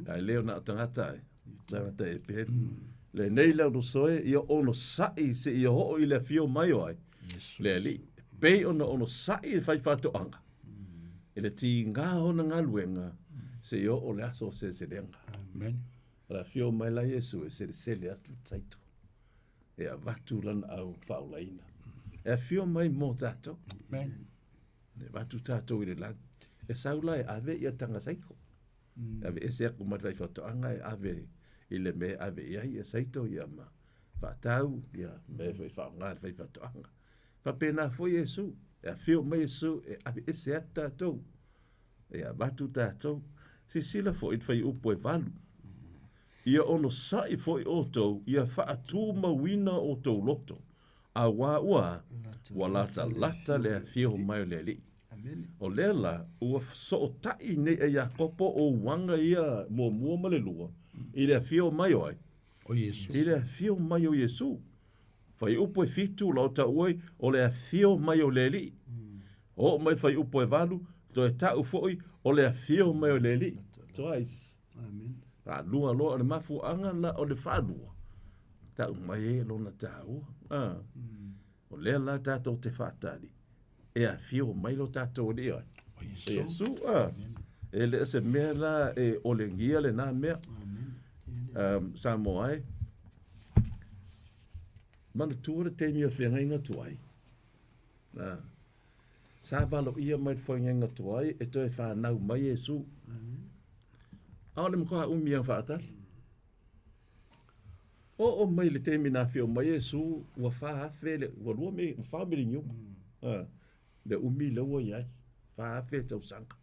[SPEAKER 12] Ae le o na o tagata e, tagata e pelu. Lenei lau lusoe, ia onosai seia oo i le afio mai o ai, le Alii. Pei ona onosai le faifaatoaga i le tiga o ona galuega seia oo le aso o seleselega.
[SPEAKER 10] Amen.
[SPEAKER 12] O le afio mai la Iesu e selesele atu le taito, e avatu lana au faaolaina. E afio mai mo tatou.
[SPEAKER 10] Amen.
[SPEAKER 12] E avatu tatou i le lagi. E sau la e ave ia taga saito. E ave ese atu mai le faifaatoaga e ave i le mea e ave i ai ia saito ia ma faatau ia mea foi e faaaoga e le faifaatoaga. Faapena foi Iesu. E afio mai Iesu e ave ese atu tatou. E avatu tatou. Silasila foi i le fuaiupu e 8. Ia onosai foi outou ia faatumauina outou loto, auā ua ua latalata le afio mai o le Alii. O lea la, ua fesootai nei e Iakopo o uaga ia muamua ma le lua i le afio mai o ai?
[SPEAKER 10] O Iesu.
[SPEAKER 12] I le afio mai o Iesu. Fuaiupu e 7 la o tau ai, o le afio mai o le Alii. Oo mai le fuaiupu e 8, toe tau foi, o le afio mai o le Alii. Twice.
[SPEAKER 11] Amen.
[SPEAKER 12] Faalua loa, o le mafuaaga la o le faalua, tau mai ai lona taua. Ah. O lea la tatou te faatali, e afio mai lo tatou Alii ai. O Iesu. Ah. E le o se mea la e olegia lena mea. Amen. Samoa e, manatua le taimi o le feagaiga tuai. Ah. Sa valoia mai le feagaiga tuai e toe fanau mai Iesu. A o le matua umi lava faatali. Oo mai le taimi na afio mai Iesu, ua 4,000 le, ua lua me, ua fa miligiuma. Ah, le umi lea ua i ai, 4,000 tausaga.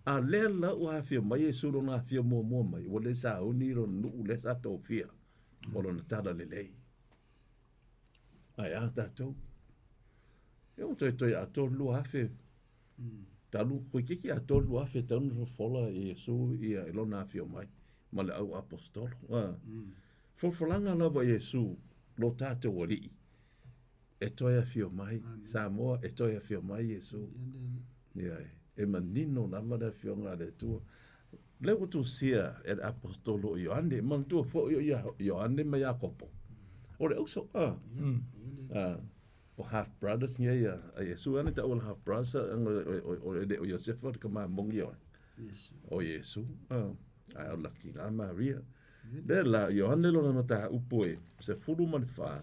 [SPEAKER 12] A lea la ua afio mai Iesu lona afio muamua mai, ua le sauni lona nuu lea sa tofia o lona talalelei. Ae a tatou? E o toe toe atoa le 2,000. Talu toeitiiti atoa le 2,000 talu ona fofola e Iesu ia i lona afio mai ma le au aposetolo. Folafolaga lava a Iesu lo tatou Alii. E toe afio mai, Samoa, e toe afio mai Iesu. Ia, e manino lava le afioga a le Atua. Lea ua tusia e le Aposetolo o Ioane, manatua foi o Ioane ma Iakopo, o le uso, a, a, o half brothers nei a Iesu, ana taua le half brothers, o le o Iosefa le tama moni o ai, o Iesu, a, ae o laki la Maria. Lea la, Ioane lona mataupu e 14,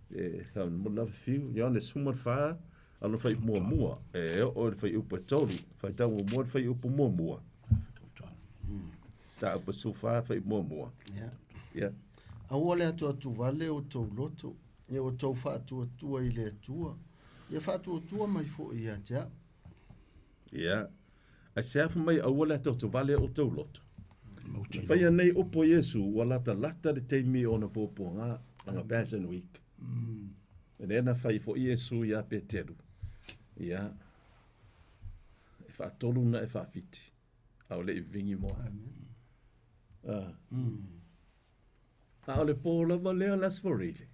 [SPEAKER 12] E mo lava fiu, Ioane 14, a lona fuaiupu muamua, e oo i le fuaiupu e tolu, faitau muamua le fuaiupu muamua. Mataupu e 14, fuaiupu muamua.
[SPEAKER 11] Ia.
[SPEAKER 12] Ia.
[SPEAKER 11] Aua le atuatuvale o tou loto, ia outou faatuatua i le Atua, ia faatuatua mai foi ia te au.
[SPEAKER 12] Ia. Ai se afa mai aua le atuatuvale o tou loto. Na faia nei upu a Iesu ua latalata le taimi o ona puapuaga, lana Passion Week. E lea na fai foi Iesu iā Peteru, ia, e faatolu na e faafiti, a o le i vingi moa. Ah. A o le pō lava lea le Aso Faraile,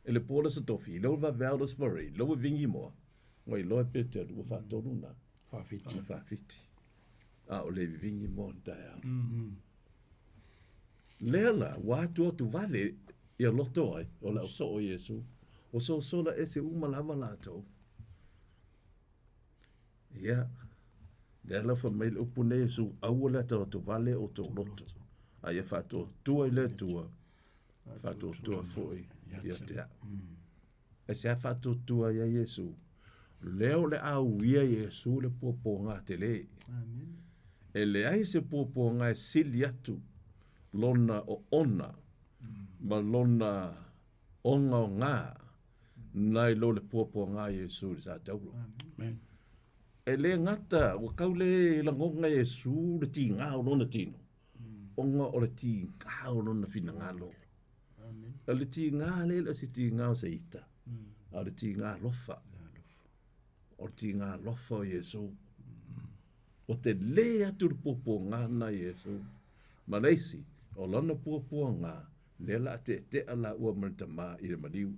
[SPEAKER 12] e le pō le Aso Tofi, lea ua vaveao le Aso Faraile, lea ua vingi moa, ua iloa e Peteru ua faatolu na.
[SPEAKER 10] Faafiti.
[SPEAKER 12] Na faafiti. A o le vivingi moa le taeao. Lea la, ua atu atu vale ia loto ai, o le au soo o Iesu, ua sosola ese uma lava latou. Ia, lea la fai mai le upu nei Iesu, aua le atu atu vale o tou loto, a ia faatuatua i le Atua, faatuatua foi ia te au. E se a faatuatua ai ia Iesu? Lea o le a uia Iesu le puapuaga tele.
[SPEAKER 11] Amen.
[SPEAKER 12] E leai se puapuaga e sili atu lona oona ma lona ogaoga nai lo le puapuaga a Iesu i le sa tauro.
[SPEAKER 10] Amen.
[SPEAKER 12] E le gata ua kau le lagona Iesu le tiga o lona tino, ona o le tiga o lona finagalo. O le tiga le le o se tiga o se ita, a o le tiga alofa. O le tiga alofa o Iesu. Ua tele atu le puapuaga lena a Iesu. Ma le isi, o lana puapuaga, lea la a teetea laua ma le Tama i le maliu.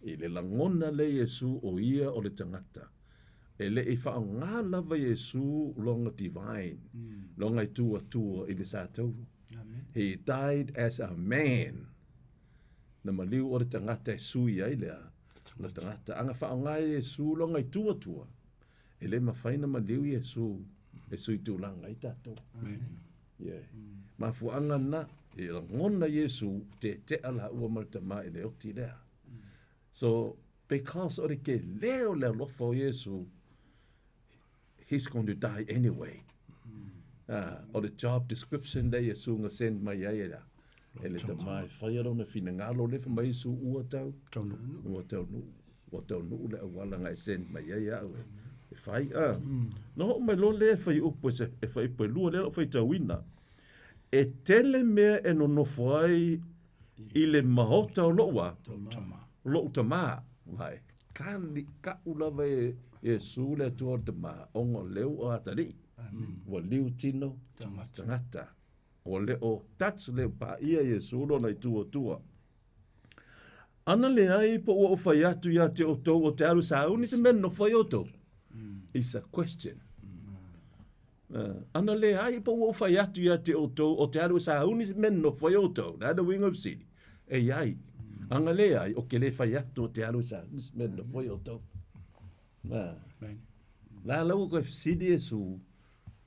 [SPEAKER 12] I le lagona lea Iesu o ia o le tagata, e le i faaaoga lava Iesu lona divine, lona itu Atua i le sa tauro. He died as a man. Na maliu o le tagata e sui ai le a, le tagata. A na faaaoga e Iesu lona itu Atua, e le mafai na maliu Iesu e sui tulaga ai tatou. Yeah. Mafuaaga na, e lagona Iesu teetea laua ma le Tama i le oti lea. So, because o le tele o le alofa o Iesu, he's going to die anyway. O le job description lea Iesu na send mai ai e la, e le Tama e faia lona finagalo lea fai mai Iesu ua tau, ua taunuu, ua taunuu le auala na e send mai ai au e, e fai. Na oo mai loa lea e fai upu e, se, e fai upu e lua lea o faitauina, e tele mea e nonofo ai i le maota o lou a, lou tama. Vai, kali ka'u lava e Iesu le Atua o le tama, ona o lea ua atalii. Ua liu tino tagata. Ua le o touch le paia Iesu lona itu Atua. Ana leai po ua ou fai atu ia te outou o te alu sauni se mea nofo ai outou. It's a question. Ana leai po ua ou fai atu ia te outou o te alu e sauni se mea nofo ai outou. Le a le uiga o le fesili? E iai. Ana leai, o ke le fai atu o te alu e sauni se mea nofo ai outou. La lau koe fesili Iesu,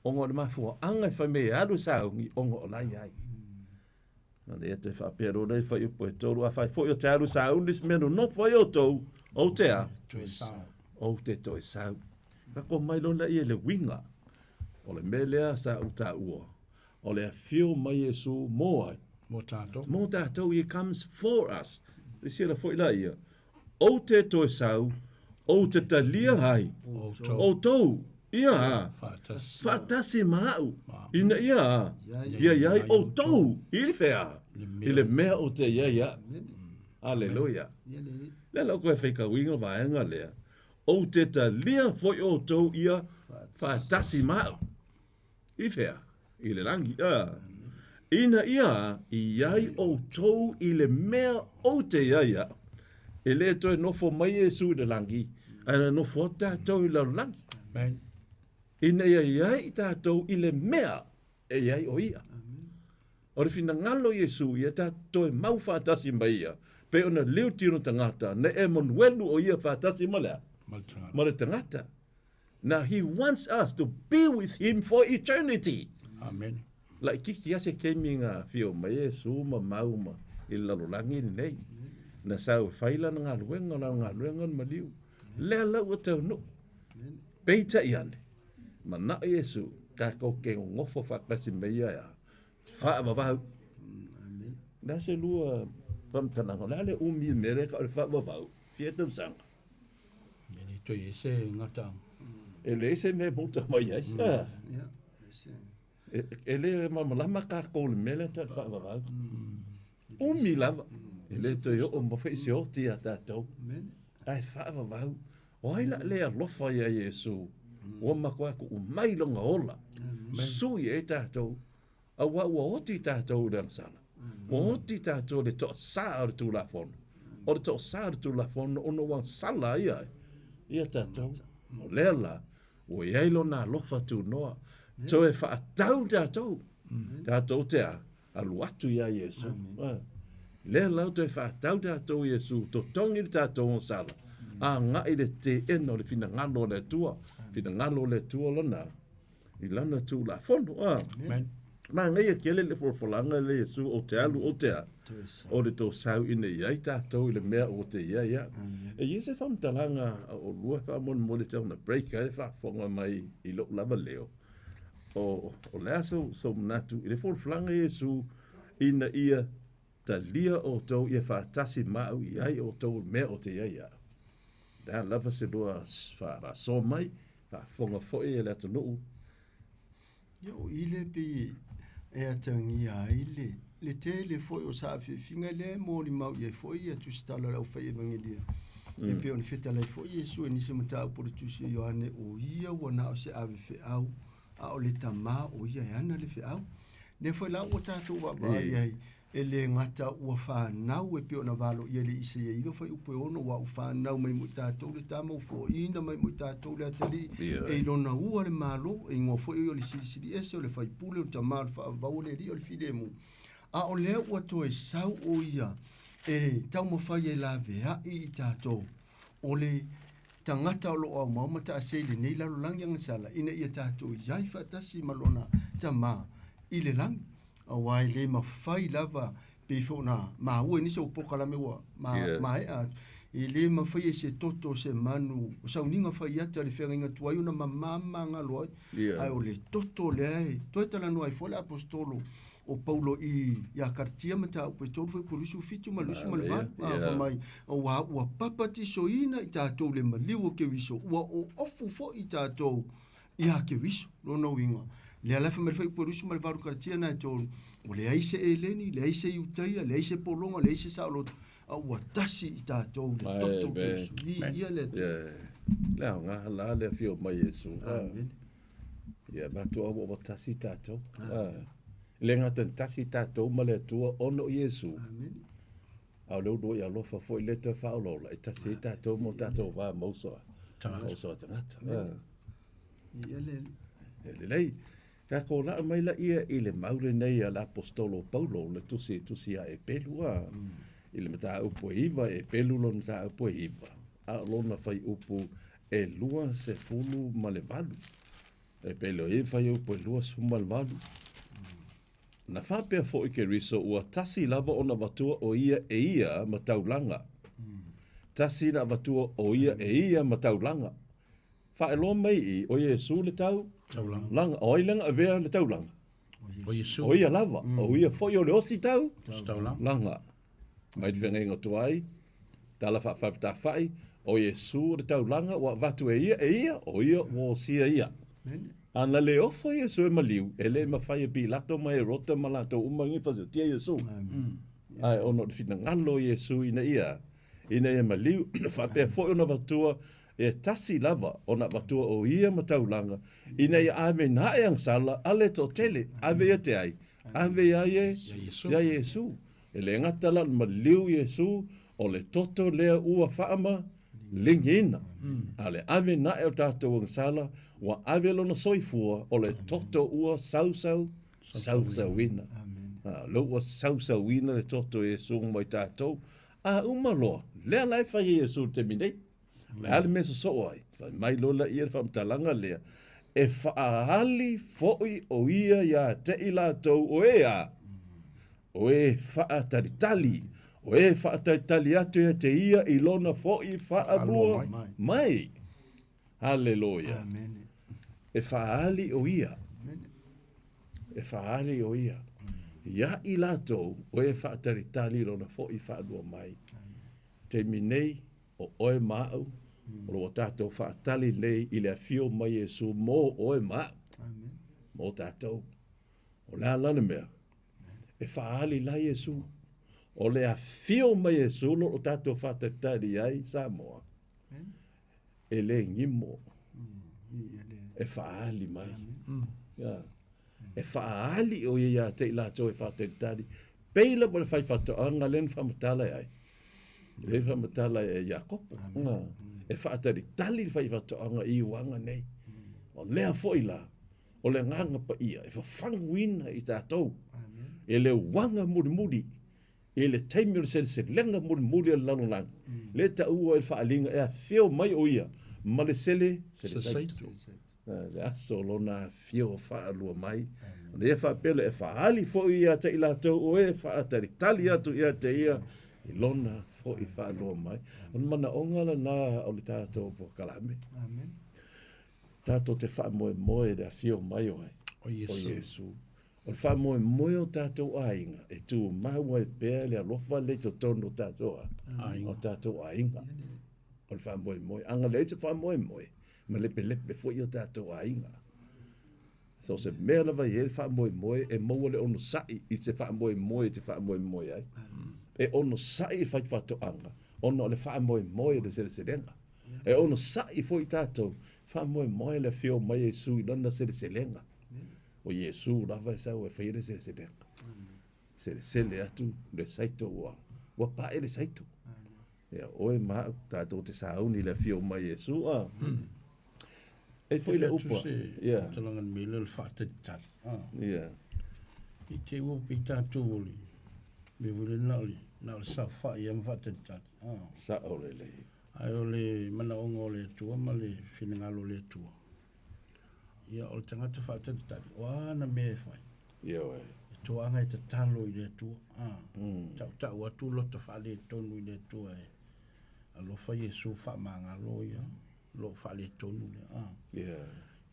[SPEAKER 12] ona o le mafuaaga e fai mai e alu e sauni, ona o la iai. Na lea toe faapea loa lea i fuaiupu e tolu, afai foi o te alu sauni se mea nonofo ai outou, ou te a? Ou te toe sau. Kako mai loa lea i le uiga o le mea lea sa ou taua, o le afio mai Iesu mō ai?
[SPEAKER 10] Mō tātou.
[SPEAKER 12] Mō tātou, he comes for us. Le siala foi la ia, ou te toe sau, ou te talia ai, outou, ia a, faatasi ma au, ina ia a, ia i ai outou, i le fea, i le mea ou te i ai au. Aleluia. Lea la ou koe faitauina le vaega lea, ou te talia foi outou ia faatasi ma au. I fea? I le lagi. Ina ia i ai outou i le mea ou te i ai au. E le toe nofo mai Iesu i le lagi, ae na nofo atu tatou i le lalolagi.
[SPEAKER 10] Amen.
[SPEAKER 12] Ina ia i ai tatou i le mea e i ai o ia. O le finagalo o Iesu ia tatou toe mau faatasi ma ia, pei ona liu tino tagata, na Emanuelu o ia faatasi ma le a? Ma le tagata. Now he wants us to be with him for eternity.
[SPEAKER 10] Amen.
[SPEAKER 12] Laititi lava se taimi na afio mai ai Iesu ma mau ma i le lalolagi lenei. Na sau e fai lana galuega, o lana galuega o le maliu. Lea la ua taunuu. Peitai ane, manao Iesu tatou te nonofo faatasi ma ia e a? Faavavau. O le a se lua faamatalaga? O le a le umi o le mea lea e tau o le faavavau? Fia tausaga.
[SPEAKER 10] E le toe i ai se gataaga.
[SPEAKER 12] E leai se mea e muta mai ai. E le malamalama tatou i le mea lea tau faavavau. Umi lava. E le toe oo ma fai se oti ia tatou. Ae faavavau. O ai la le alofa ia Iesu? Ua matua tuu mai lona ola. Sui ai tatou. Aua ua oti tatou i le agasala. Ua oti tatou i le toasā o le Tulafono. O le toasā o le Tulafono ona ua agasala ai ia, ia tatou. O lea la, ua i ai lona alofa tunoa, toe faatau tatou. Tatou te a, alu atu ia Iesu. Lea la ua toe faatau tatou i Iesu, totogi le tatou agasala, agai le teena o le finagalo o le Atua. Finagalo o le Atua lona, i lana Tulafono. A.
[SPEAKER 10] Amen.
[SPEAKER 12] Manaia tele le folafolaga lea Iesu ou te alu ou te a, o le tou sau ina i ai tatou i le mea ua te i ai a. E i ai se faamatalaga a oulua faamolemole tau na break ai le faafofoga mai i lou lava leo. O, o le a sou, sou manatu i le folafolaga Iesu ina ia talia outou ia faatasi ma au i ai outou i le mea ou te i ai au. Le a lava se lua faasoa mai, faafofoga foi e le atunuu.
[SPEAKER 11] Ia, o i lea pei e atagia ai le, le tele foi o saafiafiga lea e molimau i ai foi ia tusitala o le aufai evangelia. E pei ona fetalai foi Iesu i nisi o mataupu o le tusi a Ioane, o ia ua na o se ave feau, a o le Tama o ia e ana le feau. Lea foi la ua tatou vaavaai ai, e le gata ua fanau e pei ona valoia le Isaia 9 fuaiupu e 6, aua ua fanau mai mo i tatou le tama, ua foaiina mai mo i tatou le atalii, e i lona ua le Malo, e igoa foi o ia o le Silisili Ese, o le Faipule, o le Tama o le Faavavau, o le Alii o le Filemu. A o lea ua toe sau o ia e taumafai e laveai i tatou, o le tagata o lo o aumau ma taase i lenei lalolagi agasala ina ia tatou i ai faatasi ma lona Tama i le lagi. Aua e le mafai lava, pei foi ona maua i nisi o polokalame ua ma, yeah. maea atu, e le mafai e se toto se manu, o sauniga fai ata le feagaiga tuai ona mamama galo ai. Yeah. Ae o le toto lea e toe talanoa ai foi le apostolo o Paulo i ia Karatia mataupu e 3 fuaiupu 27 ma 28, a fai mai, aua ua papatisoina i tatou le maliu o Keriso, ua oofu foi i tatou ia Keriso. Lona uiga, lea la e fai mai le fuaiupu e 28 Karatia na e 3, ua leai se Eleni, leai se Iutaia, leai se pologa, leai se saoloto, a ua tasi i tatou le toto o Keriso. Viia le Atua.
[SPEAKER 12] Le aoga la le afio mai Iesu.
[SPEAKER 11] Amene.
[SPEAKER 12] Ia matua ua ua tasi tatou. E le gata ina tasi tatou ma le Atua ona o Iesu.
[SPEAKER 11] Amene.
[SPEAKER 12] A o le uluai alofa foi lea toe faaolaola e tasi ai tatou ma o tatou va ma uso a tagata. Uso a tagata.
[SPEAKER 11] Ia le Alii.
[SPEAKER 12] E lelei. Tatou laa mai laia i le mau lenei a le Aposetolo o Paulo, le tusi tusi a Epelu a, i le mataupu e 9, Epelu lona mataupu e 9, a o lona fuaiupu e 28. E pei loa i fuaiupu e 28. Na faapea foi Keriso ua tasi lava ona avatua o ia e ia ma taulaga. Tasi na avatua o ia e ia ma taulaga. Faailoa mai i o Iesu le tau
[SPEAKER 10] taulaga.
[SPEAKER 12] Laga. O ai lea na avea le taulaga?
[SPEAKER 10] O Iesu.
[SPEAKER 12] O ia lava. O ia foi o le osi tau
[SPEAKER 10] taulaga.
[SPEAKER 12] Laga. Mai le feagaiga tuai, tala faafaletafa'i, o Iesu o le taulaga ua avatu e ia e ia, o ia ua osia ia. A na le ofo Iesu e maliu, e le mafai e Pilato ma Herota ma latou uma nei fasiotia Iesu. Ae ona o le finagalo o Iesu ina ia, ina ia maliu, faapea foi ona avatua e tasi lava ona avatua o ia ma taulaga, ina ia ave nae agasala a le toatele, ave ia te ai, Ave iā Iesu. Iā Iesu. E le gata la o le maliu Iesu, o le toto lea ua faamaligiina. A o le ave naʻe o tatou agasala, ua ave lona soifua, o le toto ua sausau, sausauina. A, lea ua sausauina le toto o Iesu mo i tatou. A uma loa, lea la e fai e Iesu i le taimi nei. O le a le mea e sosoo ai? Fai mai loa laia le faamatalaga lea, e faaali foi o ia iā te i latou o e a, o e faatalitali, o e faatalitali atu ia te ia i lona foi faalua mai. Haleluia. E faaali o ia. E faaali o ia. Ia i latou o e faatalitali i lona foi faalua mai. Taimi nei, o oe ma au, o lo o tatou faatali nei i le afio mai Iesu mo oe ma au. Mo tatou. O le a la le mea? E faaali la Iesu. O le afio mai Iesu lo o tatou faatalitali ai Samoa. E le gimo. E faaali mai. E faaali o ia ia te i latou e faatalitali. Pei lava o le faifaatoaga lea na faamatala ai. Lea na faamatala e Iakopo. E faatalitali le faifaatoaga i uaga nei. O lea foi la, o le agaga paia e fafaguina i tatou. E le uaga mulimuli i le taimi o le seleselega mulimuli o le lalolagi, lea e taua i le faaaliga e afio mai o ia ma le sele selesaito. Le aso o lona afio faalua mai. Ona ia faapea lea, e faaali foi ia te i latou o e faatalitali atu ia te ia i lona foi faalua mai. O le manaoga lena o le tatou polokalame. Tatou te faamoemoe i le afio mai o ai? O Iesu. O le faamoemoe o tatou aiga e tumau ai pea le alofa lea i totonu o tatou aiga. O tatou aiga. O le faamoemoe. A na leai se faamoemoe, ma lepelepe foi o tatou aiga. So o se mea lava e i ai le faamoemoe e maua le onosai i se faamoemoe e te faamoemoe ai. E onosai le faifaatoaga ona o le faamoemoe i le seleselega. E onosai foi tatou, faamoemoe le afio mai o Iesu i lana seleselega. O Iesu lava e sau e faia le seleselega. Selesele atu le saito ua, ua pae le saito. Ia, oe ma au, tatou te sauni i le afio mai Iesu. A. E foi le upu.
[SPEAKER 10] Ia. Talaga le mea le faatalitali.
[SPEAKER 12] Ia.
[SPEAKER 10] I te ua pei tatou o le mea foi lele na o le, na o le saofai ia ma faatalitali.
[SPEAKER 12] Sao lelei.
[SPEAKER 10] Ae o le manaoga o le Atua ma le finagalo o le Atua. Ia, o le tagata faatalitali, o a ana mea e fai?
[SPEAKER 12] Ioe.
[SPEAKER 10] E toaga e tatalo i le Atua. A, mm. Tautau atu lota faaletonu i le Atua e alofa Iesu faamagalo ia lou faaletonu lea. A.
[SPEAKER 12] Yeah.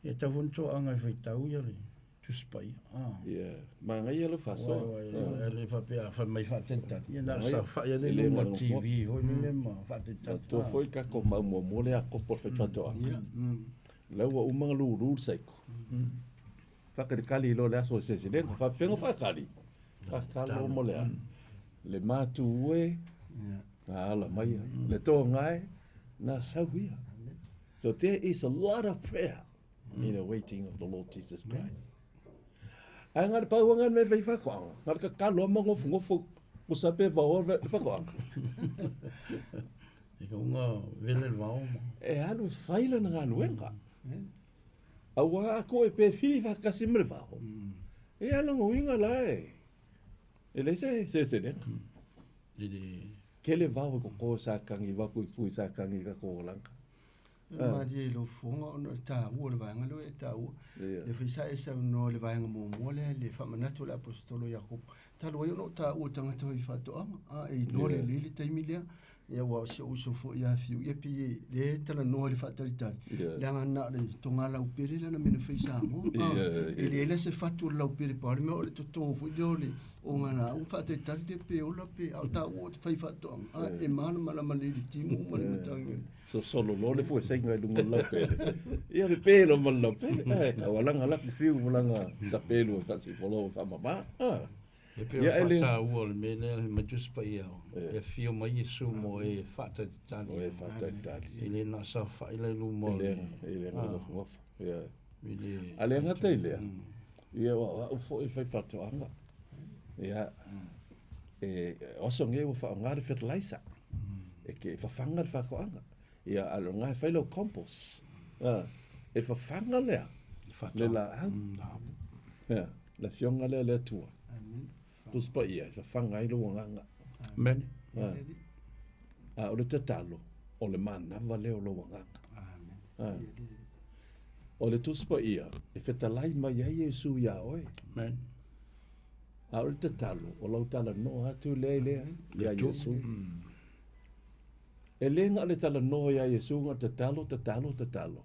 [SPEAKER 10] Ia tau foi ni toaga e faitau ia le Tusi Paia.
[SPEAKER 12] A. Yeah. Manaia le faasoa.
[SPEAKER 10] E le faapea a fai mai faatalitali. Ia na o le saofai lava i luma o le TV foi lele ma faatalitali.
[SPEAKER 12] Matua foi le tatou mau muamua lea a Kopo le faifaatoaga. La ua uma ona lulu le saiko. Faakalikali loa le aso o le seleselega. Faafefea ona faakali? Faakalo ma le a? Le matu e na ala mai ia. Le toga e na sau ia. So there is a lot of prayer in the waiting of the Lord Jesus Christ. Ae na o le pau lava le mea e fai faatoaga, na o le tatalo lava ma nofonofo pusa pe vaoa le faatoaga.
[SPEAKER 10] E kaunga vele le vao ma.
[SPEAKER 12] E alu e fai lana galuega. Aua a koe pe fili faatasi ma le vao, ia lona uiga la e e leai se seleselega. Tele vao e koko sa kagi vao kuikui sa kagi i tatou olaga.
[SPEAKER 11] E malie i lou fofoga ona o le taua o le vaega lea ua e taua. Lea foi sa e saunoa i le vaega muamua lea i le faamanatu o le Aposetolo Iakopo, talu ai ona o taua tagata faifaatoaga, a e iloa lelei le taimi lea. Ia aua o si ou uso foi ia Fiu, ia pei e lea e talanoa i le faatalitali, leaga na o le toga laupele lana mea na fai i Samoa. E leai la se fatu o le laupele, pau le mea o le toto foi lea o le ogalaau ma faatalitali lea pe ola pe, a o taua o te faifaatoaga, a e malamalama lelei i le timu ma le matagi.
[SPEAKER 12] Sosolo loa le fuesaiga i luga o le laupele. Ia pepe loa ma le laupele. Ae taualaga la ku fiu ma lana sapelu e faasifolo e faamama.
[SPEAKER 10] E pei o le faataua o le mea lea mai Tusi Paia, e afio mai Iesu mo e faatalitali.
[SPEAKER 12] Mo e faatalitali.
[SPEAKER 10] E le na o saofai la i luma
[SPEAKER 12] o le... E le nofonofo. Ia. A le gata i lea, ia o au foi e fai faatoaga. Ia, e o aso nei ua faaaoga le fertilizer e ke fafaga le faatoaga. Ia, a o lena e fai lau compost. E fafaga lea le laau. Ia, le Afioga lea a le Atua. Tusi Paia e fafaga ai lou agaga.
[SPEAKER 10] Amen.
[SPEAKER 12] A o le tatalo, o le manava lea o lou agaga. Amen. O le Tusi Paia e fetalai mai ai Iesu iā oe.
[SPEAKER 10] Amen.
[SPEAKER 12] A o le tatalo, o lau talanoa atu lea i lea, iā Iesu. E le na o le talanoa iā Iesu na o le tatalo, tatalo, tatalo.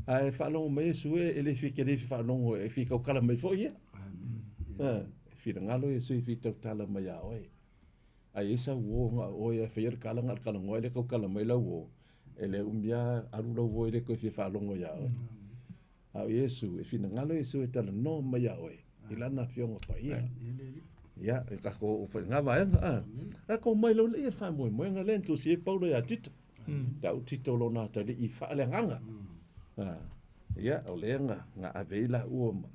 [SPEAKER 12] Ae faalogo mai Iesu e, e le fia, le fia faalogo e fia tautala mai foi ia. Amen. E finagalo Iesu e fia tautala mai iā oe. A i ai sau uo na o oe e faia le tala na o le talanoa e le tautala mai lau uo, e le umi lava alu lau uo e le toe fia faalogo iā oe. A o Iesu, e finagalo Iesu e talanoa mai iā oe i Lana Afioga Paia. Ia, e tatou oo foi i lena vaega. A, tatou omai loa lea i le faamoemoega lea na tusi ai Paulo ia Tito. Tau Tito lona atalii faaleagaga. Ia, o lea na, na ave ai laua ma,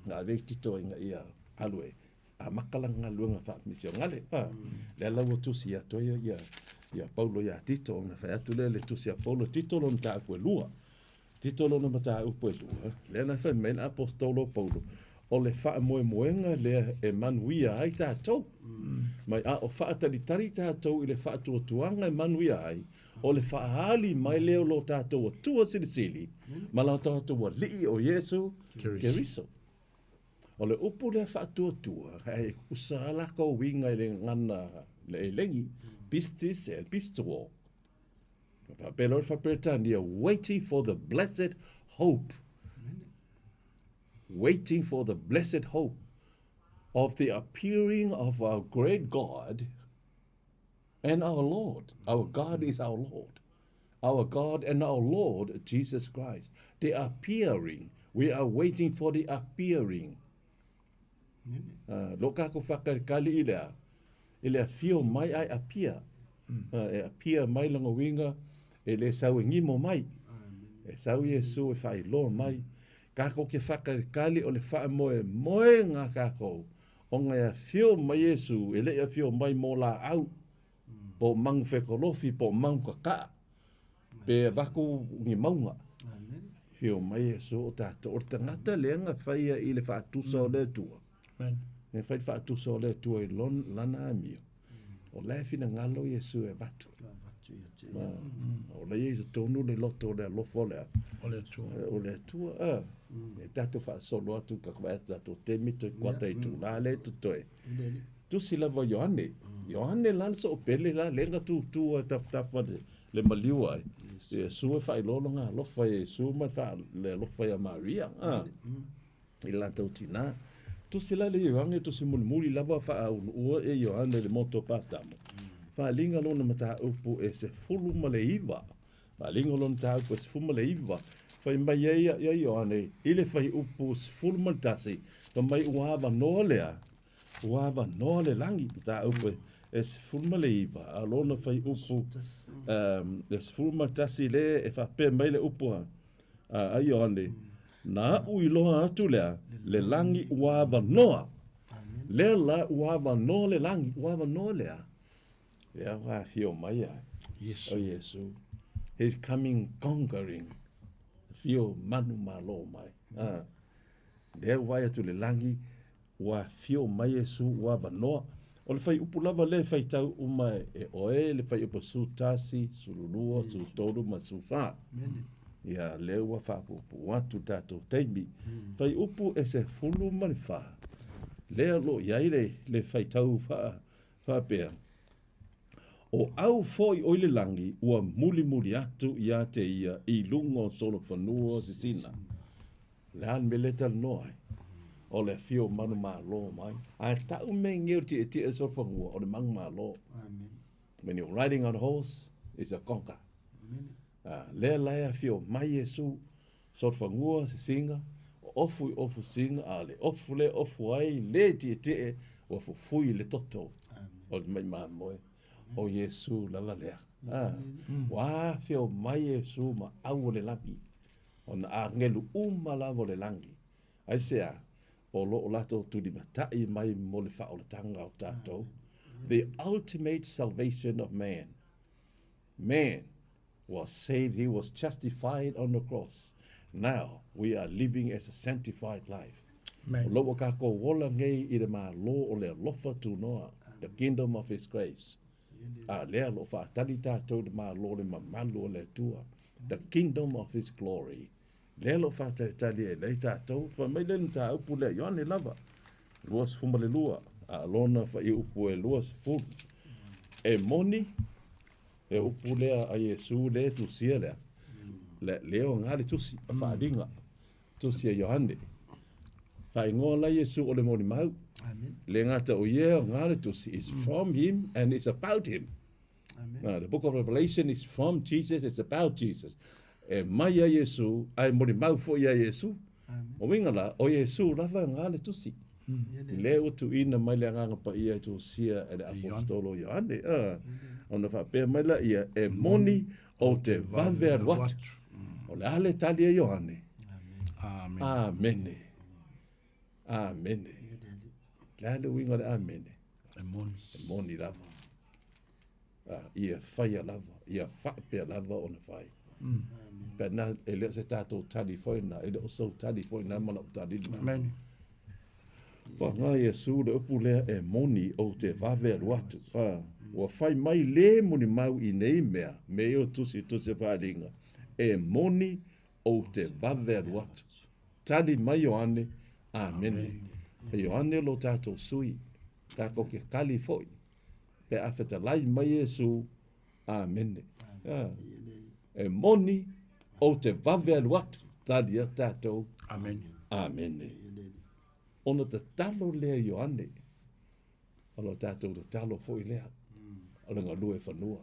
[SPEAKER 12] na ave ai Tito ina ia alu e amata lana galuega faamisionale. Lea la ua tusi atu ai ia, ia Paulo ia Tito, ona fai atu lea i le tusi a Paulo, Tito lona mataupu e lua. Tito lona mataupu e lua, lea na fai mai le aposetolo o Paulo, o le faamoemoega lea e manuia ai tatou. Mai a o faatalitali tatou i le faatuatuaga e manuia ai, o le faaali mai lea o lo tatou Atua Silisili ma lo tatou Alii o Iesu Keriso. O le upu lea faatuatua, e tutusa lava latou uiga i le gagana le elegi, pistis and pisteuo. Faapea loa le Faa-Peretania, waiting for the blessed hope. Waiting for the blessed hope of the appearing of our great God and our Lord. Our God is our Lord. Our God and our Lord, Jesus Christ. The appearing. We are waiting for the appearing. Lo kākou whakalikali i lea, i le afio mai ai appear. E appear mai lona uiga, e le sau e gimo mai. E sau Iesu e faailoa mai. Kākou ke whakalikali o le faamoemoega kākou, ona e afio mai Iesu, e le i afio mai mō laau, po o manu fekolofi, po o manu kakaa, pe avatu ni mauga. Afio mai Iesu o tatou, o le tagata lea na faia i le faatusa o le Atua. E fai le faatusa o le Atua i lon, lana amio. O la e finagalo Iesu e avatu. O la e i totonu le loto o le alofa o le a?
[SPEAKER 10] O le Atua.
[SPEAKER 12] O le Atua, a. E tatou faasolo atu, ka vaai atu tatou taimi toe kuata itula lea e totoe. Tusi lava Ioane. Ioane la le soopele la lea na tutu ai tafatafa le, le maliu ai. Iesu e faailoa lona alofa ia Iesu ma le alofa ia Maria. A. I le latou tinā. Tusi la le Ioane, tusi mulimuli lava faauluua e Ioane i le motu o Patamo. Faaaliga lona mataupu e 19. Faaaliga lona mataupu e 19. Fai mai ai ia Ioane i le fuaiupu 11, fai mai ua avanoa lea, ua avanoa le lagi, mataupu e 19, a o lona fuaiupu e 11 lea e faapea mai le upu a Ioane, Na aʻu iloa atu lea, le lagi ua avanoa. Lea la ua avanoa le lagi, ua avanoa lea. Lea ua afio mai ai.
[SPEAKER 10] Iesu.
[SPEAKER 12] O Iesu. He's coming conquering. Afio manu malo mai. Ah. Lea ua vaai atu le lagi, ua afio mai Iesu, ua avanoa. O le fuaiupu lava lea e faitau uma e oe, le fuaiupu 11, 12, 13 ma 14. Ia, lea ua faapuupuu atu le tatou taimi. Fuaiupu e 14, lea o lo o i ai le, le faitau faa, faapea, O au foi o i le lagi ua mulimuli atu ia te ia i luga o solofanua sisina. O le a le mea lea e talanoa ai? O le afio o manumalo mai. Ae tau mea nei o le tietie o solofanua, o le manumalo. When you're riding on a horse, it's a conquer. Lea la e afio mai Iesu, solofanua, sisiga, o ofu i ofu sisiga, a o le ofu lea e ofu ai le tietie, ua fufui le toto o le tamai mamoe. O Iesu lava lea. Ua afio mai Iesu ma au o le lagi. O na agelu uma lava o le lagi. Aisea? O lo o latou tulimatai mai mo le faaolataga o tatou. The ultimate salvation of man. Man was saved, he was justified on the cross. Now we are living as a sanctified life.
[SPEAKER 10] Amen.
[SPEAKER 12] O lo ua kākou ola nei i le Malo o le alofa tunoa, the kingdom of his grace. A lea o lo o faatali tatou i le Malo o le mamalu o le Atua, the kingdom of his glory. Lea o lo o faatalitali ai nei tatou, fai mai le mataupu lea, Ioane lava, 22, a o lona fuaiupu e 20. E moni, e upu lea a Iesu lea e tusia lea, le leo nga le tusi, a faaaliga, tusi a Ioane. Faaigoa la Iesu o le molimau.
[SPEAKER 11] Amen.
[SPEAKER 12] Le gata o ia nga le tusi, is from him and it's about him.
[SPEAKER 11] Amen.
[SPEAKER 12] The book of Revelation is from Jesus, it's about Jesus. E mai a Iesu, ae molimau foi ia Iesu. O uiga la, o Iesu lava e ga le tusi. Lea ua tuuina mai le Agaga Paia e tusia e le Aposetolo o Ioane. Ona faapea mai laia, e moni ou te vave alu atu. O le a le tali a Ioane? Amene. Amene. Le a le uiga o le amene?
[SPEAKER 10] E moni.
[SPEAKER 12] E moni lava. Ia faia lava, ia faapea lava ona fai. Pe na, e le o se tatou tali foi na, e le o sou tali foi na ma lau tali lena.
[SPEAKER 10] Amen.
[SPEAKER 12] Faga Iesu le upu lea e moni ou te vave alu atu. Ua fai mai le molimau i nei mea, me i o tusi tusi faaaliga, e moni ou te vave alu atu. Tali mai Ioane, Amene. E Ioane lo tatou sui, tatou ke kali foi. Pe a fetalai mai Iesu, Amene. E moni ou te vave alu atu, tali a tatou,
[SPEAKER 10] Amene.
[SPEAKER 12] Amene. Ona tatalo lea Ioane, o lo tatou tatalo foi lea, o le galue i fanua.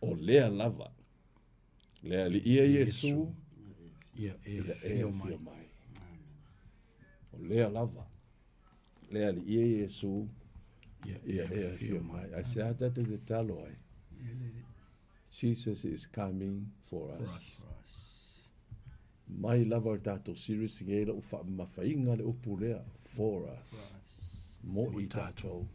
[SPEAKER 12] O lea lava, le Alii Iesu,
[SPEAKER 10] Ia e
[SPEAKER 12] ia e
[SPEAKER 10] afio
[SPEAKER 12] afio
[SPEAKER 10] mai.
[SPEAKER 12] mai. O lea lava, le Alii Iesu,
[SPEAKER 10] Ia
[SPEAKER 12] ia
[SPEAKER 10] e
[SPEAKER 12] e
[SPEAKER 10] afio
[SPEAKER 12] afio
[SPEAKER 10] mai.
[SPEAKER 12] mai. Ai se a tatou tatalo ai? Jesus is coming for us. Mai lava o tatou series ngei lau faamamafaina le upu lea, for us. Mo i tatou.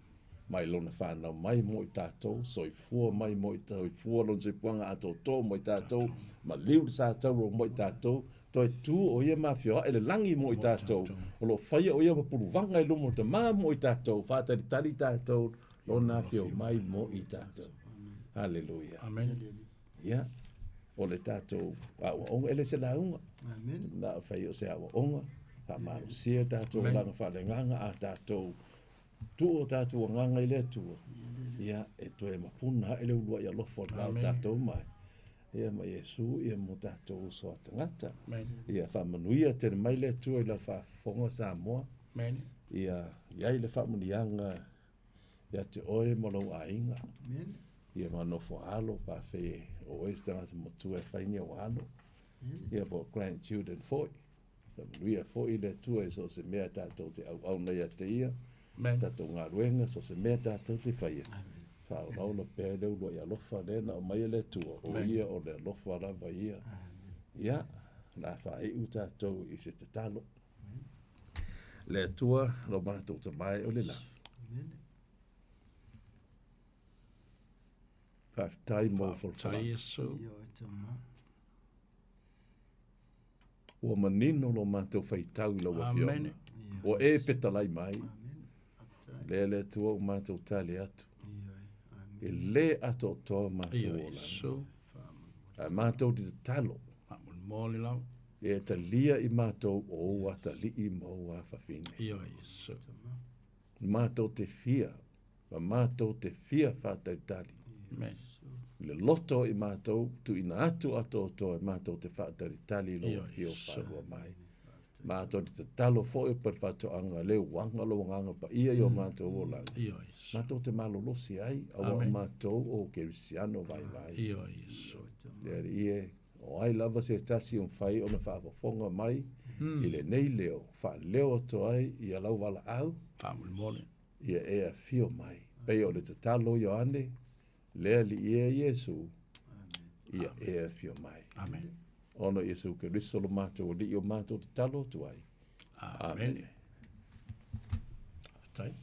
[SPEAKER 12] Mai lona whanau mai mo i tatou, soifua mai mo i tatou, soifua lona soifuaga atoatoa mo i tatou, ma liu le sa tauro mo i tatou, toe tu o ia mafioae le lagi mo i tatou, o lo o faia o ia mapuluvaga i luma o tamā mo i tatou, faatalitali tatou, lona afio mai mo i tatou. Hallelujah.
[SPEAKER 10] Amen.
[SPEAKER 12] Ia, o le tatou aoaoga, e le se lauga.
[SPEAKER 11] Amen.
[SPEAKER 12] Na fai o se aoaoga, faamalosia tatou olaga faaleagaga a tatou tuu o tatou agaga i le Atua. Ia, e toe mapuna ae le uluai alofa o le va o tatou mai. Ia, ma Iesu, ia mo tatou uso a tagata.
[SPEAKER 10] Amen.
[SPEAKER 12] Ia, faamanuia tele mai le Atua i lau faafofoga Samoa.
[SPEAKER 10] Amen.
[SPEAKER 12] Ia, iai le faamanuiaga ia te oe ma lou aiga.
[SPEAKER 11] Amen.
[SPEAKER 12] Ia ma nofo alo, pa fe o oe se tagata matua e fai ni au alo. Ia po grandchildren foi. Faamanuia foi le Atua i so o se mea tatou te auauna ia te ia.
[SPEAKER 10] Amen.
[SPEAKER 12] Tatou galuega, so o se mea tatou te faia. Faaolaola pea le uluai alofa lea na aumai e le Atua. O ia o le alofa lava ia. Ia, la faaiu tatou i se tatalo. Le Atua, lo matou tamae o le lagi. Faafetai mo
[SPEAKER 10] Faafetai
[SPEAKER 12] folafolaga.
[SPEAKER 10] Iesu.
[SPEAKER 11] Ia oe tama.
[SPEAKER 12] Ua manino lo matou faitau i lau afioga.
[SPEAKER 10] Amene.
[SPEAKER 12] Ua e fetalai mai.
[SPEAKER 11] Amen.
[SPEAKER 12] Lea le Atua ua matou tali atu.
[SPEAKER 11] Ia oe. Amen.
[SPEAKER 12] E le atoatoa matou
[SPEAKER 10] Ia
[SPEAKER 12] olaga.
[SPEAKER 10] Iesu.
[SPEAKER 12] Ae matou te tatalo.
[SPEAKER 10] Faamolemole lava.
[SPEAKER 12] E talia i matou o ou atalii ma ou afafine.
[SPEAKER 10] Ia Iesu.
[SPEAKER 12] Matou te fia, ma matou te fia faatalitali.
[SPEAKER 10] Amen.
[SPEAKER 12] Le loto i matou, tuuina atu atoatoa e matou te faatalitali i lou
[SPEAKER 10] Ia
[SPEAKER 12] afio
[SPEAKER 10] Iesu.
[SPEAKER 12] faalua mai. Matou te tatalo foi pa le faatoaga le uaga lou agaga paia i o matou olaga.
[SPEAKER 10] Ia Iesu.
[SPEAKER 12] Matou te malolosi ai, aua o
[SPEAKER 10] Amen.
[SPEAKER 12] matou o kerisiano vaivai.
[SPEAKER 10] Ia Iesu.
[SPEAKER 12] Le Alii e, o ai lava se tasi o mafai ona faafofoga mai i lenei leo, faaleo atu ai ia lau valaau,
[SPEAKER 10] Faamolemole.
[SPEAKER 12] ia e afio mai. Pei o le tatalo Ioane, le Alii e Iesu, ia e afio mai.
[SPEAKER 10] Amen.
[SPEAKER 12] Ona Iesu Keriso lo matou Alii o matou tatalo atu ai.
[SPEAKER 10] Amene. Faafetai.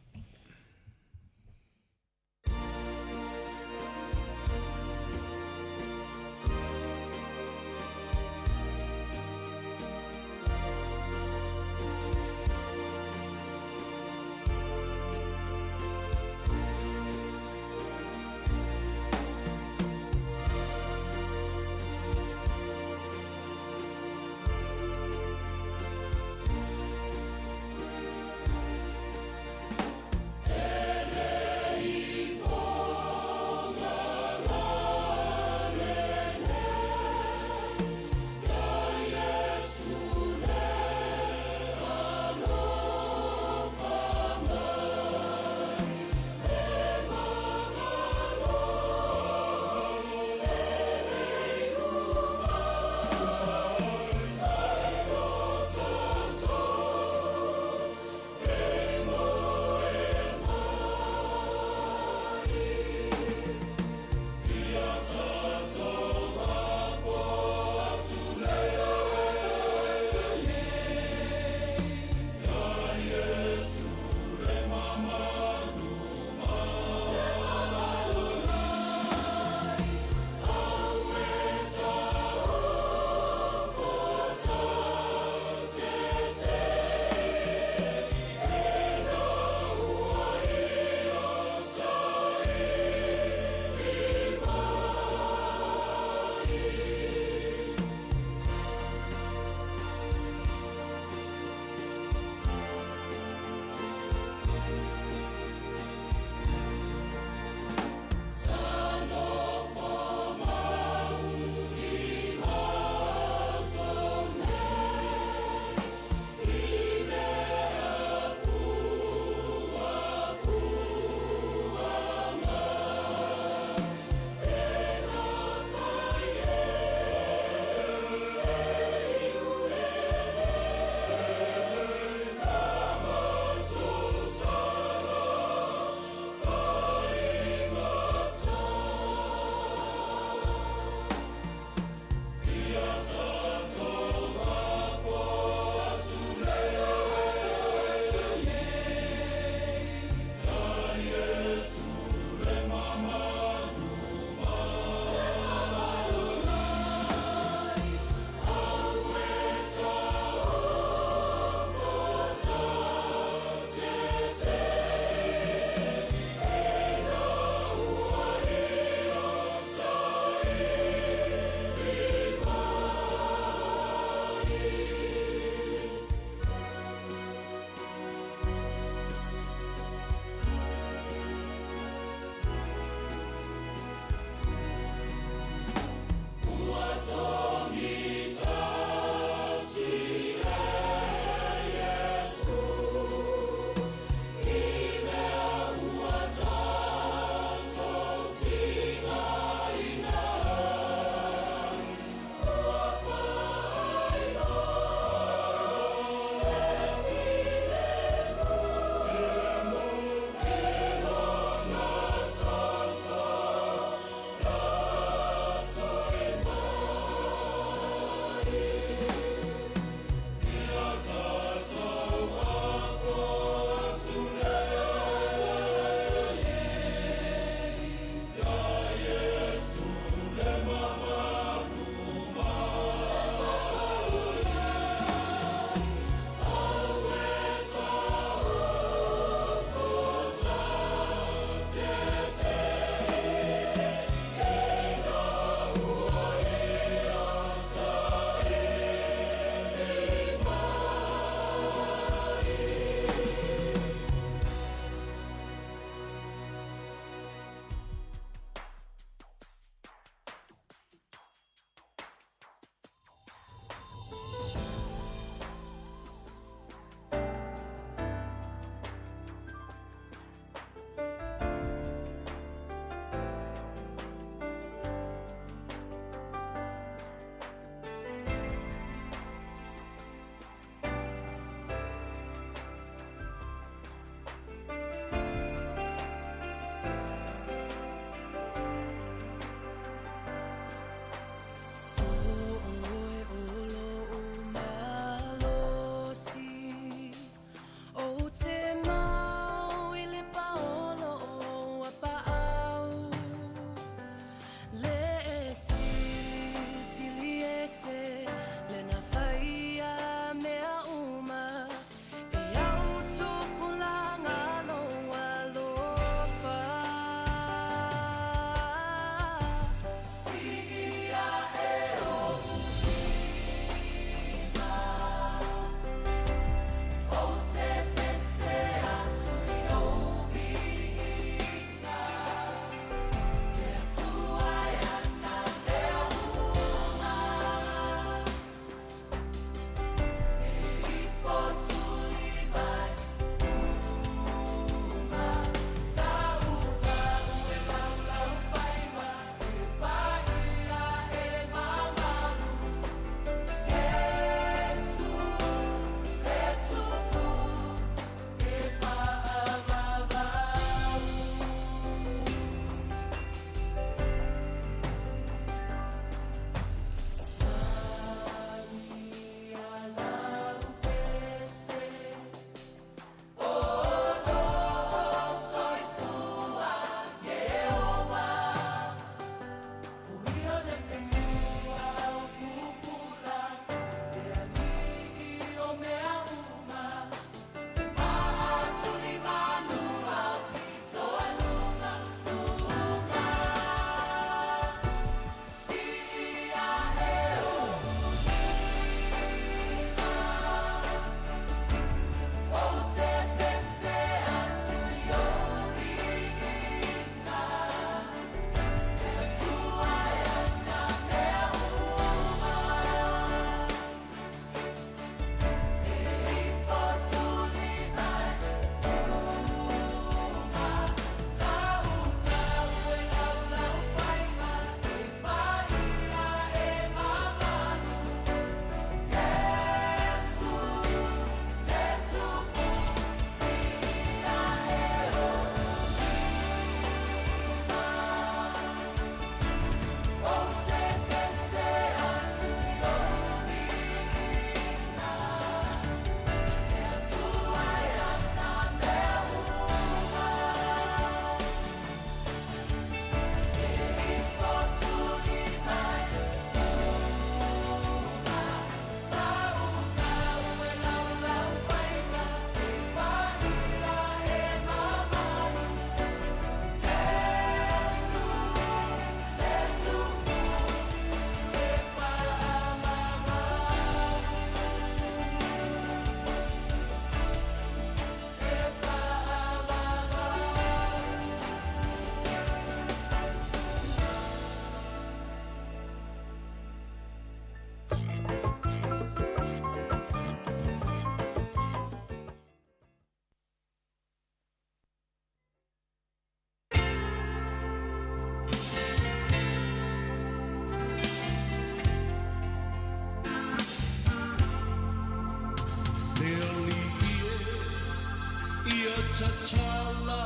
[SPEAKER 2] tatala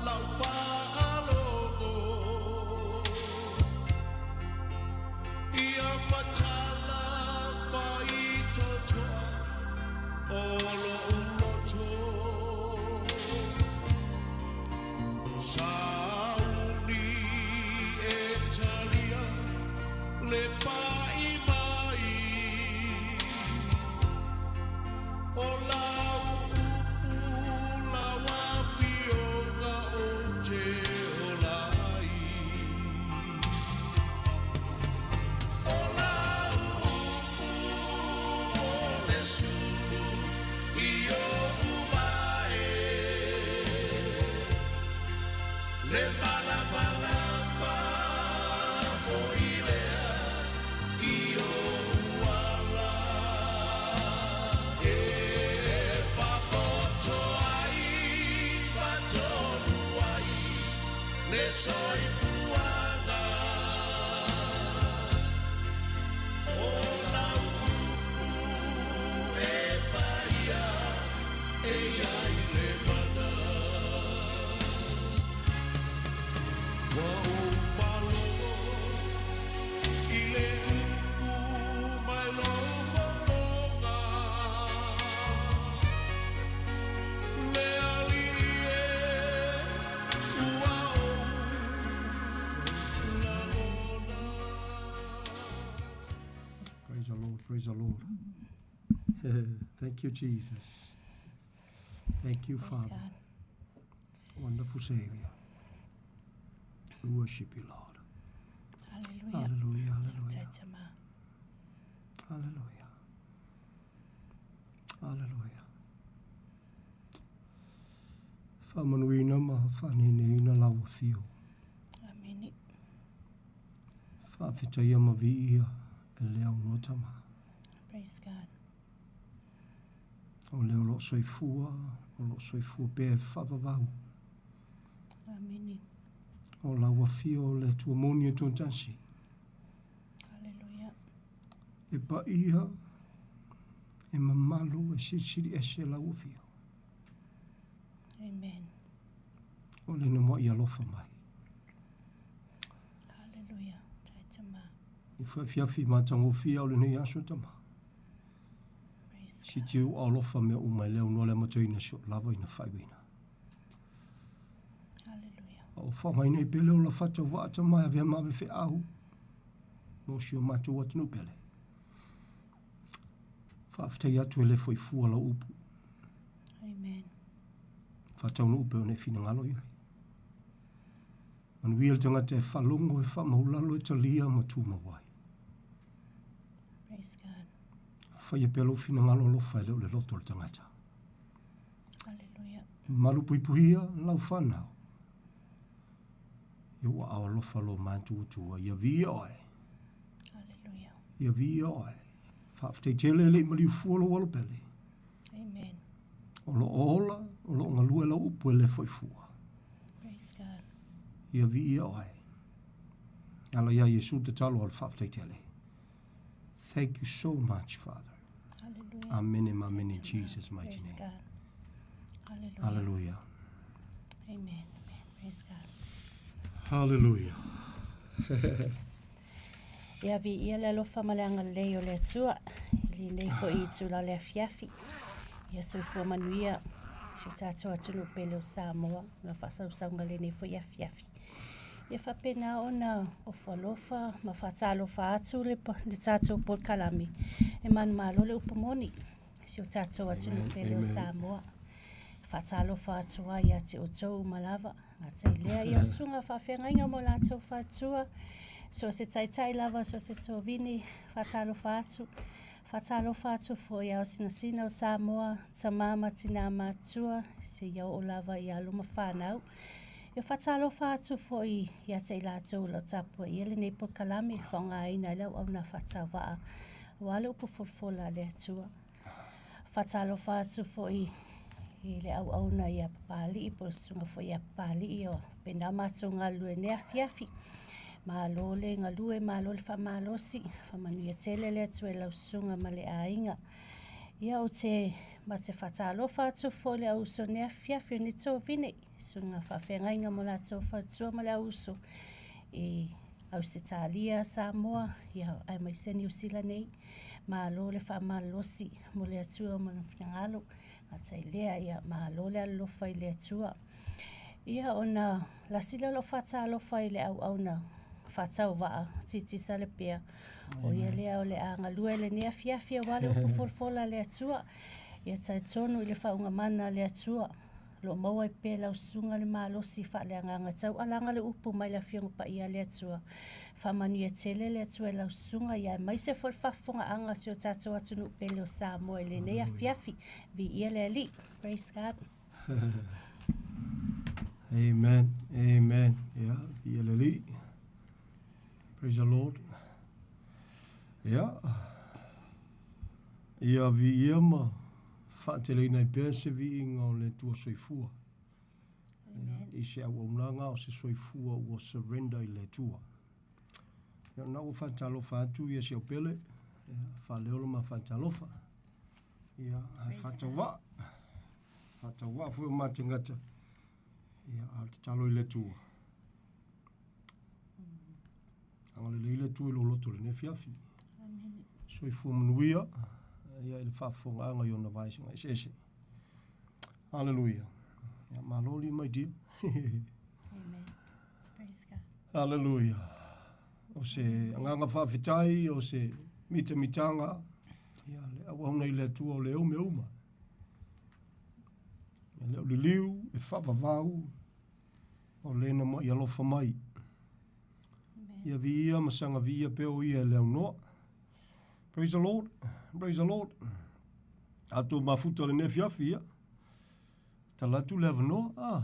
[SPEAKER 2] lau faalogo Ia matala faitotoa o lo'u loto Sauni e talia le pa'i mai O lau upu lau afioga ou te ola ai O lau upu o le sulu i o'u vae Le malamalama foi lea i o'u ala E papoto ai ma tonu ai le soifuaga O lau upu e paia e i ai le mana Ua ou faalogo i le upu mai lou fofoga Le Alii e ua ou lagona
[SPEAKER 11] Praise the Lord, praise the Lord. Thank you, Jesus. Thank you,
[SPEAKER 4] Praise
[SPEAKER 11] Father.
[SPEAKER 4] God.
[SPEAKER 11] Wonderful Savior. We worship you, Lord.
[SPEAKER 4] Hallelujah.
[SPEAKER 11] Hallelujah, hallelujah.
[SPEAKER 4] Taitama.
[SPEAKER 11] Hallelujah. Hallelujah. Faamanuina ma faaneneina lau afio.
[SPEAKER 4] Amene.
[SPEAKER 11] Faafetaia ma viia e le aunoa tama.
[SPEAKER 4] Praise God.
[SPEAKER 11] O lea o loo soifua, o loo soifua pea e faavavau.
[SPEAKER 4] Amene.
[SPEAKER 11] O lau afio o le Atua moni e toatasi.
[SPEAKER 4] Hallelujah.
[SPEAKER 11] E paia, e mamalu, e silisili ese lau afio.
[SPEAKER 4] Amen.
[SPEAKER 11] O le na moa i alofa mai.
[SPEAKER 4] Hallelujah. Taitama.
[SPEAKER 11] I whawhiawhi matagofie o lenei aso tama.
[SPEAKER 4] Praise
[SPEAKER 11] Si
[SPEAKER 4] God.
[SPEAKER 11] te u alofa mea uma i leo noa le mataina si o lava ina whaiwina.
[SPEAKER 4] Hallelujah.
[SPEAKER 11] O whangai nei pele o la whata waata mai avea mawe whe ahu. Mo si o mātou atunu pele. Whaafetai atu e le foi fua lau upu.
[SPEAKER 4] Amen.
[SPEAKER 11] Whataunu upe o ne whina ngalo iai. Manuia le tangata e whalongo e wha e talia ma tū mawai.
[SPEAKER 4] Praise God.
[SPEAKER 11] Whaia pelo whina ngalo alofa e leo le loto le tangata.
[SPEAKER 4] Hallelujah.
[SPEAKER 11] Malu puipuia lau whanau. Ia ua ao alofa lo mātu tua. Ia via oe.
[SPEAKER 4] Hallelujah.
[SPEAKER 11] Ia via oe. Whaafetai tele le i maliu fua lo walo pele.
[SPEAKER 4] Amen.
[SPEAKER 11] O lo ola, o lo ngalua lau upu e le foi fua.
[SPEAKER 4] Praise God.
[SPEAKER 11] Ia via oe. Ala ia Yesu te talo al whaafetai tele. Thank you so much, Father.
[SPEAKER 4] Hallelujah.
[SPEAKER 11] Amen and amen in Jesus' mighty
[SPEAKER 4] Praise
[SPEAKER 11] name.
[SPEAKER 4] God. Hallelujah.
[SPEAKER 11] Hallelujah.
[SPEAKER 4] Amen. Amen. Praise God.
[SPEAKER 11] Hallelujah.
[SPEAKER 4] Ia viia le alofa ma le agalelei o le Atua, i lenei foi itula o le afiafi. Ia soifua manuia si o tatou atunuu pele o Samoa, ona faasausauga lenei foi afiafi. Ia faapena ona ofo alofa ma faatalofa atu le, le tatou polokalame e manumalo le upu moni si o tatou atunuu pele o Samoa. Faatalofa atu ai ia te outou uma lava, gata i lea ia susuga faafeagaiga mo latou fatua, so se taitai lava, so se tovini, faatalofa atu. Faatalofa atu foi ao sinasina o Samoa, tamā ma tinā matua, seia oo lava i alo ma whanau. Ia faatalofa atu foi ia te i latou o lo tapuaia lenei polokalame e faaaogaina ai le auauna faatauvaa aua le upu folafola a le Atua. Faatalofa atu foi i le auauna ia Papali'i po o le susuga foi ia Papali'i o faapena matou galulue nei afiafi. Malo le galue, malo le faamalosi, faamanuia tele le Atua i lau susuga ma le aiga. Ia ou te ma te faatalofa atu foi i le au uso i lenei afiafi o lenei tovine i susuga faafeagaiga ma latou faletua ma le au uso i Ausetalia, Samoa, ia aemaise Niu Sila nei. Malo le faamalolosi mo le Atua ma lona finagalo. Gata i lea, ia malo le alolofa i le Atua. Ia ona lasi lea o lau faatalofa i le auauna faatauvaa Titi Salepea. O ia lea o le a galue i lenei afiafi aua le upu folafola a le Atua. Ia talitonu i le faauuga mana a le Atua. O lo o maua ai pea e lau susuga le malosi faaleagaga taualaga le upu mai le Afioga Paia a le Atua. Faamanuia tele le Atua i lau susuga ia aemaise foi le faafofogaaga a si o tatou atunuu pele o Samoa i lenei afiafi. Viia le Alii. Praise God.
[SPEAKER 11] Amen. Amen. Yeah, viia le Alii. Praise the Lord. Yeah. Ia viia ma faateleina ai pea se viiga o le Atua soifua. Amen. I se auaunaga o se soifua ua surrender i le Atua. Ia, na ua faatalofa atu ia si au pele, ia, faaleolo ma faatalofa. Ia, hai faatauvaa. Faatauvaa foi o matengata. Ia, a o le tatalo i le Atua. Agalelei le Atua i lou loto i lenei afiafi. Amen. Soifua manuia ia i le faafofogaaga i ona vaesega eseese. Hallelujah. Ia, malo li my dear.
[SPEAKER 4] Amen. Praise God.
[SPEAKER 11] Hallelujah. O se agaga faafetai, o se mitamitanga, ia, le auauna i le Atua o le au mea uma. Ia, le o liliu e faavavau o lena mai alofa mai. Ia viia ma saga viia pea o ia e le aunoa. Praise the Lord. Praise the Lord. Atou mafuta o lenei afiafi, ia. Tala atu le avanoa. Ah.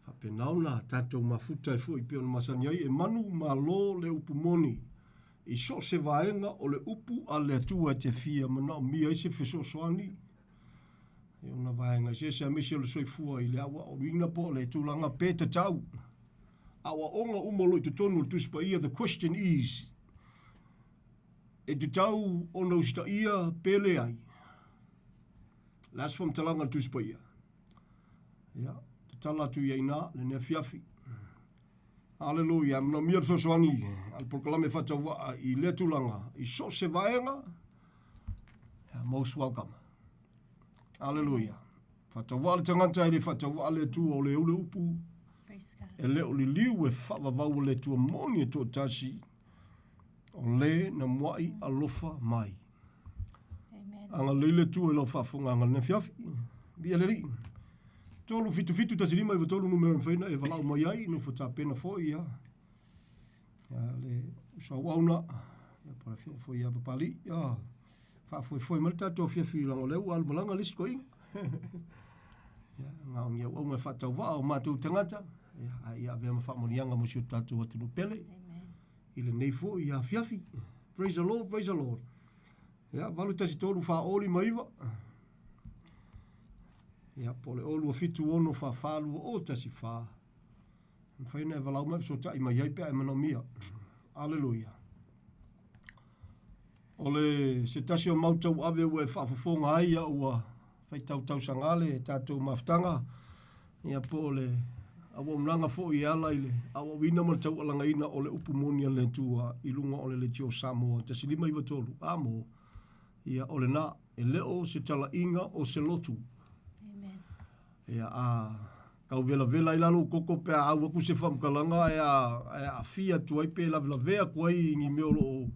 [SPEAKER 11] Faapena ona tatou mafuta ai foi pei ona masani ai e manu malo le upu moni i so o se vaega o le upu a le Atua e te fia manaomia ai se fesoasoani i ona vaega eseese aemaise o le soifua i le aoaoina po o le tulaga pe tatau aoaoga uma o lo o i totonu o le Tusi Paia, the question is, e tatau ona usitaia pe leai? Le a se faamatalaga a le Tusi Paia? Ia, tatala atu i ai ina lenei afiafi. Aleluia, manaomia le fesoasoani a le polokalame faatauvaa i lea tulaga, i so o se vaega, most welcome. Aleluia. Faatauvaa le tagata e le faatauvaa le Atua o le ou le upu. E le o liliu e faavavau o le Atua moni e toatasi o le na muai alofa mai. Agalelei le Atua i lau faafofogaaga i lenei afiafi. Viia le Alii. 3 7 7 1 5 9 3 numera e mafai ona e valaau mai ai, nofo tapena foi ia. Ia le uso auauna, ia po o le afioga foi ia Papalii, ia faafoefoe mai le tatou afiafi leaga o lea ua alu malaga le isi toeaina. Ia, na o ni auauna e faatauvaa o matou tagata, ia, a ia avea ma faamanuiaga mo si o tatou atunuu pele. I lenei foi afiafi. Praise the Lord, praise the Lord. Ia, 8 1 3 4 0 5 9. Ia, po o le 0 2 7 6 4 4 2 0 1 4. Mafai ona e valaau mai fesootai mai ai pe a e manaomia. Aleluia. O le se tasi o mau tauave ua e faafofoga ai ia ua faitau tausaga le tatou mafutaga ia po o le auaunaga foi e ala i le aoaoina ma le taualagaina o le upu moni a le Atua i luga o le Leitio Samoa 1593 a mo ia o lena e le o se talaiga o se lotu.
[SPEAKER 4] Amen.
[SPEAKER 11] Ia a tau velavela ai la lou toto pe a au atu se faamatalaga ae ae aafia atu ai pe lavelavea atu ai i ni mea o lo o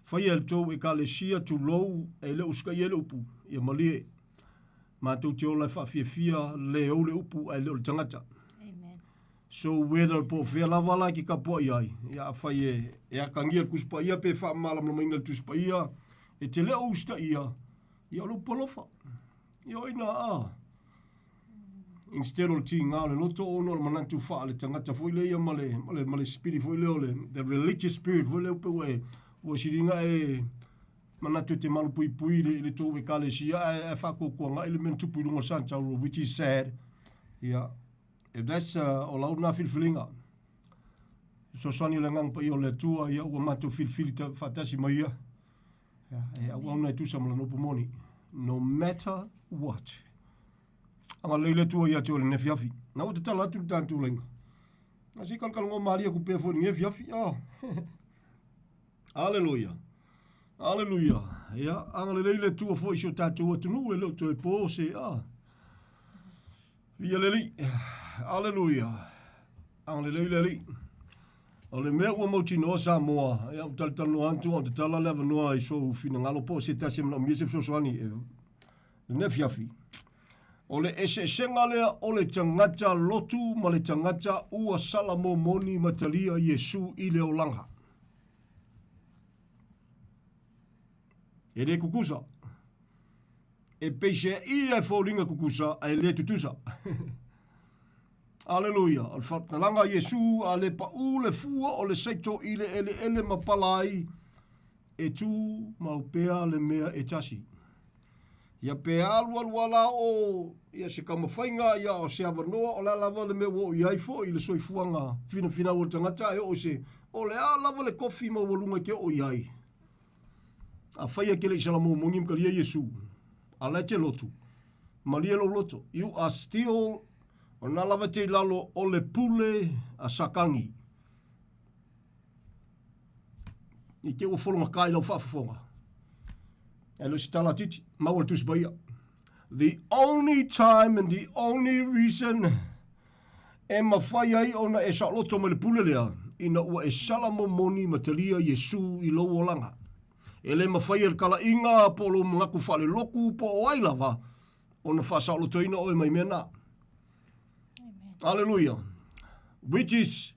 [SPEAKER 11] faia e le tou Ekalesia, tulou, e le o usitaia ai le upu, ia malie. Matou te ola e faafiafia le ou le upu ae le o le tagata.
[SPEAKER 4] Amen.
[SPEAKER 11] So whether po o fea lava la e te tapuai ai, ia afai e, e atagia le Tusi Paia pe faamalamalamaina le Tusi Paia, e te le o usitaia, ia o le upu alofa. Ia o ina a. Instead o le tiga o le loto ona o le manatu faale tagata foi lea ia ma le, ma le, ma le spirit foi lea o le, the religious spirit foi lea pe ua e, ua siliga e manatu e te malupuipui i le, i le tou ekalesia ae, ae faatuatuanai le mea na tupu i luga o le Santauro, which is sad. Ia, if that's, o lau lena filifiliga, fesoasoani o le Agaga Paia o le Atua, ia ua matou filifili faatasi ma ia, ia, e auauna e tusa ma lana upu moni.
[SPEAKER 13] No matter what. Agalelei le Atua ia te oe i lenei afiafi. Na ua tatala atu le tatou laina. Na se i kalokalogoa malie aku pea foi i lenei afiafi. Oh. Aleluia. Aleluia. Ia, agalelei le Atua foi i si o tatou atunuu e le o toe po se a. Ia le Alii. Aleluia. Agalelei le Alii. O le mea ua mautinoa Samoa, ia ua talatalanoa atu a o tatala le avanoa i sou finagalo po o se tasi e manaomia se fesoasoani e lenei afiafi. O le eseesega lea o le tagata lotu ma le tagata ua sala momoni ma talia Iesu i le olaga. E le kukusa. E peiseai e foliga kukusa ae le tutusa. Aleluia. O le faamatalaga a Iesu, a le paʻū le fua o le saito i le eleele ma pala ai, e tū mau pea le mea e tasi. Ia pe alualu ala o ia se taumafaiga ia o se avanoa o le a lava le mea ua oo i ai foi le soifuaga finafinau o le tagata e oo i se o le a lava le kofi maualuga e te oo i ai. Afai e te le i salamomoni ma talia Iesu, a la e te lotu, malie lou loto. You are still, o na lava te i lalo o le pule a Satani. I te ua fologata i lau faafofoga. E le o se tala titi, maua le Tusi Paia. The only time and the only reason e mafai ai ona e saoloto mai le pule lea, ina ua e sala momoni ma talia Iesu i lou olaga. E le mafai e le kalaiga po o lou manatu faalelotu po o ai lava ona faasaolotoina oe mai mea na. Hallelujah. Which is,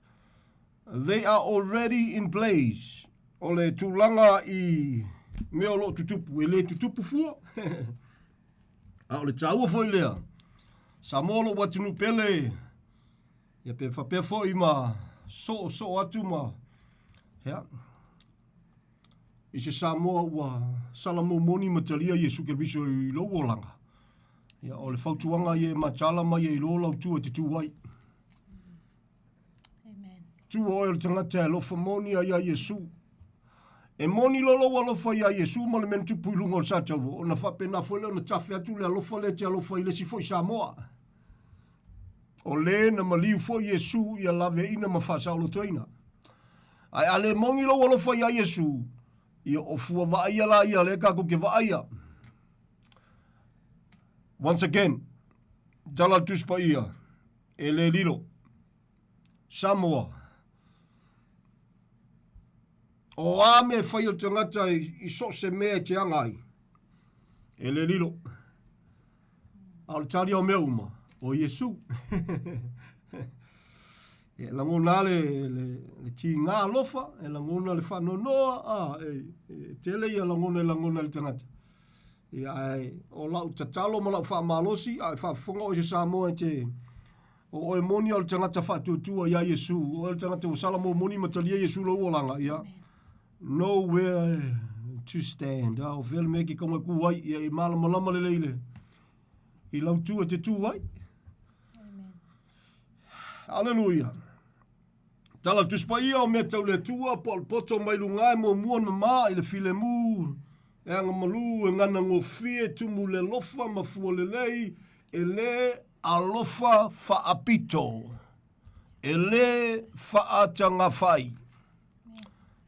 [SPEAKER 13] they are already in place. O le tulaga i mea o lo o tutupu, e le tutupu fua. A o le taua foi lea, Samoa lou atunuu pele, ia pe faapea foi ma soo soo atu ma, ia, i se Samoa ua sala momoni ma talia Iesu Keriso i lou olaga, ia, o le fautuaga ia e mataala mai ai loa lau tua e te tu ai. Tua oe o le tagata e alofa moni ai ia Iesu. E moni loa lou alofa iā Iesu ma le mea na tupu i luga o le sataua, ona faapena foi lea ona tafe atu le alofa lea e te alofa i le isi foi Samoa. O le na maliu foi Iesu ia laveaiina ma faasaolotoina. Ae a le moni lou alofa iā Iesu, ia o fua vaaia la ia lea tatou te vaaia. Once again, tala le Tusi Paia, e le lilo. Samoa. O a mea e fai o le tagata i so o se mea e te aga ai, e le lilo. A o le talia o mea uma, o Iesu. E lagona le, le, le tigā alofa, e lagona le faanoanoa, a, e, e tele ia lagona e lagona e le tagata. Ia, ae, o lau tatalo ma lau faamalosi, a e faafofoga oe i se Samoa e te, O oe moni o le tagata faatuatua iā Iesu, o oe le tagata ua sala momoni ma talia Iesu lou olaga, ia, nowhere to stand. A o fea le mea ke kaunga ku ai, ia i malamalama lelei le, i lau tu e te tū ai. Aleluia. Tala le Tusi Paia o mea tau le Atua, po o le poto mai luga e muamua na mamā i le filemu, e agamalu, e gana gofie, tumu le alofa ma fua lelei, e le alofa faapito, e le faatagafai.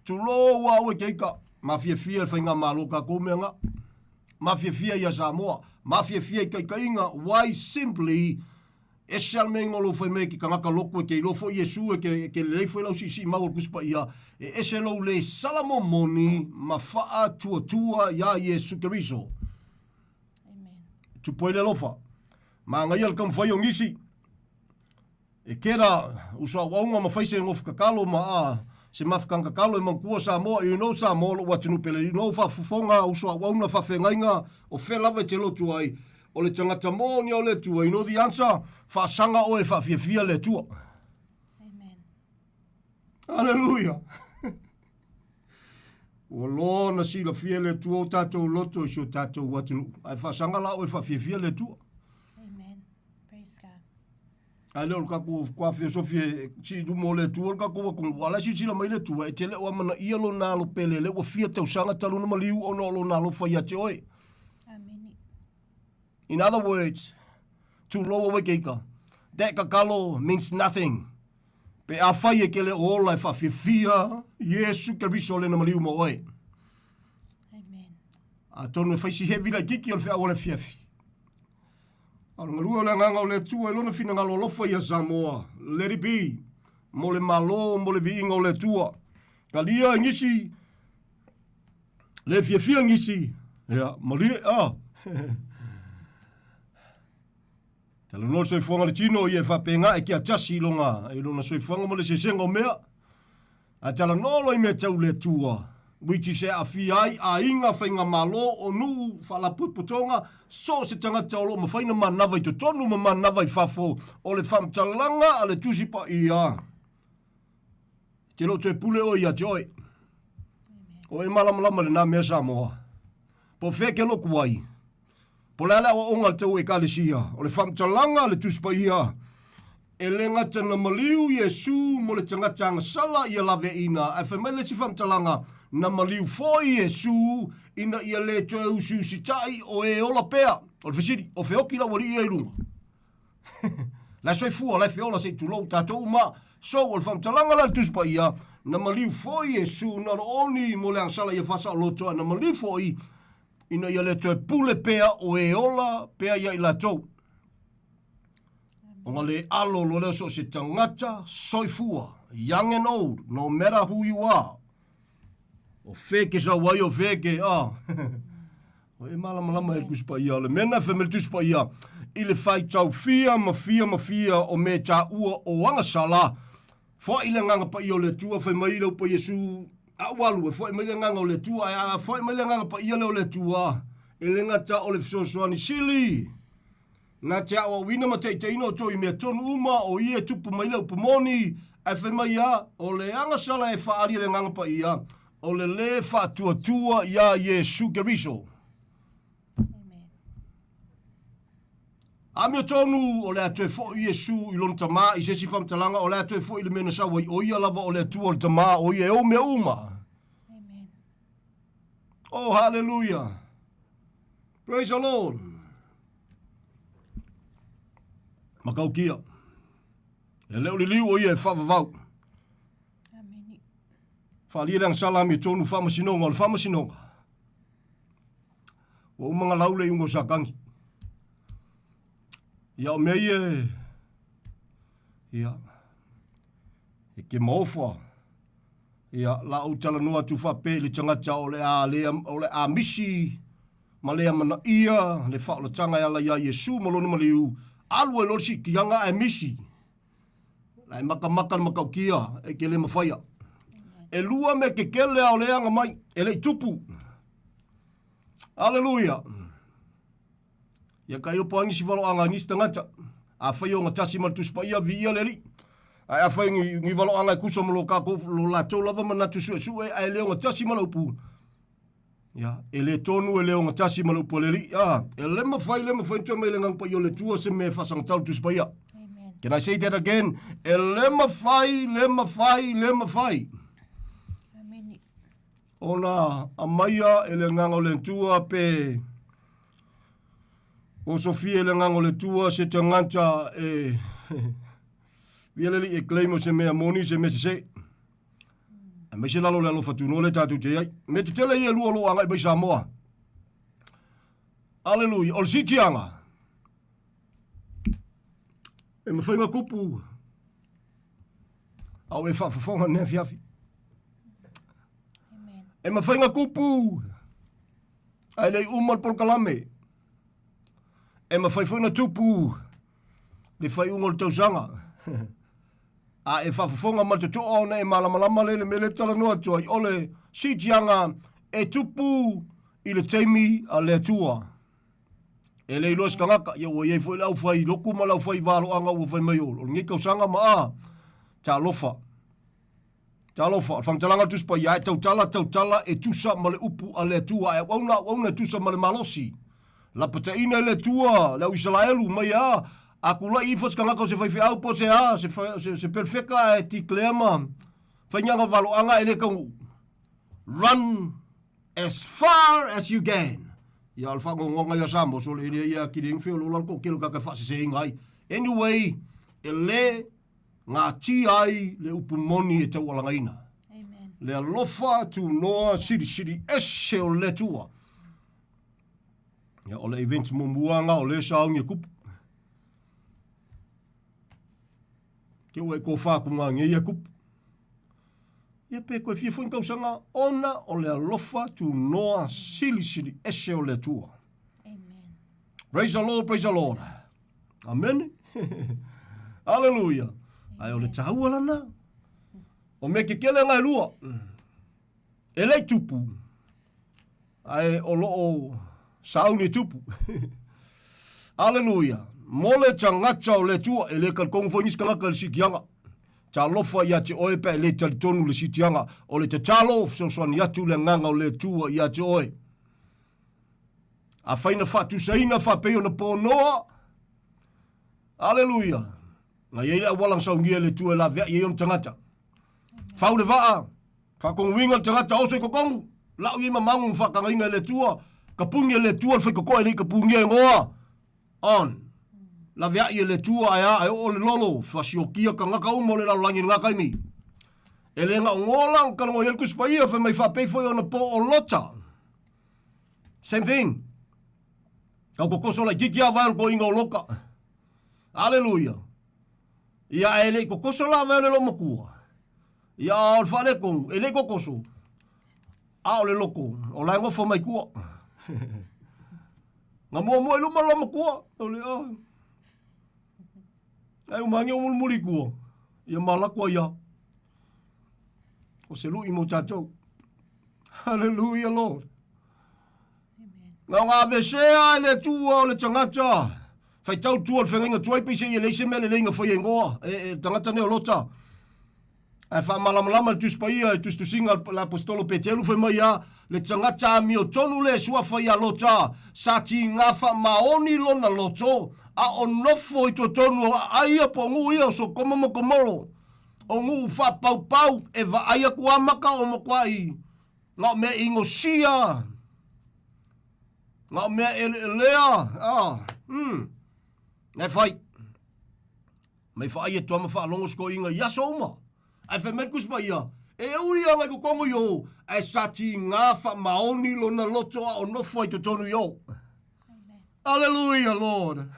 [SPEAKER 13] Tulou ua au e ke ika, mafiafia le faigamalo tatou mea na. Mafiafia ia Samoa, mafiafia i taitaiga, why simply Ese a le mea o lou fai mai ke kanaka loku e ke iloa foi Iesu e ke, ke lelei foi lau siisii mau o le Tusi Paia, e ese lou le sala momoni ma faatuatua iā Iesu Keriso. Tupu ai le alofa. Magaia le taumafai o nisi. E kera uso auaunga ma fai se gofu tatalo ma a se mafutanga tatalo e manatua Samoa, you know Samoa lou atunuu pele, you know faafofoga uso auauna faafeagaiga o fea lava e te lotu ai, O le tagata moni o le Atua, you know the answer? Faasaga oe e faafiafia le Atua. Amen. Hallelujah. Ua loa ona silafia le Atua o tatou loto i si o tatou atunuu. Ae faasaga la oe e faafiafia le Atua.
[SPEAKER 4] Amen. Praise God.
[SPEAKER 13] Ae le o le tatou kwa filosofi e sii luma o le Atua le tatou atunuu, a o la e silasila mai le Atua, e te le o amanaia Lona alo pele lea ua fia tausaga talu ona maliu ona o Lona alofa ia te oe.
[SPEAKER 4] Amene.
[SPEAKER 13] In other words, tulou aua ke ika, that kakalo means nothing. Pe afai e ke le o ola e whaafiafia Iesu Keriso lena maliu mo oe.
[SPEAKER 4] Amen.
[SPEAKER 13] Atonu e whaisi hevi lai kiki o le wheau o le fiafi. A o le galue o le agaga o le Atua i lona finagalo alofa ia Samoa. Let it be. Mo le Malo, mo le viiga o le Atua. Talia e nisi, le fiafia nisi, ia, malie, a. Talanoa le soifuaga le tino ia e faapena e ke adjust i lona, i lona soifuaga ma le eseesega o mea. Ae talanoa loa i mea tau le Atua, which is e aafia ai aiga, faigamalo, o nuu, faalapotopotoga, so o se tagata o lo o mafai ona manava i totonu ma manava i fafo o le faamatalaga a le Tusi Paia. E te le o toe pule oe ia te oe. O e malamalama i lena mea Samoa. Po o fea e ke loku ai. Po o le a le aoaoga a le tau Ekalesia, o le faamatalaga a le Tusi Paia, e le gata na maliu Iesu mo le tagata agasala ia laveaiina, ae fai mai le isi faamatalaga, na maliu foi Iesu ina ia le toe usiusitai o e ola pea. O le fesili, o feoki lau Alii ia i luga? La e soifua, la e feola se i tulou tatou uma. So, o le faamatalaga la a le Tusi Paia, na maliu foi Iesu not only mo le agasala ia faasaoloto, ae na maliu foi ina ia le toe pule pea o e ola pea ia i latou. Ona le alo loa lea so o se tagata soifua, young and old, no matter who you are. O fe ke sau ai, o fe ke, ah. O e malamalama e le Tusi Paia, o le mea na fai mai le Tusi Paia, i le faitau fia ma fia ma fia o mea taua o agasala, Foai le Agaga Paia o le Atua, fai mai le upu a Iesu, A ou alu, e foai mai le Agaga o le Atua, ae a foai mai le Agaga Paia lea o le Atua, e le gata o le fesoasoani sili, na te aoaoina ma taitaiina outou i mea tonu uma, o ia e tupu mai le upu moni, ae fai mai ia, o le agasala e faaali e le Agaga Paia, o le lē faatuatua iā Iesu Keriso. Amiotonu, o le a toe foi Iesu i lona Tamā i se isi faamatalaga, o le a toe foi i le mea na sau ai, o ia lava o le Atua o le Tamā, o ia e ou mea uma.
[SPEAKER 4] Amen.
[SPEAKER 13] Oh, hallelujah. Praise the Lord. Makaukia. E le o liliu o ia e faavavau.
[SPEAKER 4] Amen.
[SPEAKER 13] Faalia le agasala amiotonu faamasinoga o le faamasinoga. Ua uma ona lau le iuga o Satani. Ia o mea ia e, ia, e ke maofa. Ia, la ou talanoa atu faapea i le tagata o le a, le, o le a misi ma le amanaia le faaolataga e ala iā Iesu ma lona maliu, alu ai loa le siitiaga ae misi. La e makamaka le matautia e ke le mafaia. E lua mea kekele a o le aga mai, e le i tupu. Aleluia. Ia ka ilo po angisi valo anga ngisi tangata. A fai o ngatasi ma le Tusi Paia, viia le Alii. Ae afai ni, ni valoaga e kusa ma lo kākou, lo latou lava manatu suesue, ae le ogatasi ma le upu, ia, e le tonu e le ogatasi ma le upu a le Alii. Ah, e le mafai, le mafai ona toe mai le Agaga Paia o le Atua se mea e faasagatau le Tusi Paia.
[SPEAKER 4] Amen.
[SPEAKER 13] Can I say that again? E le mafai, le mafai, le mafai.
[SPEAKER 4] Amen.
[SPEAKER 13] Ona aumaia e le Agaga o le Atua pe osofia e le Agaga o le Atua se tagata e via le alii e claim o se mea moni se mea sese. Aemaise lalo o le alofa tunoa lea tatou te i ai. Mea tetele ia e lua o lo o agai mai Samoa. Aleluia. O le siitiaga e mafai ona kupu a o e faafofoga lenei afiafi. E mafai ona kupu ae le i uma le polokalame. E mafai foi ona tupu le faaiuga o le tausaga. A e faafofoga ma le totoa ona e malamalama lea i le mea lea e talanoa atu ai, o le siitiaga e tupu i le taimi a le Atua. E le iloa se tagata, ia ua i ai foi le aufai lotu ma le aufai valoaga ua fai mai o lenei tausaga ma a, talofa. Talofa, o le faamatalaga o le Tusi Paia, ae tautala, tautala e tusa ma le upu a le Atua, ae auauna, auauna e tusa ma le malosi. Lapataiina e le Atua le au Isalaelu mai a, a tulai ifo se tagata o se faifeau po o se a, se, se, se perefeka ae declare ma fai ni ana valoaga e le taunuu. Run as far as you can. Ia, o le faagogoga ia Samoa, sole e le ia atili ai ona feoloolo lava le toatele o tagata e faaseseina ai. Anyway, e le gatia ai le upu moni e taualagaina. Le alofa tunoa silisili ese o le Atua. Ia, o le event muamua lena o lea sauni e tupu. Ke ua e tofa atu ngā nei e tupu. Ia pe koe fia foi ni tausaga ona o le alofa tunoa silisili ese o le Atua. Amen. Praise the Lord, praise the Lord. Amen. Hallelujah. Ai o le taua lana. O mea kekele nga e lua. E lei tupu. Ae o loo sauni e tupu. Hallelujah. Mo le tagata o le Atua, e le talitonu foi nisi tagata i le siitiaga. Talofa ia te oe pe a e le talitonu i le siitiaga. O le tatalo, fesoasoani atu le agaga o le Atua ia te oe. Afai na faatusaina faapei ona ponoa, Aleluia! Na i ai le auala na saunia e le Atua e laveai ai ona tagata. Fau le vaa, faatonuina le tagata oso i totonu, lau i ai mamagu na faatagaina e le Atua, tapuni e le Atua le faitotoa e le i tapunia e Noa. On. Laveai e le Atua ae a, ae oo le lolo, fasiokia tagata uma o le lalolagi i lena taimi. E le na o Noa la na talanoa i ai le Tusi Paia, fai mai faapei foi ona po o Lota. Same thing. Tau kokoso laitiiti a vae o le toeaina o Lota. Aleluia. Ia ae le i kokoso la vae o le loomatua. Ia a o le faaletonu, e le i kokoso. A o le loto, o la e nofo mai tua. Na muamua i luma le loomatua. O le a. Ai uma ange o mulimuli i tua. Ia malako ai a. O se lui mo tatou. Hallelujah, Lord. Na o ngā vesea e le Atua o le tagata, whaitau tua o le whengainga tuai peisa ia leise mea le leinga whai e ngoa, e, e tagata nei o Lota. Ae faamalamalama le Tusi Paia i tusitusiga a le Aposetolo Peteru fai mai a, le tagata amiotonu le suafa ia Lota, sa tiga faamaoni lona loto, a o nofo i totonu o aai ia po o nuu ia o Sotoma ma Komoro, o nuu faapaupau e vaai atu a maka o matuai na o mea inosia, na o mea eleelea, ah, mm, na e fai. Mai whaai e toa ma whaalongo se toeaina i aso uma. Ae fai mai le Tusi Paia, E ui ana i totonu i o, ae sa tigā faamaoni lona loto a o nofo ai totonu i o. Hallelujah, Lord.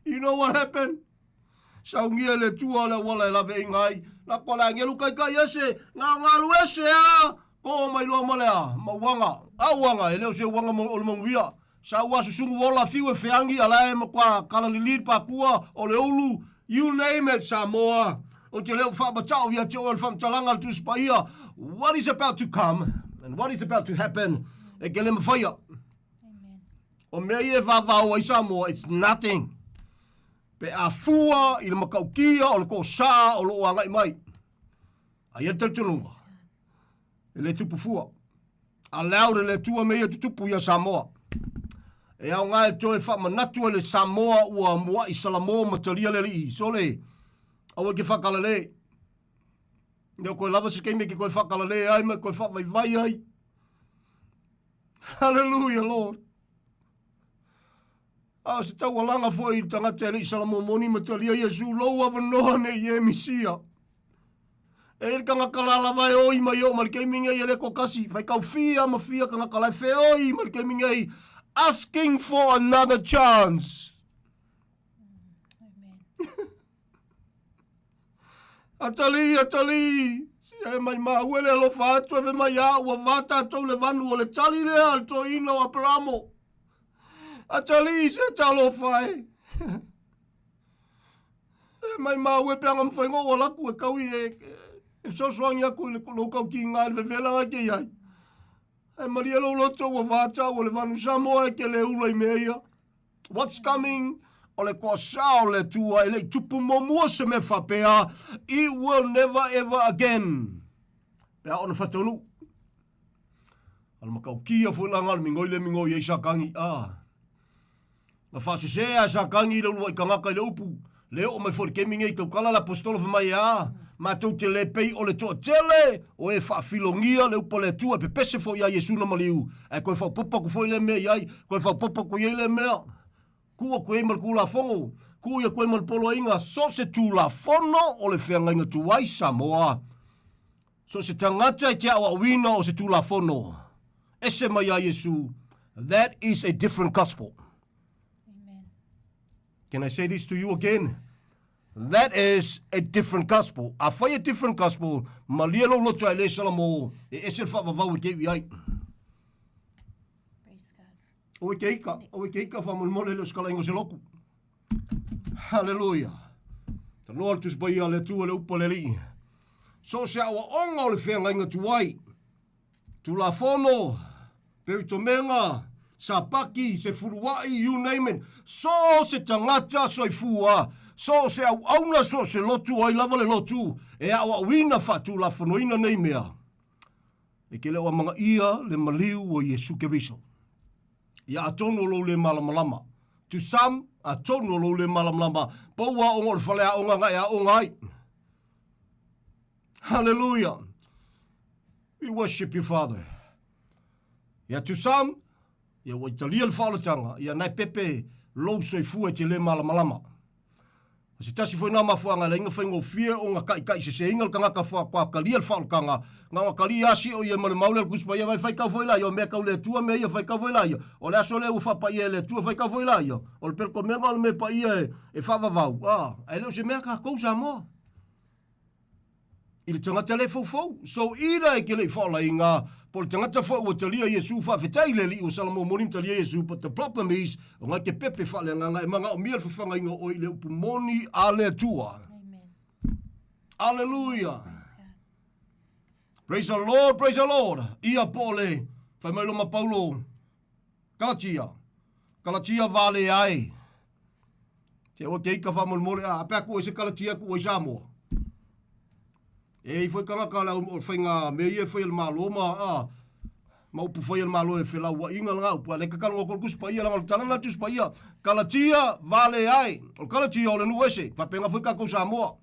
[SPEAKER 13] You know what happened? Saunia e le Atua le auala e laveaiga ai. Lako le agelu kaikai ese, na o galu ese a, ko mai loa ma le a, ma uaga. A uaga, e le o se uaga o le manuia. Sa ua susugu ola fiu e feangi a la e matua kalalili le pakua o le ulu, you name it, Samoa. Ou te le o faamatao ia te oe le faamatalaga a le Tusi Paia, what is about to come and what is about to happen, e ke le mafaia. O mea ia e vavao ai Samoa, it's nothing. Pe a fua i le matautia o le toasaa o lo o agai mai. A ia le talitonuga, e le tupu fua. A leau le le Atua mea ia tutupu ia Samoa. E aoga e toe faamanatu ai le Samoa ua mua'i Salamo ma talia le Alii. Sole, aua e ke faakalale. E le o koe lava se taimi e ke koe faakalale ai ma e koe faavaivai ai. Hallelujah, Lord. A o se taualaga foi i le tagata e le i Salamo moni ma talia Iesu lou avanoa nei e Misia. E i le tagata la lava e oi mai o ma le taimi nei e le toatasi, faitau fia ma fia tagata la e feoi ma le taimi nei, asking for another chance. Atali, atali, e mai maua le alofa atu e mai a ua va tatou le vanu o le tali lea a le toeaina o Aperamo. Atali, se talofa e. E mai maua e peanga mawhai ngō o laku e kaui e, e fesoasoani aku i le lou kau ki ngā le vevela ngai ke iai. E maria lou loto ua vātau o le vanu Samoa e ke le ula i mea ia. What's coming? O le koa sao le Atua e le i tupu muamua se mea faapea, it will never ever again. Pe a ona whataunu. O le makaukia foi la ngā le mingoi le mingoi ei sakangi. Ah. Na faasesē a e Satani i le uluai tagata i le upu, Le oo mai foi i le taimi nei, tautala le Aposetolo fai mai, Ā, Matou te le pei o le toatele o e faafilogia le upu a le Atua e pepese foi ia Iesu na maliu, ae toe faaopoopo atu foi lea mea i ai, toe faaopoopo atu i ai lea mea. Tuu atu i ai ma le Tulafono, tuu atu i ai ma le Poloaiga, so o se Tulafono o le feagaiga tuai Samoa. So o se tagata e te aoaoina o se Tulafono ese mai ia Iesu, that is a different gospel.
[SPEAKER 4] Amen.
[SPEAKER 13] Can I say this to you again? That is a different gospel. Afai e different gospel, malie lou loto ae le Salamo, e ese le faavavau e te iu i ai.
[SPEAKER 4] Praise God.
[SPEAKER 13] O e te ika, o e te ika faamolemole le o se kalaiga o se lotu. Hallelujah. Tanoa le Tusi Paia a le Atua le upu a le Alii. So o se aoaoga o le feagaiga tuai, Tulafono, Peritomega, Sapaki, Sefuluai, you name it. So o se tagata soifua, so o se auauna, so o se lotu, o ai lava le lotu e aoaoina faatulafonoina nei mea. E ke le o amagaia le maliu o Iesu Keriso. Ia atonu o lou le malamalama. To some, atonu o lou le malamalama, pau aoga o le faleaoga na e aoga ai. Hallelujah. We worship you, Father. Ia to some, ia ua i talia le faaolataga, ia nae pepe lou soifua e te le malamalama. O se tasi foi nā mafuaaga e laina faigofie ona taʻitaʻiseseina le tagata faatoa talia le faaolataga, na ona talia lava sio ia ma le mau lea o le Tusi Paia, vai faitau foi laia, o mea tau le Atua mea ia, faitau foi laia, o le aso lea ua faapaia e le Atua, faitau foi laia, o le pelekomega o le mea paia e faavavau, a, ae le o se mea tatou Samoa. I le tagata le foufou. So either e te le i faaolaina, po o le tagata foi ua talia Iesu, faafetai i le Alii ua Salamo moni ma talia Iesu, but the problem is, o ngai te pepe faaleagaga e manaomia le fafagaina o oe i le upu moni a le Atua.
[SPEAKER 4] Amen.
[SPEAKER 13] Alleluia. Praise the Lord, praise the Lord. Ia po o le, fai mai loma Paulo, Kalatia, Kalatia vale ai. Te aua te ika faamolemole, a pea ku ai se Kalatia ku ai Samoa. E i foi kangaka le o whainga me ia whai le malo ma a ma upu whai le malo e whelau inga nga upu ale kakalo ngo kus pa ia langa tala na tus pa ia Kalatia vale ai. O Kalatia o le nu ese, papenga foi ka Samoa.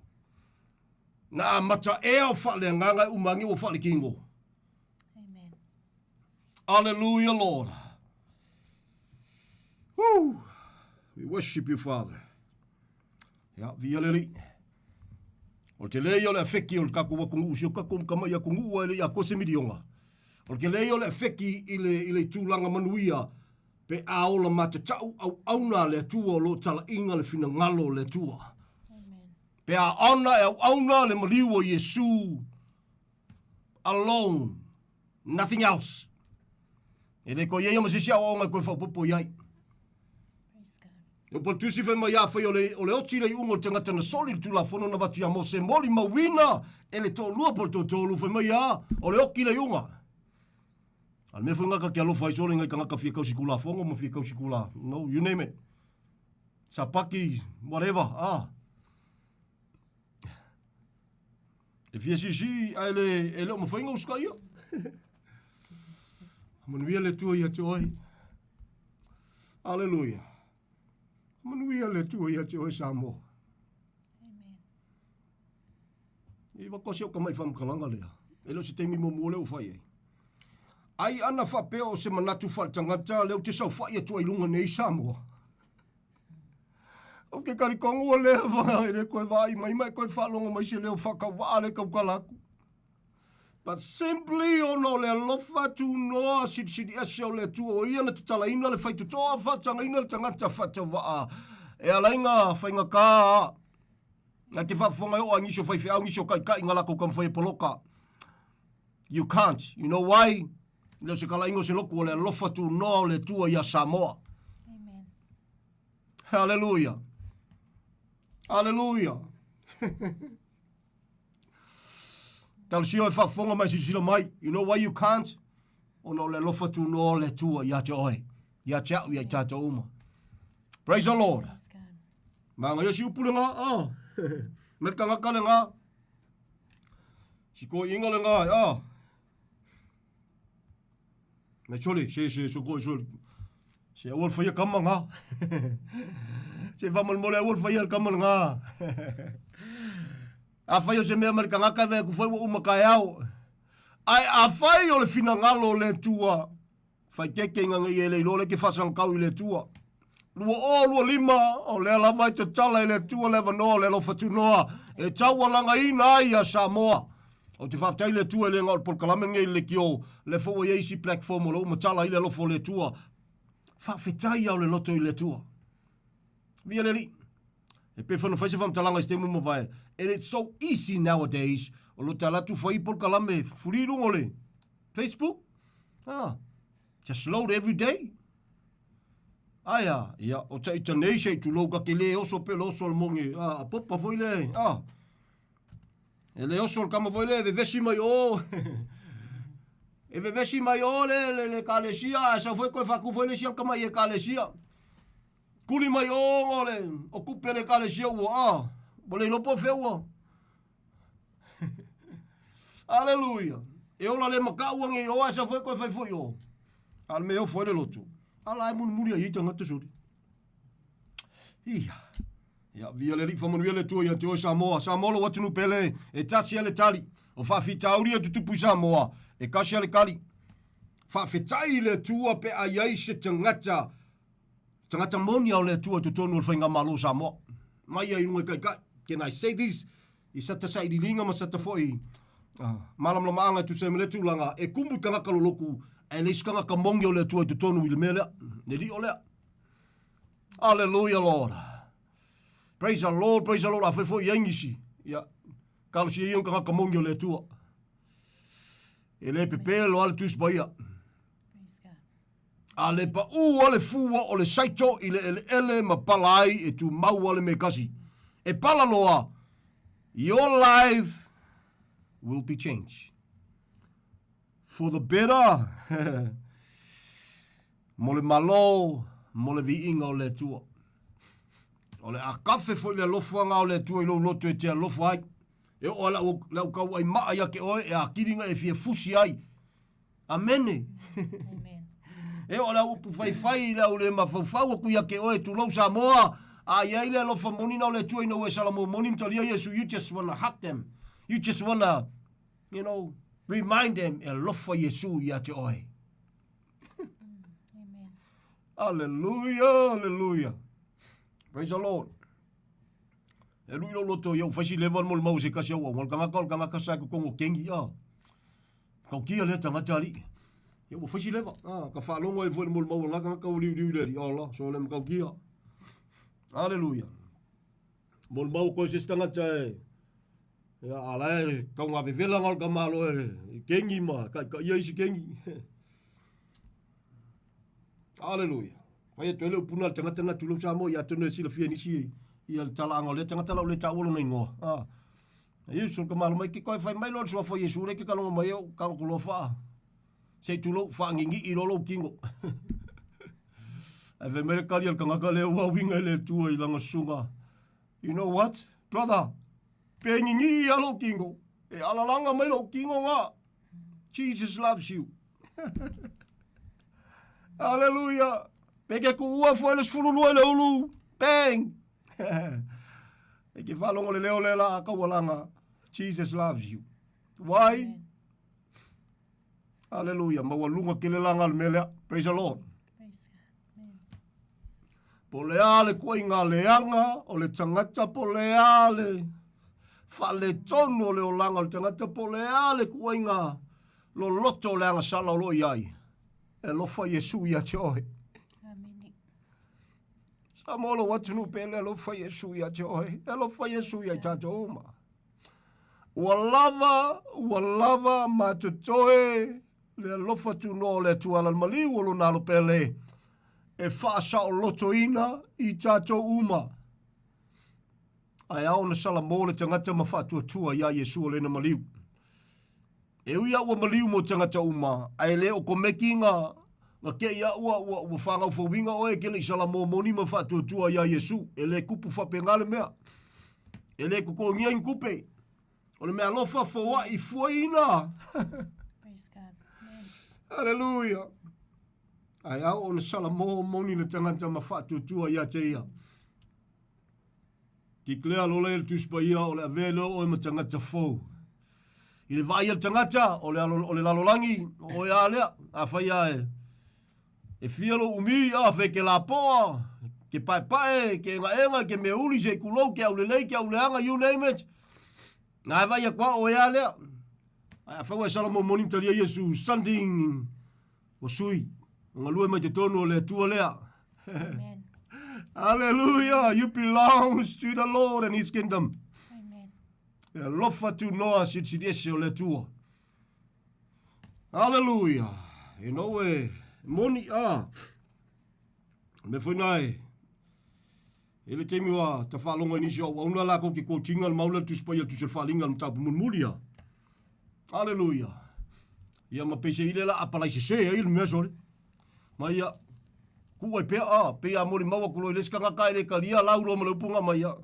[SPEAKER 13] Na mata ea o whaale nganga e umangi o whaale kingo.
[SPEAKER 4] Amen.
[SPEAKER 13] Hallelujah, Lord. Woo. We worship you, Father. Ia, via le Alii. O le tele ia o le afeki o le tatou atunuu, si o tatou tamai atunuu e le i atoa se miliona. O le tele ia o le afeki i le, i le tulaga manuia pe a ola matatau auauna a le Atua o lo o talaiga le finagalo o le Atua.
[SPEAKER 4] Amen.
[SPEAKER 13] Pe a ona e auauna le maliu o Iesu alone, nothing else. E le koe ia ma se isi aoaoga e koe faaopoopo i ai. E upu tusi fai mai afai o le, o le oti le iuga o le tagata na soli le tulafono na avatu ia Mose molimauina e le toalua po o le toatolu fai mai a o le oki le iuga. A le mea foi ngaka ke alofa ai sole ngai tagata fia kausi tulafono ma fia kausi tula. No, you name it. Sapaki, whatever. Ah. E fia siisii ae le, e le o mawhai ngā usuka ia. Manuia le Atua ia te oe. Aleluia. Manuia le Atua ia te oe Samoa.
[SPEAKER 4] Amen.
[SPEAKER 13] I wako se o ka mai whamkalanga lea. E le o se taimi muamua lea ua fai ai. Ai ana faapea o se manatu faaletagata lea ou te saofai atu ai i luga nei Samoa. O ke karikongo ua lea va e le koe vaai mai ma e koe faalogo mai se leo faakauvaa le taukala atu. But simply ona o le alofa tunoa silisili ese o le Atua o ia na tatalaina le faitotoa faatagaina le tagata faatauvaa e ala ai ngā faigata na te faafofoga e oo ai nisi o faifeau nisi o taitai nga latou taumafai e poloka. You can't. You know why? Le o se kalaiga o se lotu o le alofa tunoa o le Atua ia Samoa.
[SPEAKER 4] Amen.
[SPEAKER 13] Hallelujah. Hallelujah. Talosia e faafofoga mai silasila mai. You know why you can't? Ona o le alofa tunoa o le Atua ia te oe, ia te au, ia i tātou uma. Praise the Lord.
[SPEAKER 4] Praise God.
[SPEAKER 13] Manaia si upu le ngā, ah. Me le tagata le ngā. Si koiinga le ngā, ah. Me sole, se, se, so koe, sole. Se aua le faia kama ngā. Se whamolemole aua le faia le kama le ngā. Afai o se mea mai le tagata e vaai atu foi ua uma taeao. Ae afai o le finagalo o le Atua, faitete ina ne i e le iloa lea e te faasagatau i le Atua. 2025, o lea lava e tatala e le Atua le avanoa o le alofa tunoa e taualagaina ai ia Samoa. Ou te faafetai i le Atua e le na o le polokalame lenei i le leitio, lea foi ua i ai isi platform o lo o matala ai le alofa o le Atua. Faafetai ao le loto i le Atua. Via le Alii. E pei foi ona fai se faamatalaga i se taimi ua mavae, and it's so easy nowadays, o lo o te alu atu fai polokalame fuli i luga o le Facebook. Ah, just load every day. Aia, ia, o taita nei se i tulou ka te le oso pe le oso le mongi, ah, a popa foi le, ah, e le oso le kama foi le, vevesi mai o, e vevesi mai o le, le, le kalesia, a sau foi koe whaku foi le siang kama i e kalesia. Kuli mai o o le, o kupe le kalesia ua, ah, ua le iloa po fea ua. Aleluia. E ola le makau ange i o a sa foi koe fai foi o. A le mea ofo ai le lotu. Ala e mulimuli ai i tagata soli. Ia. Ia, via le alii faamanuia le Atua ia te oe Samoa. Samoa lou atunuu pele, e tasi a le tali. O faafitauli e tutupu i Samoa, e kasi a le kali. Faafetai i le Atua pe a i ai se tagata Tagata moni a o le Atua i totonu o le Faigamalo o Samoa. Mai ai i luga i Kaikai. Can I say this? I sata sailiiliga ma sata foi malamalamaaga e tusa ai ma lea tulaga, e kumu i tagata loloku, ae leai se tagata moni o le Atua i totonu i le mea lea, le lio lea. Hallelujah, Lord. Praise the Lord, praise the Lord. A fai foi i ai nisi. Ia, talosia ia o tagata moni o le Atua. E le pepelo a le Tusi Paia. A le paʻū a le fua o le saito i le ʻeleʻele ma pala ai e tumau a le mea kasi. E pala loa, your life will be changed. For the better, mo le malo, mo le viiga o le Atua. O le a kafe foi le alofaga o le Atua i lou loto e te alofa ai. E oo a le au kauai maa ia te oe e akili na e fia fusi ai. Amene. E oo le au upu faifai i le au le mafaufau atu ia te oe tulou Samoa. A i ai le alofa moni na o le Atua ina ua e salamo moni ma talia Iesu, you just wanna hug them. You just wanna, you know, remind them e alofa Iesu ia te oe. Hallelujah, hallelujah. Praise the Lord. E lui lo loto ia u faisi lewa mo le mau se kasi au au. Ngol kangaka o le kangaka sa ko kongo kengi a. Kau kia lea tagata alii. Ia ua fai si leva. Ah, ka faalogo ai foi le molimau a lena tagata ua liuliu i le alii. Ola, so le makau kia. Aleluia. Molimau koe se isi tagata e ia a la e kau ngā vevela ngā o le kamalo e i kengi ma ka ka ia isi kengi. Aleluia. Pai atu ai le upuna le tagata na tulou Samoa ia atonu e silafia nisi ia le talaaga o lea tagata lau le taua lona ingoa. Ah. Iesu ka malo mai ke koe fai mai loa le suafa o Iesu le ke kalongo mai au ka ko loa faa. Se i tulou faangigii loa lou tino. Ae fai mai le kali a le tagata lea ua uiga i le Atua i lana susuga. You know what, brother? Pe ngigii a lou tino, e alalaga mai lou tino na. Jesus loves you. Hallelujah. Pe ke kuua foi le 12 i le ulu. Bang. E ke faalogo le leo le la kaualaga. Jesus loves you. Why? Amen. Hallelujah. Maualuga tele laga le mea lea. Praise the Lord. Praise God. Amen. Po le a le kuaiga leaga o le tagata, po le a le faaletonu o le olaga o le tagata, po le a le kuaiga loloto o le agasala o lo o i ai. E alofa Iesu ia te oe. Amen. Samoa lou atunuu pele, alofa Iesu ia te oe. Alofa Iesu ia i tatou uma. Ua lava, ua lava ma totoe le alofa tunoa o le Atua ala le maliu o lona alo pele e faasaolotoina i tatou uma. Ae ao ona salamo le tagata ma faatuatua iā Iesu o lena maliu. E ui a ua maliu mo tagata uma, ae le o komeki nga nga kei a ua ua ua whāngau oe ke le i salamo moni ma whaatuatua iā Iesu. E le kupu whapenga le mea. E le kokongia i kupe. O le mea alofa foa'i fuaina.
[SPEAKER 4] Praise God. Amen.
[SPEAKER 13] Hallelujah. Ae ao ona salamo moni le tagata ma whaatuatua ia te ia. Declare lola e le Tusi Paia o le avea lea o oe ma tagata fou. I le vaai a le tagata o le, alo, o le lalolagi, o oe a lea, afai a e, e fia lou umi, a fe ke lapoa, ke paepae, ke engaenga, ke meauli, se kulou, ke aulelei, ke auleaga, you name it. Na e vaai aku a oe a lea. Ai afai ua e sala momoni ma talia Iesu, something ua sui, ua galue mai totonu o le Atua lea.
[SPEAKER 4] Amen.
[SPEAKER 13] Hallelujah. You belongs to the Lord and His kingdom.
[SPEAKER 4] Amen.
[SPEAKER 13] E alofa tunoa silisili ese o le Atua. Hallelujah. You know, e moni a. Me foi nai. E le taimi ua tafaalogo ai nisi o auauna lakou ke quote-ina le mau lea le Tusi Paia le Tusi o le Faaaliga le mataupu mulimuli a. Aleluia. Ia ma peiseai lea la a palai sese ai le mea sole. Ma ia kuu ai pea a pei a molimau atu loa i le isi tagata e le talia lau loa ma le upu na aumai a.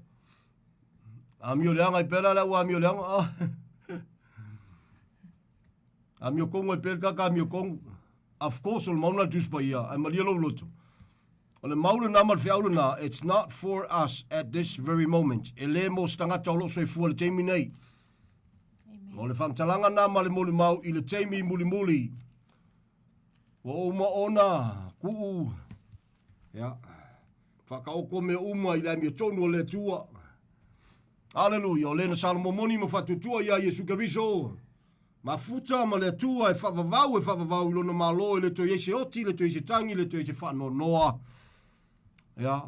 [SPEAKER 13] Amio leaga ai pea la le au amio leaga a. Amio kongu ai pea le tagata amio kongu. Of course o le mau lena le Tusi Paia ae malie lou loto. O le mau lena ma le feau lena, it's not for us at this very moment. E le mo se tagata o lo o soifua i le taimi nei. O le faamatalaga na ma le molimau i le taimi mulimuli. Ua uma ona kuu, ia, whakaoko mea uma i le amiotonu o le Atua. Aleluia, o lena Salomomoni ma whatutua ia Iesu Keriso. Mafuta ma le Atua e faavavau, e faavavau i lona Malo, e le toe i ai se oti, le toe i ai se tangi, le toe i ai se faanoanoa. Ia.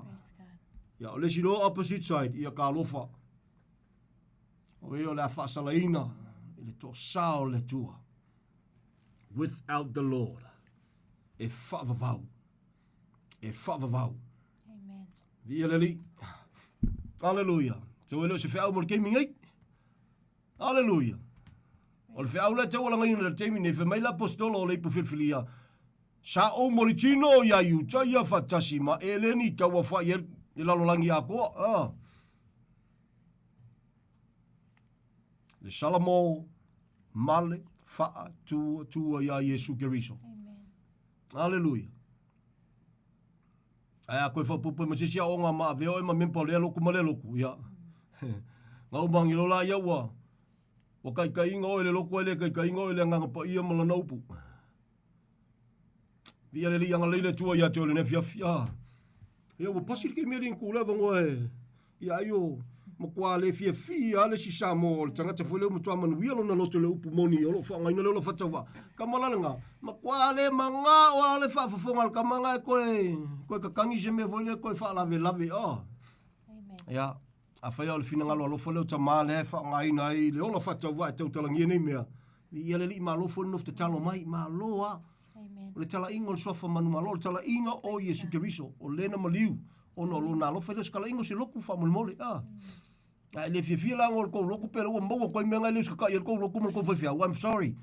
[SPEAKER 13] Ia, o le isi loa opposite side, ia ka alofa. O e o le a faasalaina i le toasā o le Atua. Without the Lord, e faavavau. E faavavau.
[SPEAKER 4] Amen.
[SPEAKER 13] Viia le Alii. Hallelujah. So e le o se feau mo le taimi nei. Aleluia! O le feau lea e taualagaina i le taimi nei, fai mai le Aposetolo o le ipu filifilia, Sa ou molitino iā Iutaia faatasi ma Eleni tauafa'i ai le lalolagi atoa. Ah. Le Salamo male faatuatua iā Iesu Keriso. Aleluia. Ae a koe whapopo ma sisi aoga ma avea oe ma mempa o lea loku ma lea loku, ia. Ngau mangilo la ia ua, ua kaikaiga oe le loku ai le kaikaiga oe le agaga paia ma lana upu. Via le li agalelei le Atua ia te oe lenei afiafi. Ah. Ia ua pasi le taimi alii na kū le avanoa e ia ai o matua le fiafia lava le isi Samoa o le tagata foi lea ua matua manuia lona loto i le upu moni o lo o faaaogaina le ola faatauvaa. Kama la lena, matua le manao lava le faafofoga a le tama lena e toe, toe tatagi se mea foi lea toe faalavelave. Oh. Ia, afai lava o le finagalo alofa lea o tama lea e faaaogaina ai le ola faatauvaa e tautalagia nei mea, viia le Alii malo foi le nofo tatalo mai, malo lava. O le talaiga o le suafa manumalo, o le talaiga o Iesu Keriso, o lena maliu, ona o lona alofa, e le o se talaiga o se lotu faamolemole. Ah. A e le fiafia la o le tou lotu pe ua maua atu ai mea na e le usitatai ai le tou lotu ma le tou faifeau. I'm sorry.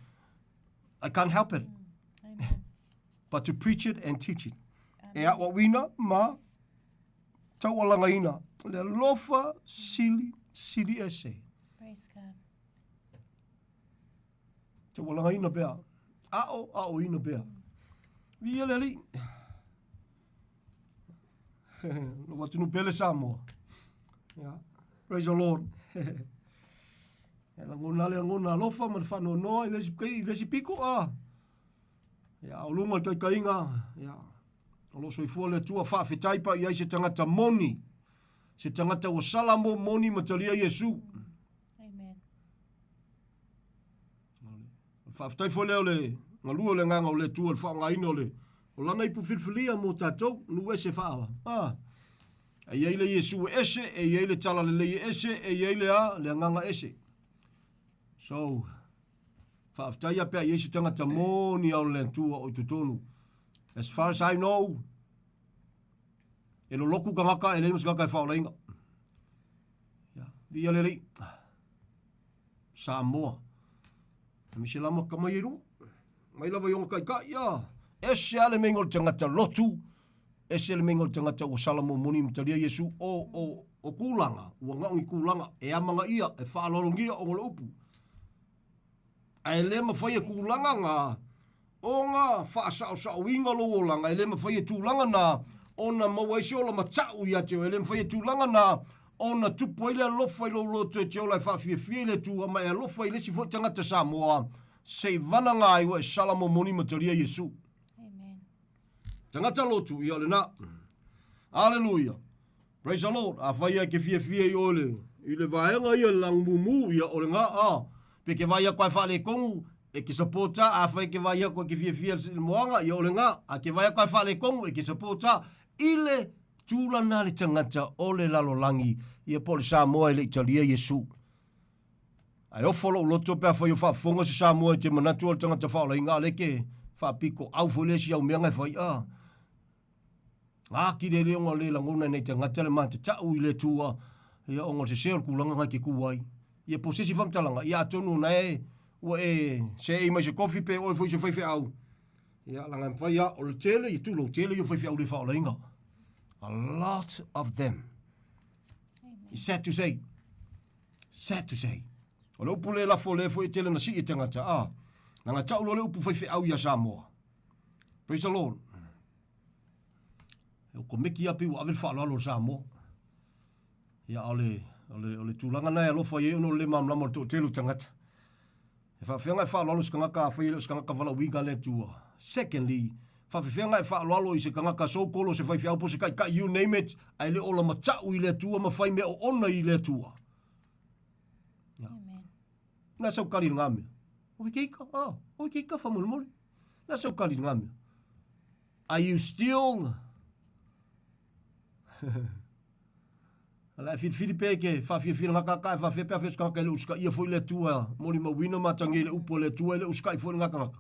[SPEAKER 13] I can't help it. But to preach it and teach it. E aʻoaʻoina ma taualagaina le alofa sili sili ese.
[SPEAKER 4] Praise God.
[SPEAKER 13] Taualagaina pea. Aʻo, aʻoina pea. Viia le Alii. Lou atunuu pele Samoa. Yeah. Praise the Lord. E lagona le lagona alofa ma le faanoanoa i le isi, i le isi piko. Ah. Ia, o luga i le taitaiga, ia, o lo o soifua le Atua, faafetai pa i ai se tagata moni, se tagata ua sala mo moni ma talia Iesu.
[SPEAKER 4] Amen.
[SPEAKER 13] Faafetai foi lea o le galue o le agaga o le Atua i le faaaogaina o le o lana ipu filifilia mo tatou, nuu ese faa. Ah. E i ai le Iesu e ese, e i ai le talalelei e ese, e i ai le a, le agaga ese. So, faafetai a pe a i ai se tagata moni ao le Atua o i totonu. As far as I know, e loloku tagata e leai ma se tagata e faaolaina. Ia, viia le Alii. Samoa. Aemaise la ma mai ai luga. Mai lava i ona taitai, ia. Ese lava le meiga o le tagata lotu, ese le meiga o le tagata ua sala momoni ma talia Iesu, o, o, o tulaga, ua gao ni tulaga e amanaia, e faaaloalogia ona o le upu. Ae le mafai e tulaga na ona faasaosaoina lou olaga, e le mafai e tulaga na ona maua ai se ola matau ia te oe, e le mafai e tulaga na ona tupu ai le alofa i lou loto e te ola e faafiafia i le Atua ma e alofa i le isi foi tagata Samoa, se i vanaga ai ua e sala momoni ma talia Iesu. Tagata lotu, ia o lena. Aleluia. Praise the Lord. Afai e ke fiafia i oe le, i le vaega ia le lagumumu, ia o lena, a. Pe ke vai aku ai faaletonu, e ke supporta, afai ke vai aku e ke fiafia i le moaga, ia o lena. A ke vai aku ai faaletonu, e ke supporta i le tulaga le tagata o le lalolagi, ia po o le Samoa e le i talia Iesu. Ae ofo lou loto pe afai o faafofoga se Samoa i te manatu o le tagata faaolaina a le ke faapitoau foi le isi au mea na e fai a. Ngā ki le leo le lagona nei tagata le matatau i le Atua, ia ona o le sese o le tulaga na e te tu ai. Ia po o se isi faamatalaga, ia atonu na e ua e seei mai se kofi pe oe foi se faifeau. Ia laga e mafai a o le tele ia tulou tele ia o faifeau le faaolaina. A lot of them. It's sad to say. Sad to say. O le upu le lafo lea foi e tele na sii e tagata, a, laga tau loa le upu faifeau ia Samoa. Praise the Lord. E o komeki ia pei ua ave le faaaloalo i Samoa. Ia, o le, o le, o le tulaga na e alofa i ai ona o le le malamalama o le toatele o tagata. E faafefea ona e faaaloalo i se tagata afai e le o se tagata valaauina le Atua. Secondly, faafefea ona e faaaloalo i se tagata so-called o se faifeau po o se taitai, you name it, ae le o ola matau i le Atua ma fai mea oona i le Atua. Ia. Na sau kali i ngā mea. O ke ika, ah, o ke ika whamolemole. Na sau kali i ngā mea. Are you still Ala e whiriwhiri pe ke whawhiawhia ngā kaka e whawhia pe awhia kaka e le uska ia foi le atua moli mauina ma tangi le upo le atua e le uska i foi ngā kangaka.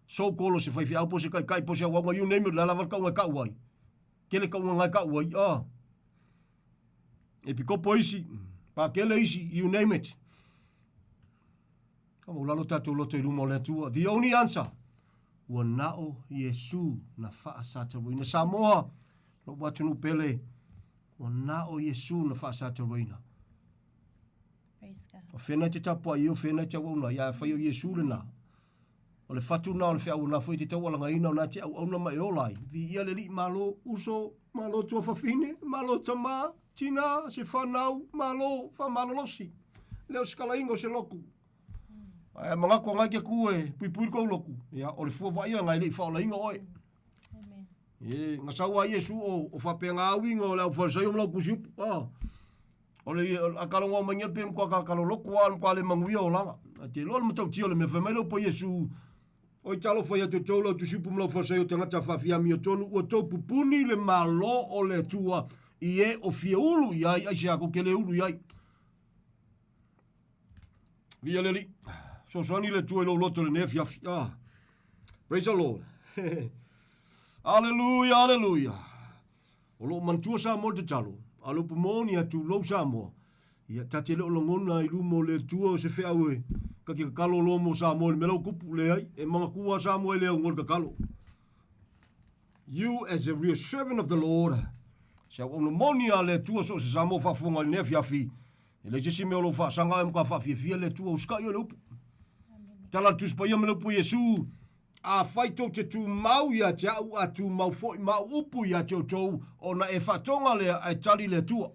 [SPEAKER 13] So kolo se whaiwhi au po se kai kai po se auaunga you name it la lava kaunga kau ai. Kele kaunga ngai kau ai ah. E pikopo isi, pākele isi, you name it. Ka maulalo tātou loto i luma o le Atua. The only answer, ua nao Iesu na faasataroina. Samoa, lou atunuu pele, ua nao Iesu na faasataroina. O whenai te tapua i o whenai te auauna, ia whai o Iesu le nā. O le fatu nā o le whiau nā foi te taualanga ina o nā te auauna ma e ola ai. Vi ia le li malo, uso, malo tuafafine, malo tama, tina, se whanau, malo, whamalolosi. Leo se kalainga o se loku. Ae manatu ngai ke ku e puipui kou loku. Ia, o le fua vaia ngai le i whaolainga oe. E, nga sau a Iesu o, o whapea ngā uinga o le au wharisai o mlau kusi upu. Ah. O le a kalongo mai ngia pe mkwa ka kalo loku a mkwa le manguia o langa. A te loa le matau tio le mea whai mai lau po Iesu. O i talo whai atu tau lau tusiupu mlau wharisai o te ngata whawhia mi o tonu ua tau pupuni le malo o le atua i e o fia ulu i ai, ai se ako ke le ulu i ai. Via le Alii. Fesoasoani le Atua i lou loto i lenei afiafi. Ah. Praise the Lord. Aleluia, aleluia. O loo manatua Samoa le tatalo, a le upu moni atu lou Samoa. Ia, ta te le o lagona i luma o le Atua o se feau e ka ke kakalo loa mo Samoa i le mea la ua kupu, leai, e manatua Samoa e le aunoa le kakalo. You as a real servant of the Lord, se auauna moni a le Atua so o se Samoa faafofoga i lenei afiafi, e leai se isi mea o lou faasaga oe ma ka faafiafia le Atua, usikai oe le upu. Tala le Tusi Paia ma le upu o Iesu, Afai tou te tumau ia te au a tumau foi ma au upu ia te outou, ona e faatoga lea ae tali le Atua.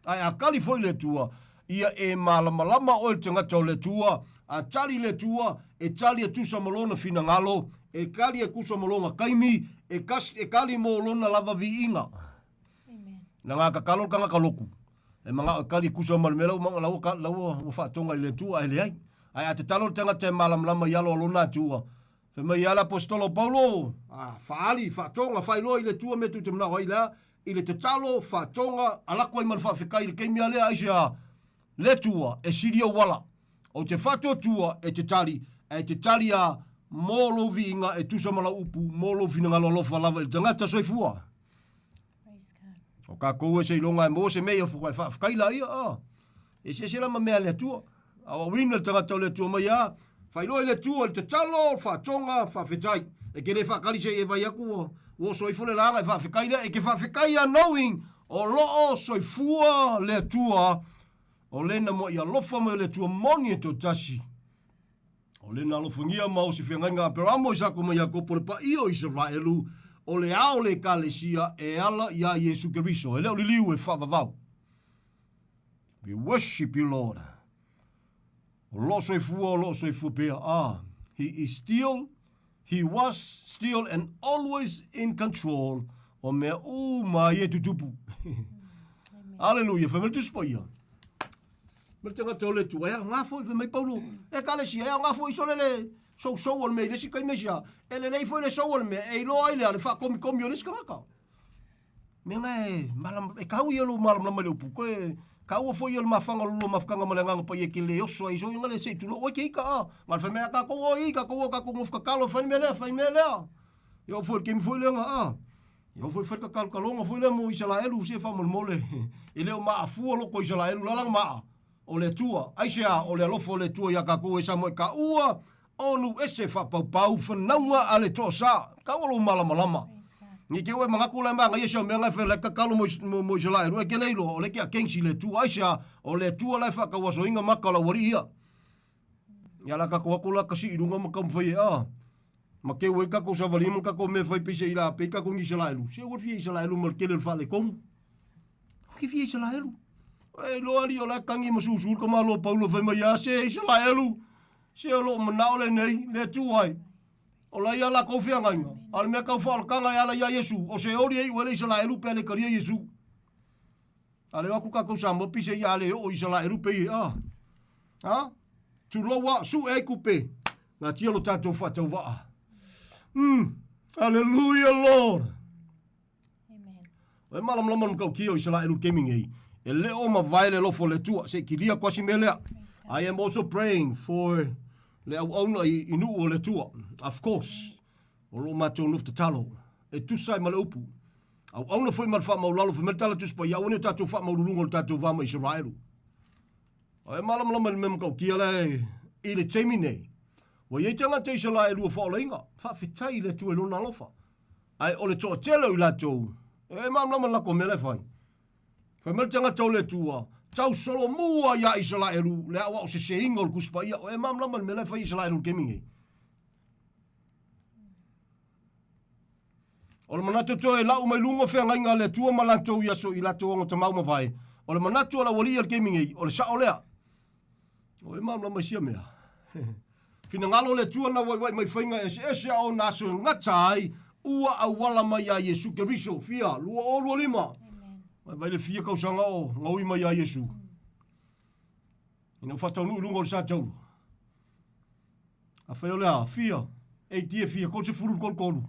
[SPEAKER 13] Ae a kali foi le Atua, ia e malamalama oe le tagata o le Atua, a tali le Atua, e tali e tusa ma lona finagalo, e kali e tusa ma lona taimi, e, kas, e kali mo lona lava viiga. Na ngā kakalo le tagata loku. E mangao e kali e kusa ma le mea lau manga lau ka lau ua faatoga i le Atua ae leai. Ae a tatalo le tagata e malamalama i alo a lona Atua, fai mai ia le Aposetolo o Paulo, a faali, faatoga, faailoa i le Atua mea tou te manao ai lea, i le tatalo, faatoga, alako ai ma le faafetai i le taimi a lea aisea le Atua e sili ou ala. Ou te faatuatua e te tali, ae te tali a mō lou viiga e tusa ma lau upu, mō lou finagalo alofa lava i le tagata soifua. O kākou e seiloga e maua se mea ia e faafetai la ia, a. Eseese la ma mea a le Atua. A o auina le tagata o le Atua mai a, faailoa i le Atua le tatalo, le faatoga, faafetai. E ke le faakali se i e vai aku ua, ua oso ifo le laga e faafetai lea, e ke faafetai ia knowing o loo soifua le Atua, o lena moa i alofa mai o le Atua moni e toatasi. O lena alofagia ma o se feagaiga a Aperamo, Isako ma Iakopo le paia o Isaraelu, o le ao le Ekalesia e ala iā Iesu Keriso, e le o liliu e faavavau. We worship you, Lord. O loo soifua, o loo soifua pea. Ah, he is still, he was still and always in control o mea uma ia e tutupu. Hallelujah. Fai mai le Tusi Paia. Ma le tagata o le Atua, e aoga foi, fai mai Paulo, e kalesia, e aoga foi sole le sousou o le mea i le isi taimi asia. E lelei foi le sou o le mea, e iloa ai lea le faakomikomi o le isi tagata. Mea na e malam, e kau ia lou malamalama i le upu, koe kaua foi ia le mafaga o le lua mafutaga ma le Agaga Paia e te le oso ai so inga le se i tulou oe ke ika a. Na le fai mai a tatou o i, tatou o tatou nofo tatalo fai le mea lea, fai le mea lea. Ia oo foi i le taimi foi lea na a. Ia oo foi fai le tatalotaloga foi lea mo Isalaelu se faamolemole. E le o maafua loko o Isalaelu la lana maa o le Atua. Aisea? O le alofa o le Atua ia tatou e Samoa e taua o nuu ese faapaupau fanauga a le toasa. Taua lou malamalama. Ni te ua e manatu la e manaia si au mea na e fai la e tatalo mo, mo, mo Isalaelu. E te le iloa, o le te against i le Atua. Aisea? O le Atua la e faatauasoina maka o le aualii ia. Ia la tatou atu la kasi i luga ma taumafai e a. Ma keu ai tatou savali ma tatou mea fai pei se ila pei tatou ni Isalaelu. Se ua fia Isalaelu ma le tele o le faaletonu. Ua ke fia Isalaelu. E iloa alii o la e tagi ma susu le tamaloa Paulo fai mai a se Isalaelu. Se o loo manao lenei, le Atua ai. O la ia latou feagaiga. A o le mea tau faaolataga e ala ia Iesu, o se oli e iu ai le Isalaelu pe a le talia Iesu. A le o atu tatou Samoa pise ia a le oo Isalaelu pe ia. Ah. Ha? Tulou a, sue ai kupe. Natia lo tatou faatauvaa. Hallelujah, Lord. Amen. O e malamalama le matautia o Isalaelu i le taimi nei, e le o mavae le alofa o le Atua. Se i kilia atu lava si mea lea. I am also praying for le auauna i, i nuu o le Atua. Of course, o lo o matou nofo tatalo e tusa ai ma le upu. Auauna foi ma le faamaulalo, fai mai le tala Tusi Paia, aua ne i o tatou faamaululuga o le tatou va ma Isaraelu. O e malamalama i le mea matautia la e, i le taimi nei. Ua i ai tagata Isaraelu ua faaolaina, faafetai i le Atua i lona alofa. Ae o le toatele o i latou, e malamalama i le latou mea la e fai. Fai mai le tagata o le Atua, tau solomua iā Isaraelu le aoao seseina o le Tusi Paia. O e malamalama i le mea la e fai e Isaraelu i le taimi nei. O le manatu toe lau mai luga o feagaiga a le Atua ma latou i aso i latou agotamau mavae. O le manatu o le aualii a le taimi nei, o le sao lea. O e malamalama i sia mea. Finagalo o le Atua na waiwai mai faiga eseese a ona aso e gata ai, ua auala mai iā Iesu Keriso, fia, 2025. Vaivai le fia kausaga o gaui mai iā Iesu. Ina ua faataunuu i luga o le sa taulu. Afai o le a, fia, eighty e fia, 33.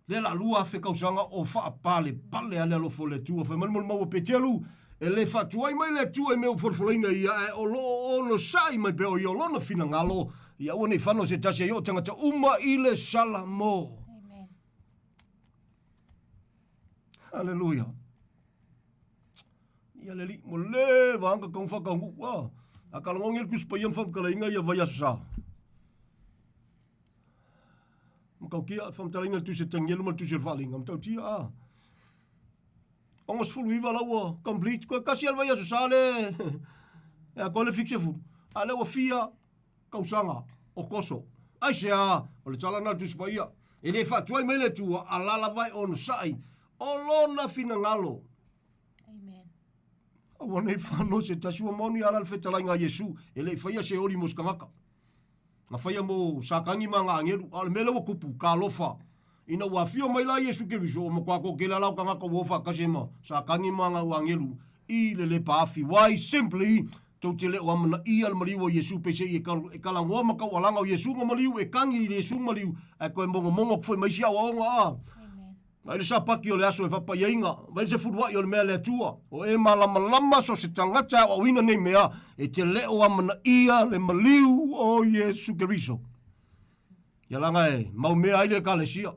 [SPEAKER 13] Lea la 2000 kausaga o faapalepale a le alofa o le Atua. Fai mai le molimau a Peteru, e le faatuai mai le Atua i mea ua folafolaina ia, ae o lo o onosai mai pea o ia o lona finagalo, ia aua ne i fano se tasi ai oo tagata uma i le Salamo. Haleluia. Ia le alii, mo le vaanga kau whakaungu. Ah, a ka longongi le Tusi Paia ma whamkalainga ia vai aso sa. Matautia, whamtalainga le Tusi Tanielu ma le Tusi o le Faalinga. Matautia, ah. 69 la ua complete. Koe kasi a le vai aso sa le... E a koe le fixe fulu. A le ua fia kausaga o koso. Aisea, o le tala na le Tusi Paia. E le faatuai mai le Atua, a la lava e onosai o lona finagalo.
[SPEAKER 4] Amen.
[SPEAKER 13] Aua nei whano se tasi ua moni ala le fetalaiga a Iesu, e le i whaia se oli mo se tagata. Na whaia mo Sātani ma ngā angelu, a o le mea lea ua kupu, ka alofa. Ina ua afio mai la Iesu Keriso, ua matua toatele lava o tagata ua o faatasi ai ma Sātani ma ngā angelu i le lepa afi. Why? Simply, tou te le o amanaia le maliu o Iesu peiseai e e kalagoa ma taualaga o Iesu na maliu, e kagi i le Iesu maliu, ae toe mogomogo atu foi ma isi aoaoga, a. Mai le sapaki o le aso e fapaiaina, mai le sefuluai o le mea a le Atua, o e malamalama so o se tagata e aoaoina nei mea, e te le o amanaia le maliu o Iesu Keriso. Ia laga e mau mea ai le Ekalesia.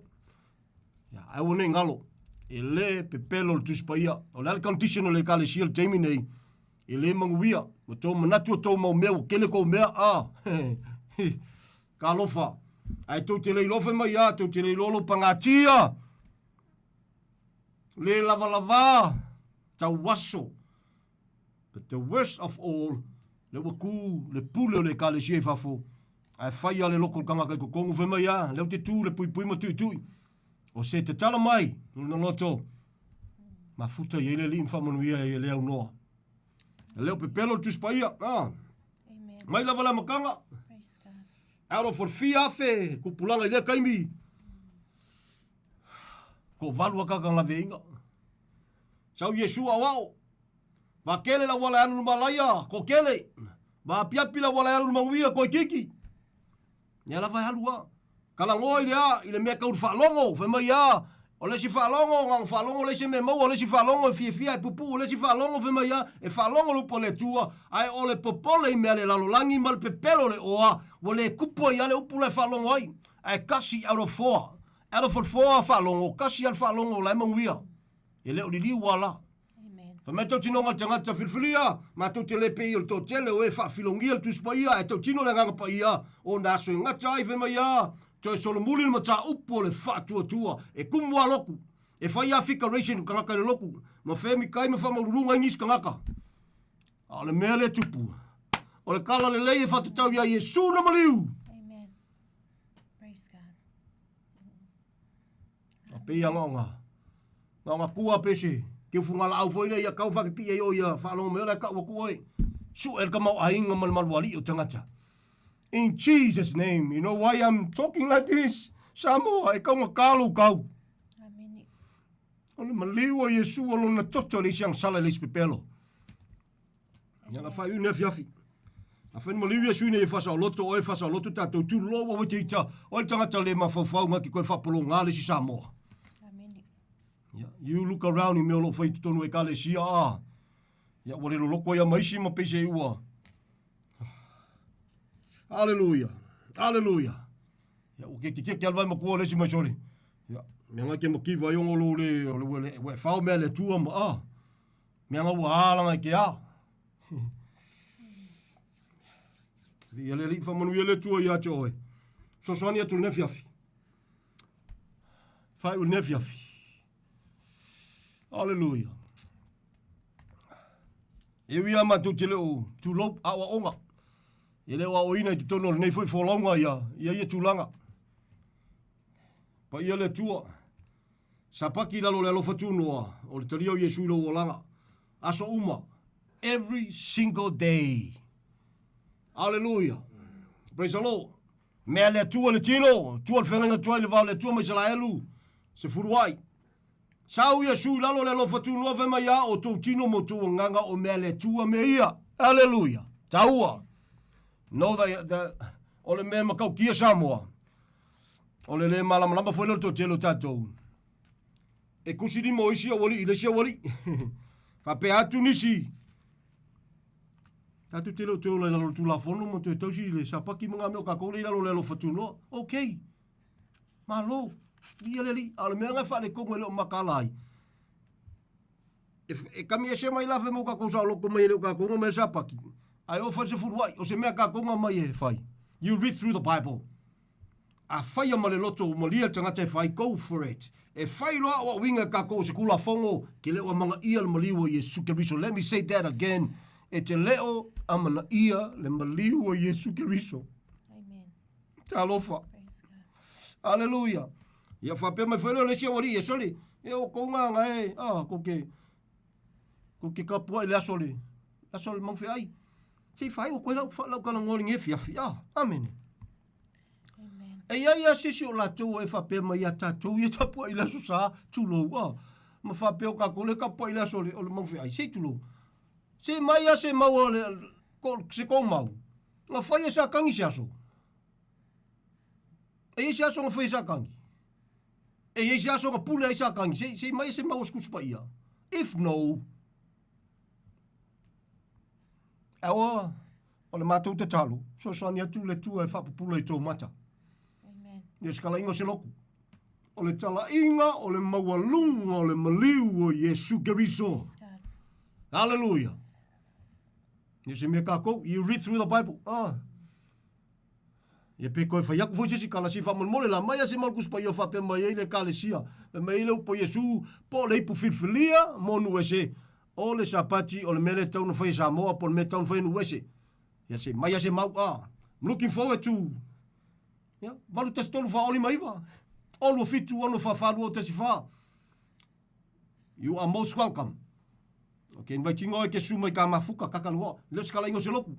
[SPEAKER 13] Ia, ae aua nei galo, e le pepelo le Tusi Paia. O le a le condition o le Ekalesia i le taimi nei, e le manuia. Ua tou manatu o tou mau mea, ua tele tou mea, a, Talofa, ae tou te le iloa fai mai a, tou te le iloa lou pagatia, le lavalava, tauaso. But the worst of all, le ua ku le pule o le ekalesia i fafo, ae fai a le loko o le tangata i totonu fai mai a, lea ou te tu le puipui ma tuitui. O se tatala mai, lona loto, mafuta i ai le alii ma faamanuia ai e le aunoa. E le o pepelo le Tusi Paia. Ah. Mai lava le amataga. Out of fia afe kupulaga i lea taimi. Toavalu akaka gaveinga. Sau Iesu aoao. Vakele la wala alu malaia, ko kele. Va apiapi la wala alu manuia, ko ikiki. Ia lava e alu a. Talanoa i le a, i le mea tau le faalogo, fai mai a, o le isi faalogo, na ona faalogo leai se mea e maua, o le isi faalogo e fiafia ae pupuu, o le isi faalogo fai mai a, e faalogo le upu a le Atua, ae o le popole i mea a le lalolagi ma le pepelo o le oa, ua le kupu ai a le upu la e faalogo ai. Ae kasi out of foa, out of foa faalogo, kasi a le faalogo la e manuia. E le o liliu a la. Fai mai tautinoga a le tagata filifilia, matou te le pei o le toatele o e faafilogia le Tusi Paia, ae tautino le Agaga Paia o na aso e gata ai, fai mai a, toe solomuli le mataupu o le faatuatua, e kumu a loku, e fai a fikaration o tagata i le loku, ma femikai ma faamaululuga ai nisi tagata. A o le mea lea tupu, o le kala lelei e faatatau iā Iesu na maliu.
[SPEAKER 4] Amen. Praise God.
[SPEAKER 13] A pei a ngaonga. Ngaonga kua pe se ke ufunga laau foi lea ia kau whapipii ai o ia whaalongo mai ola e kau aku oe. Su'e le tamaoaiga ma le malualii o tagata. In Jesus name, you know why I'm talking like this? Samoa, e kaugata lou kau.
[SPEAKER 4] Amene.
[SPEAKER 13] O le maliu o Iesu o lona toto le isi agasala i le isi pepelo. Ia na whai une afiafi. A whai maliu Iesu ina ia whasaoloto, oe whasaoloto tātou tū loa ua te ita, oe le tagata le mafaufau ngā ki koe whapolo ngā le si Samoa.
[SPEAKER 4] Amene.
[SPEAKER 13] Ia, you look around i mea o lo whai tonu e kalesia a. Ia, ua le loloko ia maisi ma peise i ua. Hallelujah. Hallelujah. Ia, ua ke ke ke alwai makua le si mai soli. Ia, mea ngai ke makiva i ongo lo le, o le ua le, ua e whao mea le tua ma a. Mea nga ua alanga i ke a. Ia le li whamanu ia le tua ia te oe. Sosoani atu le nefiafi. Whai u nefiafi. Hallelujah. E ui a mātou te leo tūlou aoaoga. E leo aoina i totonu o lenei foi folauga ia, ia ia tulaga. Paia le Atua. Sapaki i lalo o le alofa tunoa o le talia o Iesu i lou olaga. Aso uma. Every single day. Hallelujah. Praise the Lord. Mea le Atua le tino, tua le whengainga tuai le vao le Atua mai Israelu, se furuai. Sau Iesu i lalo le alofa tunoa fai mai a o tou tino mo tou agaga o mea le Atua mea ia. Hallelujah. Taua. Know that, that o le mea matautia Samoa. O le le malamalama foi lea o le toatele o tatou. E kusi lima o isi aualii i le isi aualii. Faapea atu nisi, tatou te le o toe ola i lalo o le Tulafono ma toe tausi i le Sapati ma ngā mea o kākou lea i lalo o le alofa tunoa. Okay. Malo. Viia le Alii. A o le mea lena e faaletonu e le o mataala ai. E, e kami ese mai la whai mo kākou saoloko mai e le o kākou nga mai le Sapati. Ae o whai se furuai, o se mea kākou nga mai e whai. You read through the Bible. A whaia ma le loto ua malie le tagata e fai, go for it. E fai loa aoaoina e kākou o se Kulafono, ke leo amanaia le maliu o Iesu Keriso. Let me say that again. E te leo amanaia le maliu o Iesu Keriso.
[SPEAKER 4] Amen.
[SPEAKER 13] Talofa.
[SPEAKER 4] Praise God.
[SPEAKER 13] Hallelujah. Ia whapea mai whaere o le isi awali, e soli, e o kou ngā ngā e, ah, ko ke, ko ke kapua i le aso le, aso le mauwhe ai. Sei whai o koe lau, lau kala ngori nge fiafi, ah, amene. E iai a sisi o latou e faapea mai ia tatou ia tapuai i le aso sa, tulou, a. Ma faapea o kakou le tapuai i le aso o le, o le maufeai, sei tulou. Se mai a se mau o le, ko, se kou mau. Na fai e sa kangi se aso. E iai se aso na fai e sa kangi. E iai se aso na pule ai sa kangi. Se, se mai a se mau o se kusi paia. If no, Aua, o le matou tatalo, fesoasoani atu le Atua e faapupula i tou mata.
[SPEAKER 4] Amen.
[SPEAKER 13] Ia se talaiga o se loku. O le talaiga o le maualuga o le maliu o Iesu Keriso.
[SPEAKER 4] Praise God.
[SPEAKER 13] Hallelujah. Ia se mea kākou, you read through the Bible. Ah. Ia pe koe whai aku foi se isi kalasia faamolemole la mai a se mau kusi paia faapea mai ai le ekalesia. Fai mai ai le upu a Iesu, po o le ipu filifilia mo nuu ese, o le Sapati o le mea lea e tatau ona fai e Samoa po o le mea e tatau ona fai e nuu ese. Ia se mai a se mau a. I'm looking forward to ia, 8 1 3 4 5 9 6 7 6 4 2 1 4. You are most welcome. Ke invite inga oe ke su mai ka mafuka kaka ngoa. Le o se kala inga o se loku.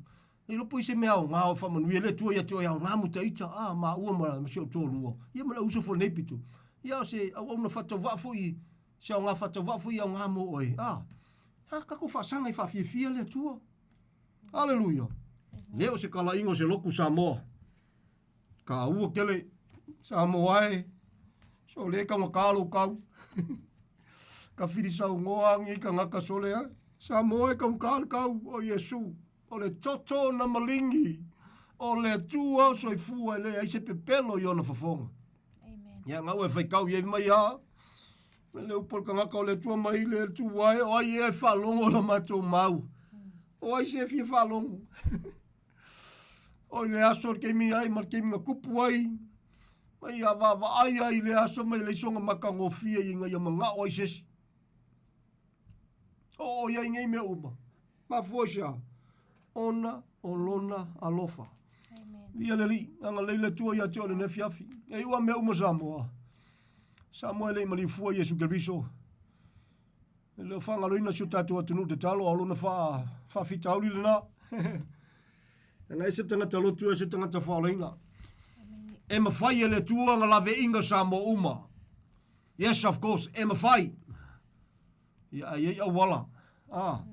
[SPEAKER 13] E lopo i se mea o ngā o whamanuia le tua ia te oe au ngā muta ita, a, ma ua ma, ma si o tōlua. Ia ma le uso fo nei pito. Ia o se au au na whatau waa fo i, se au ngā whatau waa fo i au ngā mō oe. A, ha, kako whaasanga i whaafiafia le tua. Hallelujah. Le o se kala inga o se loku Samoa. Ka ua kele Samoa e. So le ka makalo kau. ka whirisau ngoa ngi ka ngaka sole ai. Samoa e ka makalo kau o Iesu. O le toto na malingi. O le Atua o soifua e leai se pepelo i ona fofoga. Ia ngau e whaikau i e mai a. Me le upo le kangaka o le Atua mai le Atua e o ai e whalongo la matou mau. O ai se fia whalongo. o i le aso le keimi ai ma le keimi na kupu ai. Mai a vaavaai ai i le aso mai le isonga makagofie i ina ia manao ai se isi. O o iai nei mea uma. Mafua i se a? Ona o lona alofa. Ia le Alii, agalelei le Atua ia te oe i lenei afiafi. E iu a mea uma Samoa. Samoa e le i maliu fua Iesu Keriso. E le o faagaloina si o tatou atunuu tatalo, a o lona faafitauli lena. Ana ese tagata lotu, ese tagata faaolaina. E mawhai e le Atua nga laveinga Samoa uma. Yes, of course, e mawhai. Ia, ai ai auala. Ah.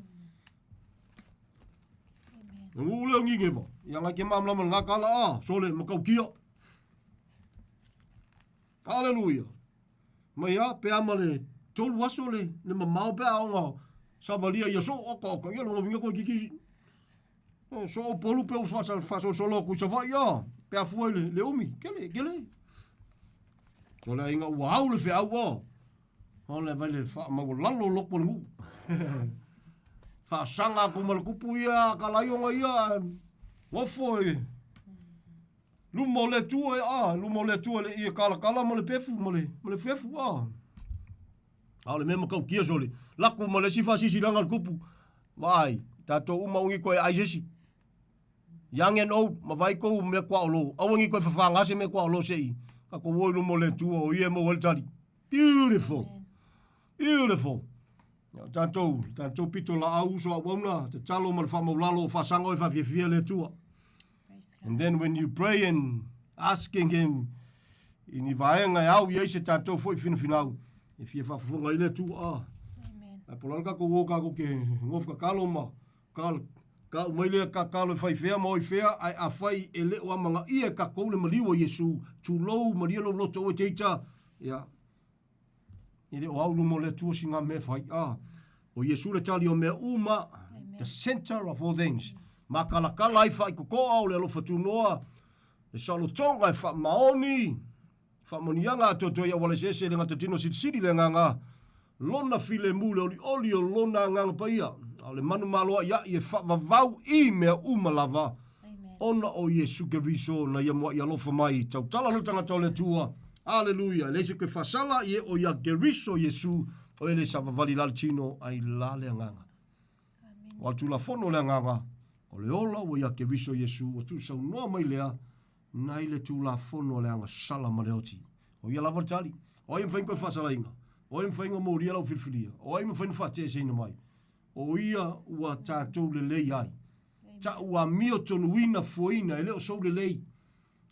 [SPEAKER 13] Ngu leo ngingewa. Ia ngai ke mamlama ngā kala a, sole makaukia. Hallelujah. Mai a, pe ama le tolu aso le, le mamao pe a onga savalia ia so oka oka. Ia longa winga koe kiki. O, so o polu pe o whaasosolo ku sa ia. Pe a fua le, le umi. Kele, kele. So le inga ua au le whiau o. O le vai le whaamaualalo loko le ngu. Whaasanga ko ma le kupu ia, ka laionga ia, ngofo e. Luma o le Atua e a, luma o le Atua le ia kalakala ma le pefu ma le, ma le fefu a. A o le mea makautia sole, lako ma le isi faasisilanga le kupu, vaai, tatou uma aua ne i toe ai se isi. Young and old, ma vai kou mea kuaolo, aua ne i toe fafaga se mea kuaolo se i tatou o i luma o le Atua o ia e maua ai le tali. Beautiful! Beautiful! Ia, tatou, tatou pito laau uso auauna, tatalo ma le faamaulalo o faasaga oe faafiafia le Atua. And then when you pray and asking him i ni vaega e au i ai se tatou foi finafinau, e fia faafofoga ai le Atua. Ah. Ae po o le a le tatou o tatou te nofokakalo ma ka, ka umai lea kakalo e fai fea ma oi fea, ae afai e le o amanaia e tatou le maliu o Iesu, tulou malie lou loto aua e te ita, ia, E le o au luma o le Atua si ngā mea whai. Ah, o Iesu le tali o mea uma, the center of all things. Makalakala ai whaikokoa o le alofa tunoa, le saolotoga e whaamaoni, whaamoniaga atoatoa i awala eseese le gatatino silisili le agaga, lona filemu le olioli o lona agaga paia, a o le manu maloa'ia'i e faavavau i mea uma lava, ona o Iesu Keriso na ia mua'i alofa mai, tautala lo tagata o le Atua. Aleluia! E leai se toe faasala i e o ia Keriso Iesu, o e le savavali la le tino ai la le agaga. Ua le Tulafono le agaga, o le ola ua ia Keriso Iesu, ua tuusaunoa mai lea, nai le Tulafono a le agasala ma le oti. O ia lava le tali. O ai e mafai ona toe faasalaina? O ai e mafai ona molia lau filifilia? O ai e mafai ona faateeseina mai? O ia ua tatou lelei ai. Ta'u amiotonuina fuaina, e le o sou lelei,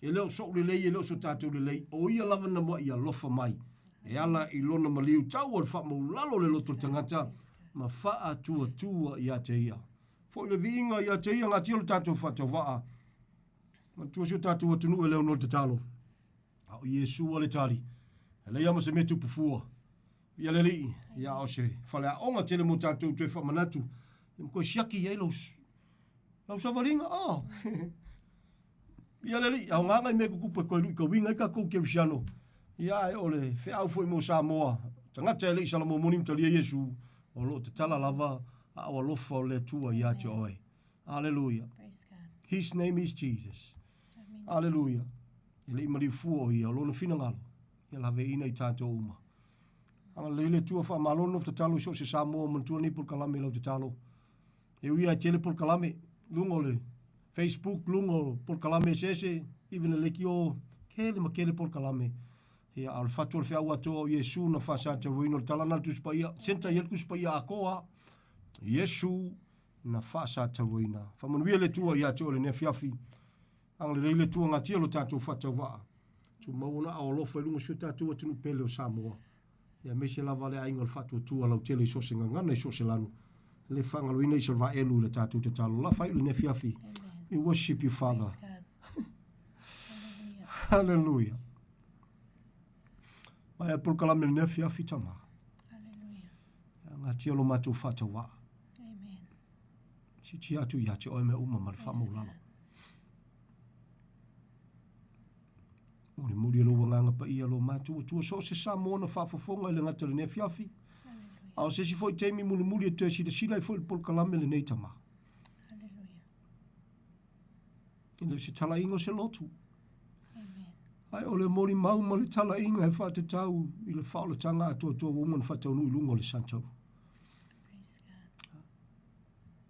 [SPEAKER 13] e le o so'u lelei, e le o so tatou lelei, o ia lava na mua'i alofa mai, e ala i lona maliu tau o le faamaulalo o le loto o le tagata ma faatuatua ia te ia. Foi le viiga ia te ia gatia lo tatou faatauvaa, manatua si o tatou atunuu e le ono le tatalo. A o Iesu a le tali, e leai lava ma se mea tupu fua. Ia le Alii, ia a o se faleaoga tele mo tatou toe faamanatu, ia ma toe siaki i ai lou, lau savaliga. Oh. Ia le Alii, aoga nai mea tutupu e toe luitauina ai tatou kerisiano. Ia ae o le feau foi mo Samoa, tagata e le i salamomoni ma talia Iesu, o lo o tatala lava aao alofa o le Atua ia te oe. Aleluia. His name is Jesus. Aleluia. E le i maliu fua o ia, o lona finagalo, ia laveina i tatou uma. Agalelei le Atua, faamalo le nofo tatalo i so o se Samoa, manatua nei polokalame i lau tatalo. E ui lava e tele polokalame, luga o le Facebook, luga o polokalame eseese, even le lekiō, tele ma tele polokalame. Ia, a o le fatu o le feau atoa o Iesu na faasataurina o le tala na le Tusi Paia, centre i ai le Tusi Paia atoa. Iesu na faasatauaina. Faamanuia le Atua ia te oe lenei afiafi. Agalelei le Atua gatia lo tatou faatauvaa. Tumau ona ao alofa i luga o si o tatou atunuu pele o Samoa. Ia aemaise lava le aiga o le faatuatua lautele i so o se gagana i so o se lanu. E le faagaloina Isaraelu i le tatou tatalo. La faaiu lenei afiafi. We worship you, Father. Hallelujah. Mai a polokalame lenei afiafi tama. Hallelujah. Ngatia lo matou faatauvaa.
[SPEAKER 4] Amen.
[SPEAKER 13] Sitia atu ia te oe mea uma ma le faamaulalo. Mulimuli e lou agaga paia lo matou Atua so o se Samoa na faafofoga i le gata o lenei afiafi. A o se isi foi taimi mulimuli e toe silasila ai foi i le polokalame lenei tama. E le o se talaiga o se lotu. Ae o le molimau ma le talaiga e faatatau i le faaolataga atoatoa ua uma ona faataunuu i luga o le Santaru.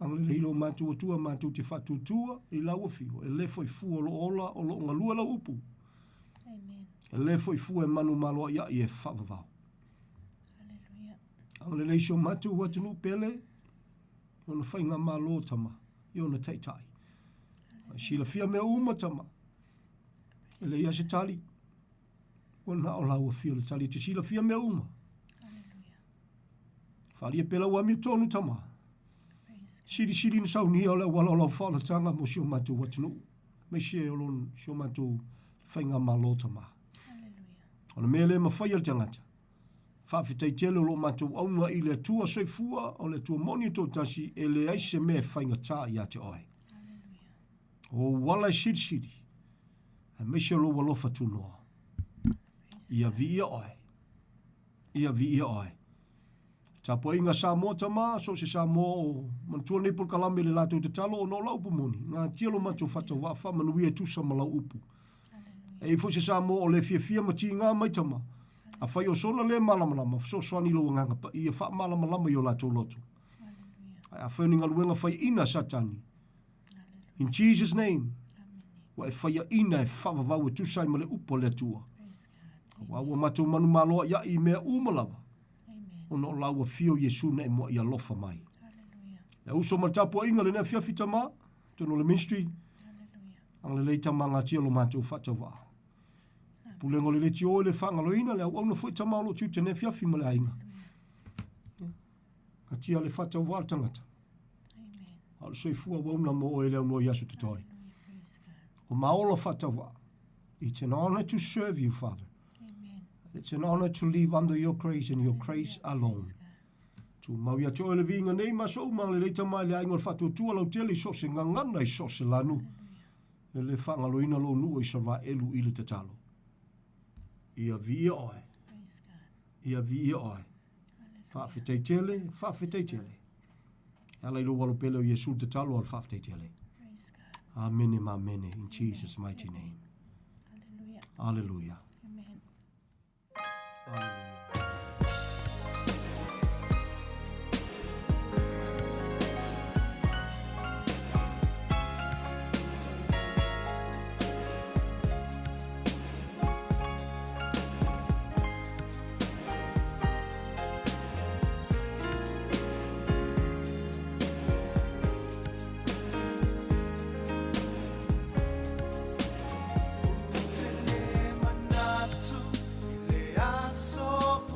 [SPEAKER 13] Agalelei lo matou Atua matou te faatuatua i lau afio, e le foi fua o loo ola, o loo galue lau upu.
[SPEAKER 4] Amen.
[SPEAKER 13] E le foi fua e manumaloaiai e faavavao. Agalelei si o matou atunuu pele, i ona faigamalo tama, i ona taitai. Ai silafia mea uma tama, e leai lava se tali, ua na o lau afio le tali e te silafia mea uma. Faaalia pea lau amiotonu tama. Silisili na saunia o le auala o lau faaolataga mo si o matou atunuu, aemaise o lon, si o matou faigamalo tama. O le mea le mafai e le tagata. Faafetai tele o lo o matou auga i le Atua soifua, o le Atua moni e toatasi, e leai se mea e faigata ia te oe. O ou ala e silisili, aemaise o lou alofa tunoa. Ia viia oe. Ia viia oe. Tapuaiga Samoa tama, so o se Samoa o manatua lenei polokalame i le latou tatalo ona o lau upu moni, gatia lo matou faatauvaa faamanuia e tusa ma lau upu. E i ai foi se Samoa o le fiafia ma tiga mai tama, afai o sona le malamalama, fesoasoani i lou agaga paia faamalamalama i o latou loto. Ae afai o ni galuega faiaina a Satani, in Jesus name, ua e faiaina e faavavau e tusa ai ma le upu a le Atua. Aua ua matou manumaloaiai i mea uma lava, ona o lau afio Iesu na e muai alofa mai. Le uso ma le tapuaiga lenei afiafi tama, totonu o le ministry, agalelei tama gatia lo matou faatauvaa. Pulega o le leitio e le faagaloina, le auauna foi tama o lo o tiute nei afiafi ma le aiga. Gatia le faatauvaa le tagata. A o le soifua auauna mo oe le aunoa i aso totoe. O maola faatauvaa. It's an honor to serve you, Father. It's an honor to live under your grace and your grace alone. Tumau ia te oe le viiga nei ma aso uma, agalelei tama i le aiga o le faatuatua lautele i so o se gagana i so o se lanu. E le faagaloina lou nuu o Isaraelu i le tatalo. Ia viia oe. Ia viia oe. Faafetai tele, faafetai tele. E ala i lou alo pele o Iesu le tatalo a le faafetai tele. Amene ma amene in Jesus mighty name. Hallelujah.
[SPEAKER 4] Amen.
[SPEAKER 13] Hallelujah.
[SPEAKER 2] Ou te le manatu i le aso.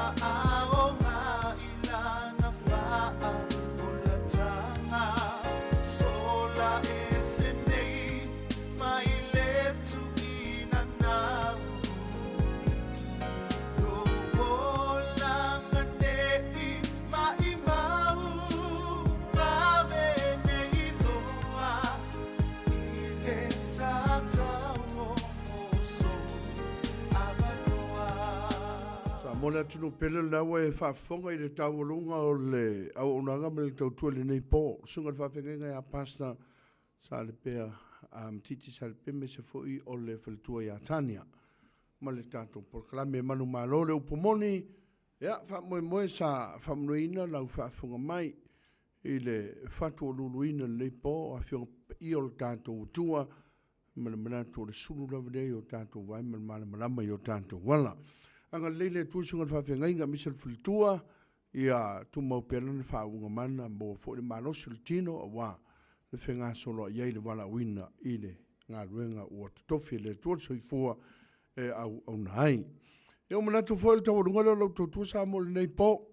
[SPEAKER 2] Aoga i lana faaolataga sola ese nei mai le tuuina nau lou olaga nei maimau ave nei loa i le sa tau o sou avanoa.
[SPEAKER 8] Sa mo le atunuu pele le ua e faafofoga i le taualuga o le auaunaga ma le tautua i lenei po. Susuga i le Faafeagaiga ia Pastor Salepea Titi Salepe aemaise foi o le faletua ia Tania ma le tatou polokalame manumalo le upu moni. Ia, faamoemoe sa faamanuiaina lau faafofoga mai i le fatu o luluina i lenei po, afioga paia o le tatou Atua ma le manatu o le sulu lava lea i o tatou vae ma le malamalama i o tatou ala. Agalelei le Atua i susuga i le faafeagaiga aemaise le faletua, ia tumau pea lana faauuga mana, maua foi le malosi o le tino aua le fegasoloai ai le valaauina i le galuega ua totofi e le Atua le soifua e auauna ai. Ia ua manatu foi o le taualuga lea o lau tautua Samoa i lenei po,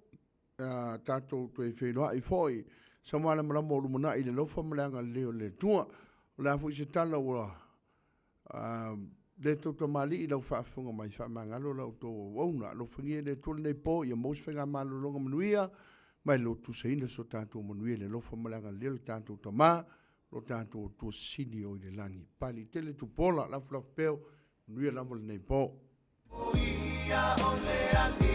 [SPEAKER 8] a tatou toe feiloai foi sa malamalama o lumanai i le alofa ma le agalelei o le Atua. O le a foi se tala ua le tautamalii i lau faafofoga mai, faamagalo la outou auauna. Alofagia e le Atua lenei po, ia maua se faigamalologa manuia, mai le lotusaina so tatou manuia i le alofa ma le agalelei o le tatou Tama, lo tatou Atua sili o i le lagi. Pali tele tupola, lafulafu peo, manuia lava lenei po.
[SPEAKER 2] O ia o le Alii.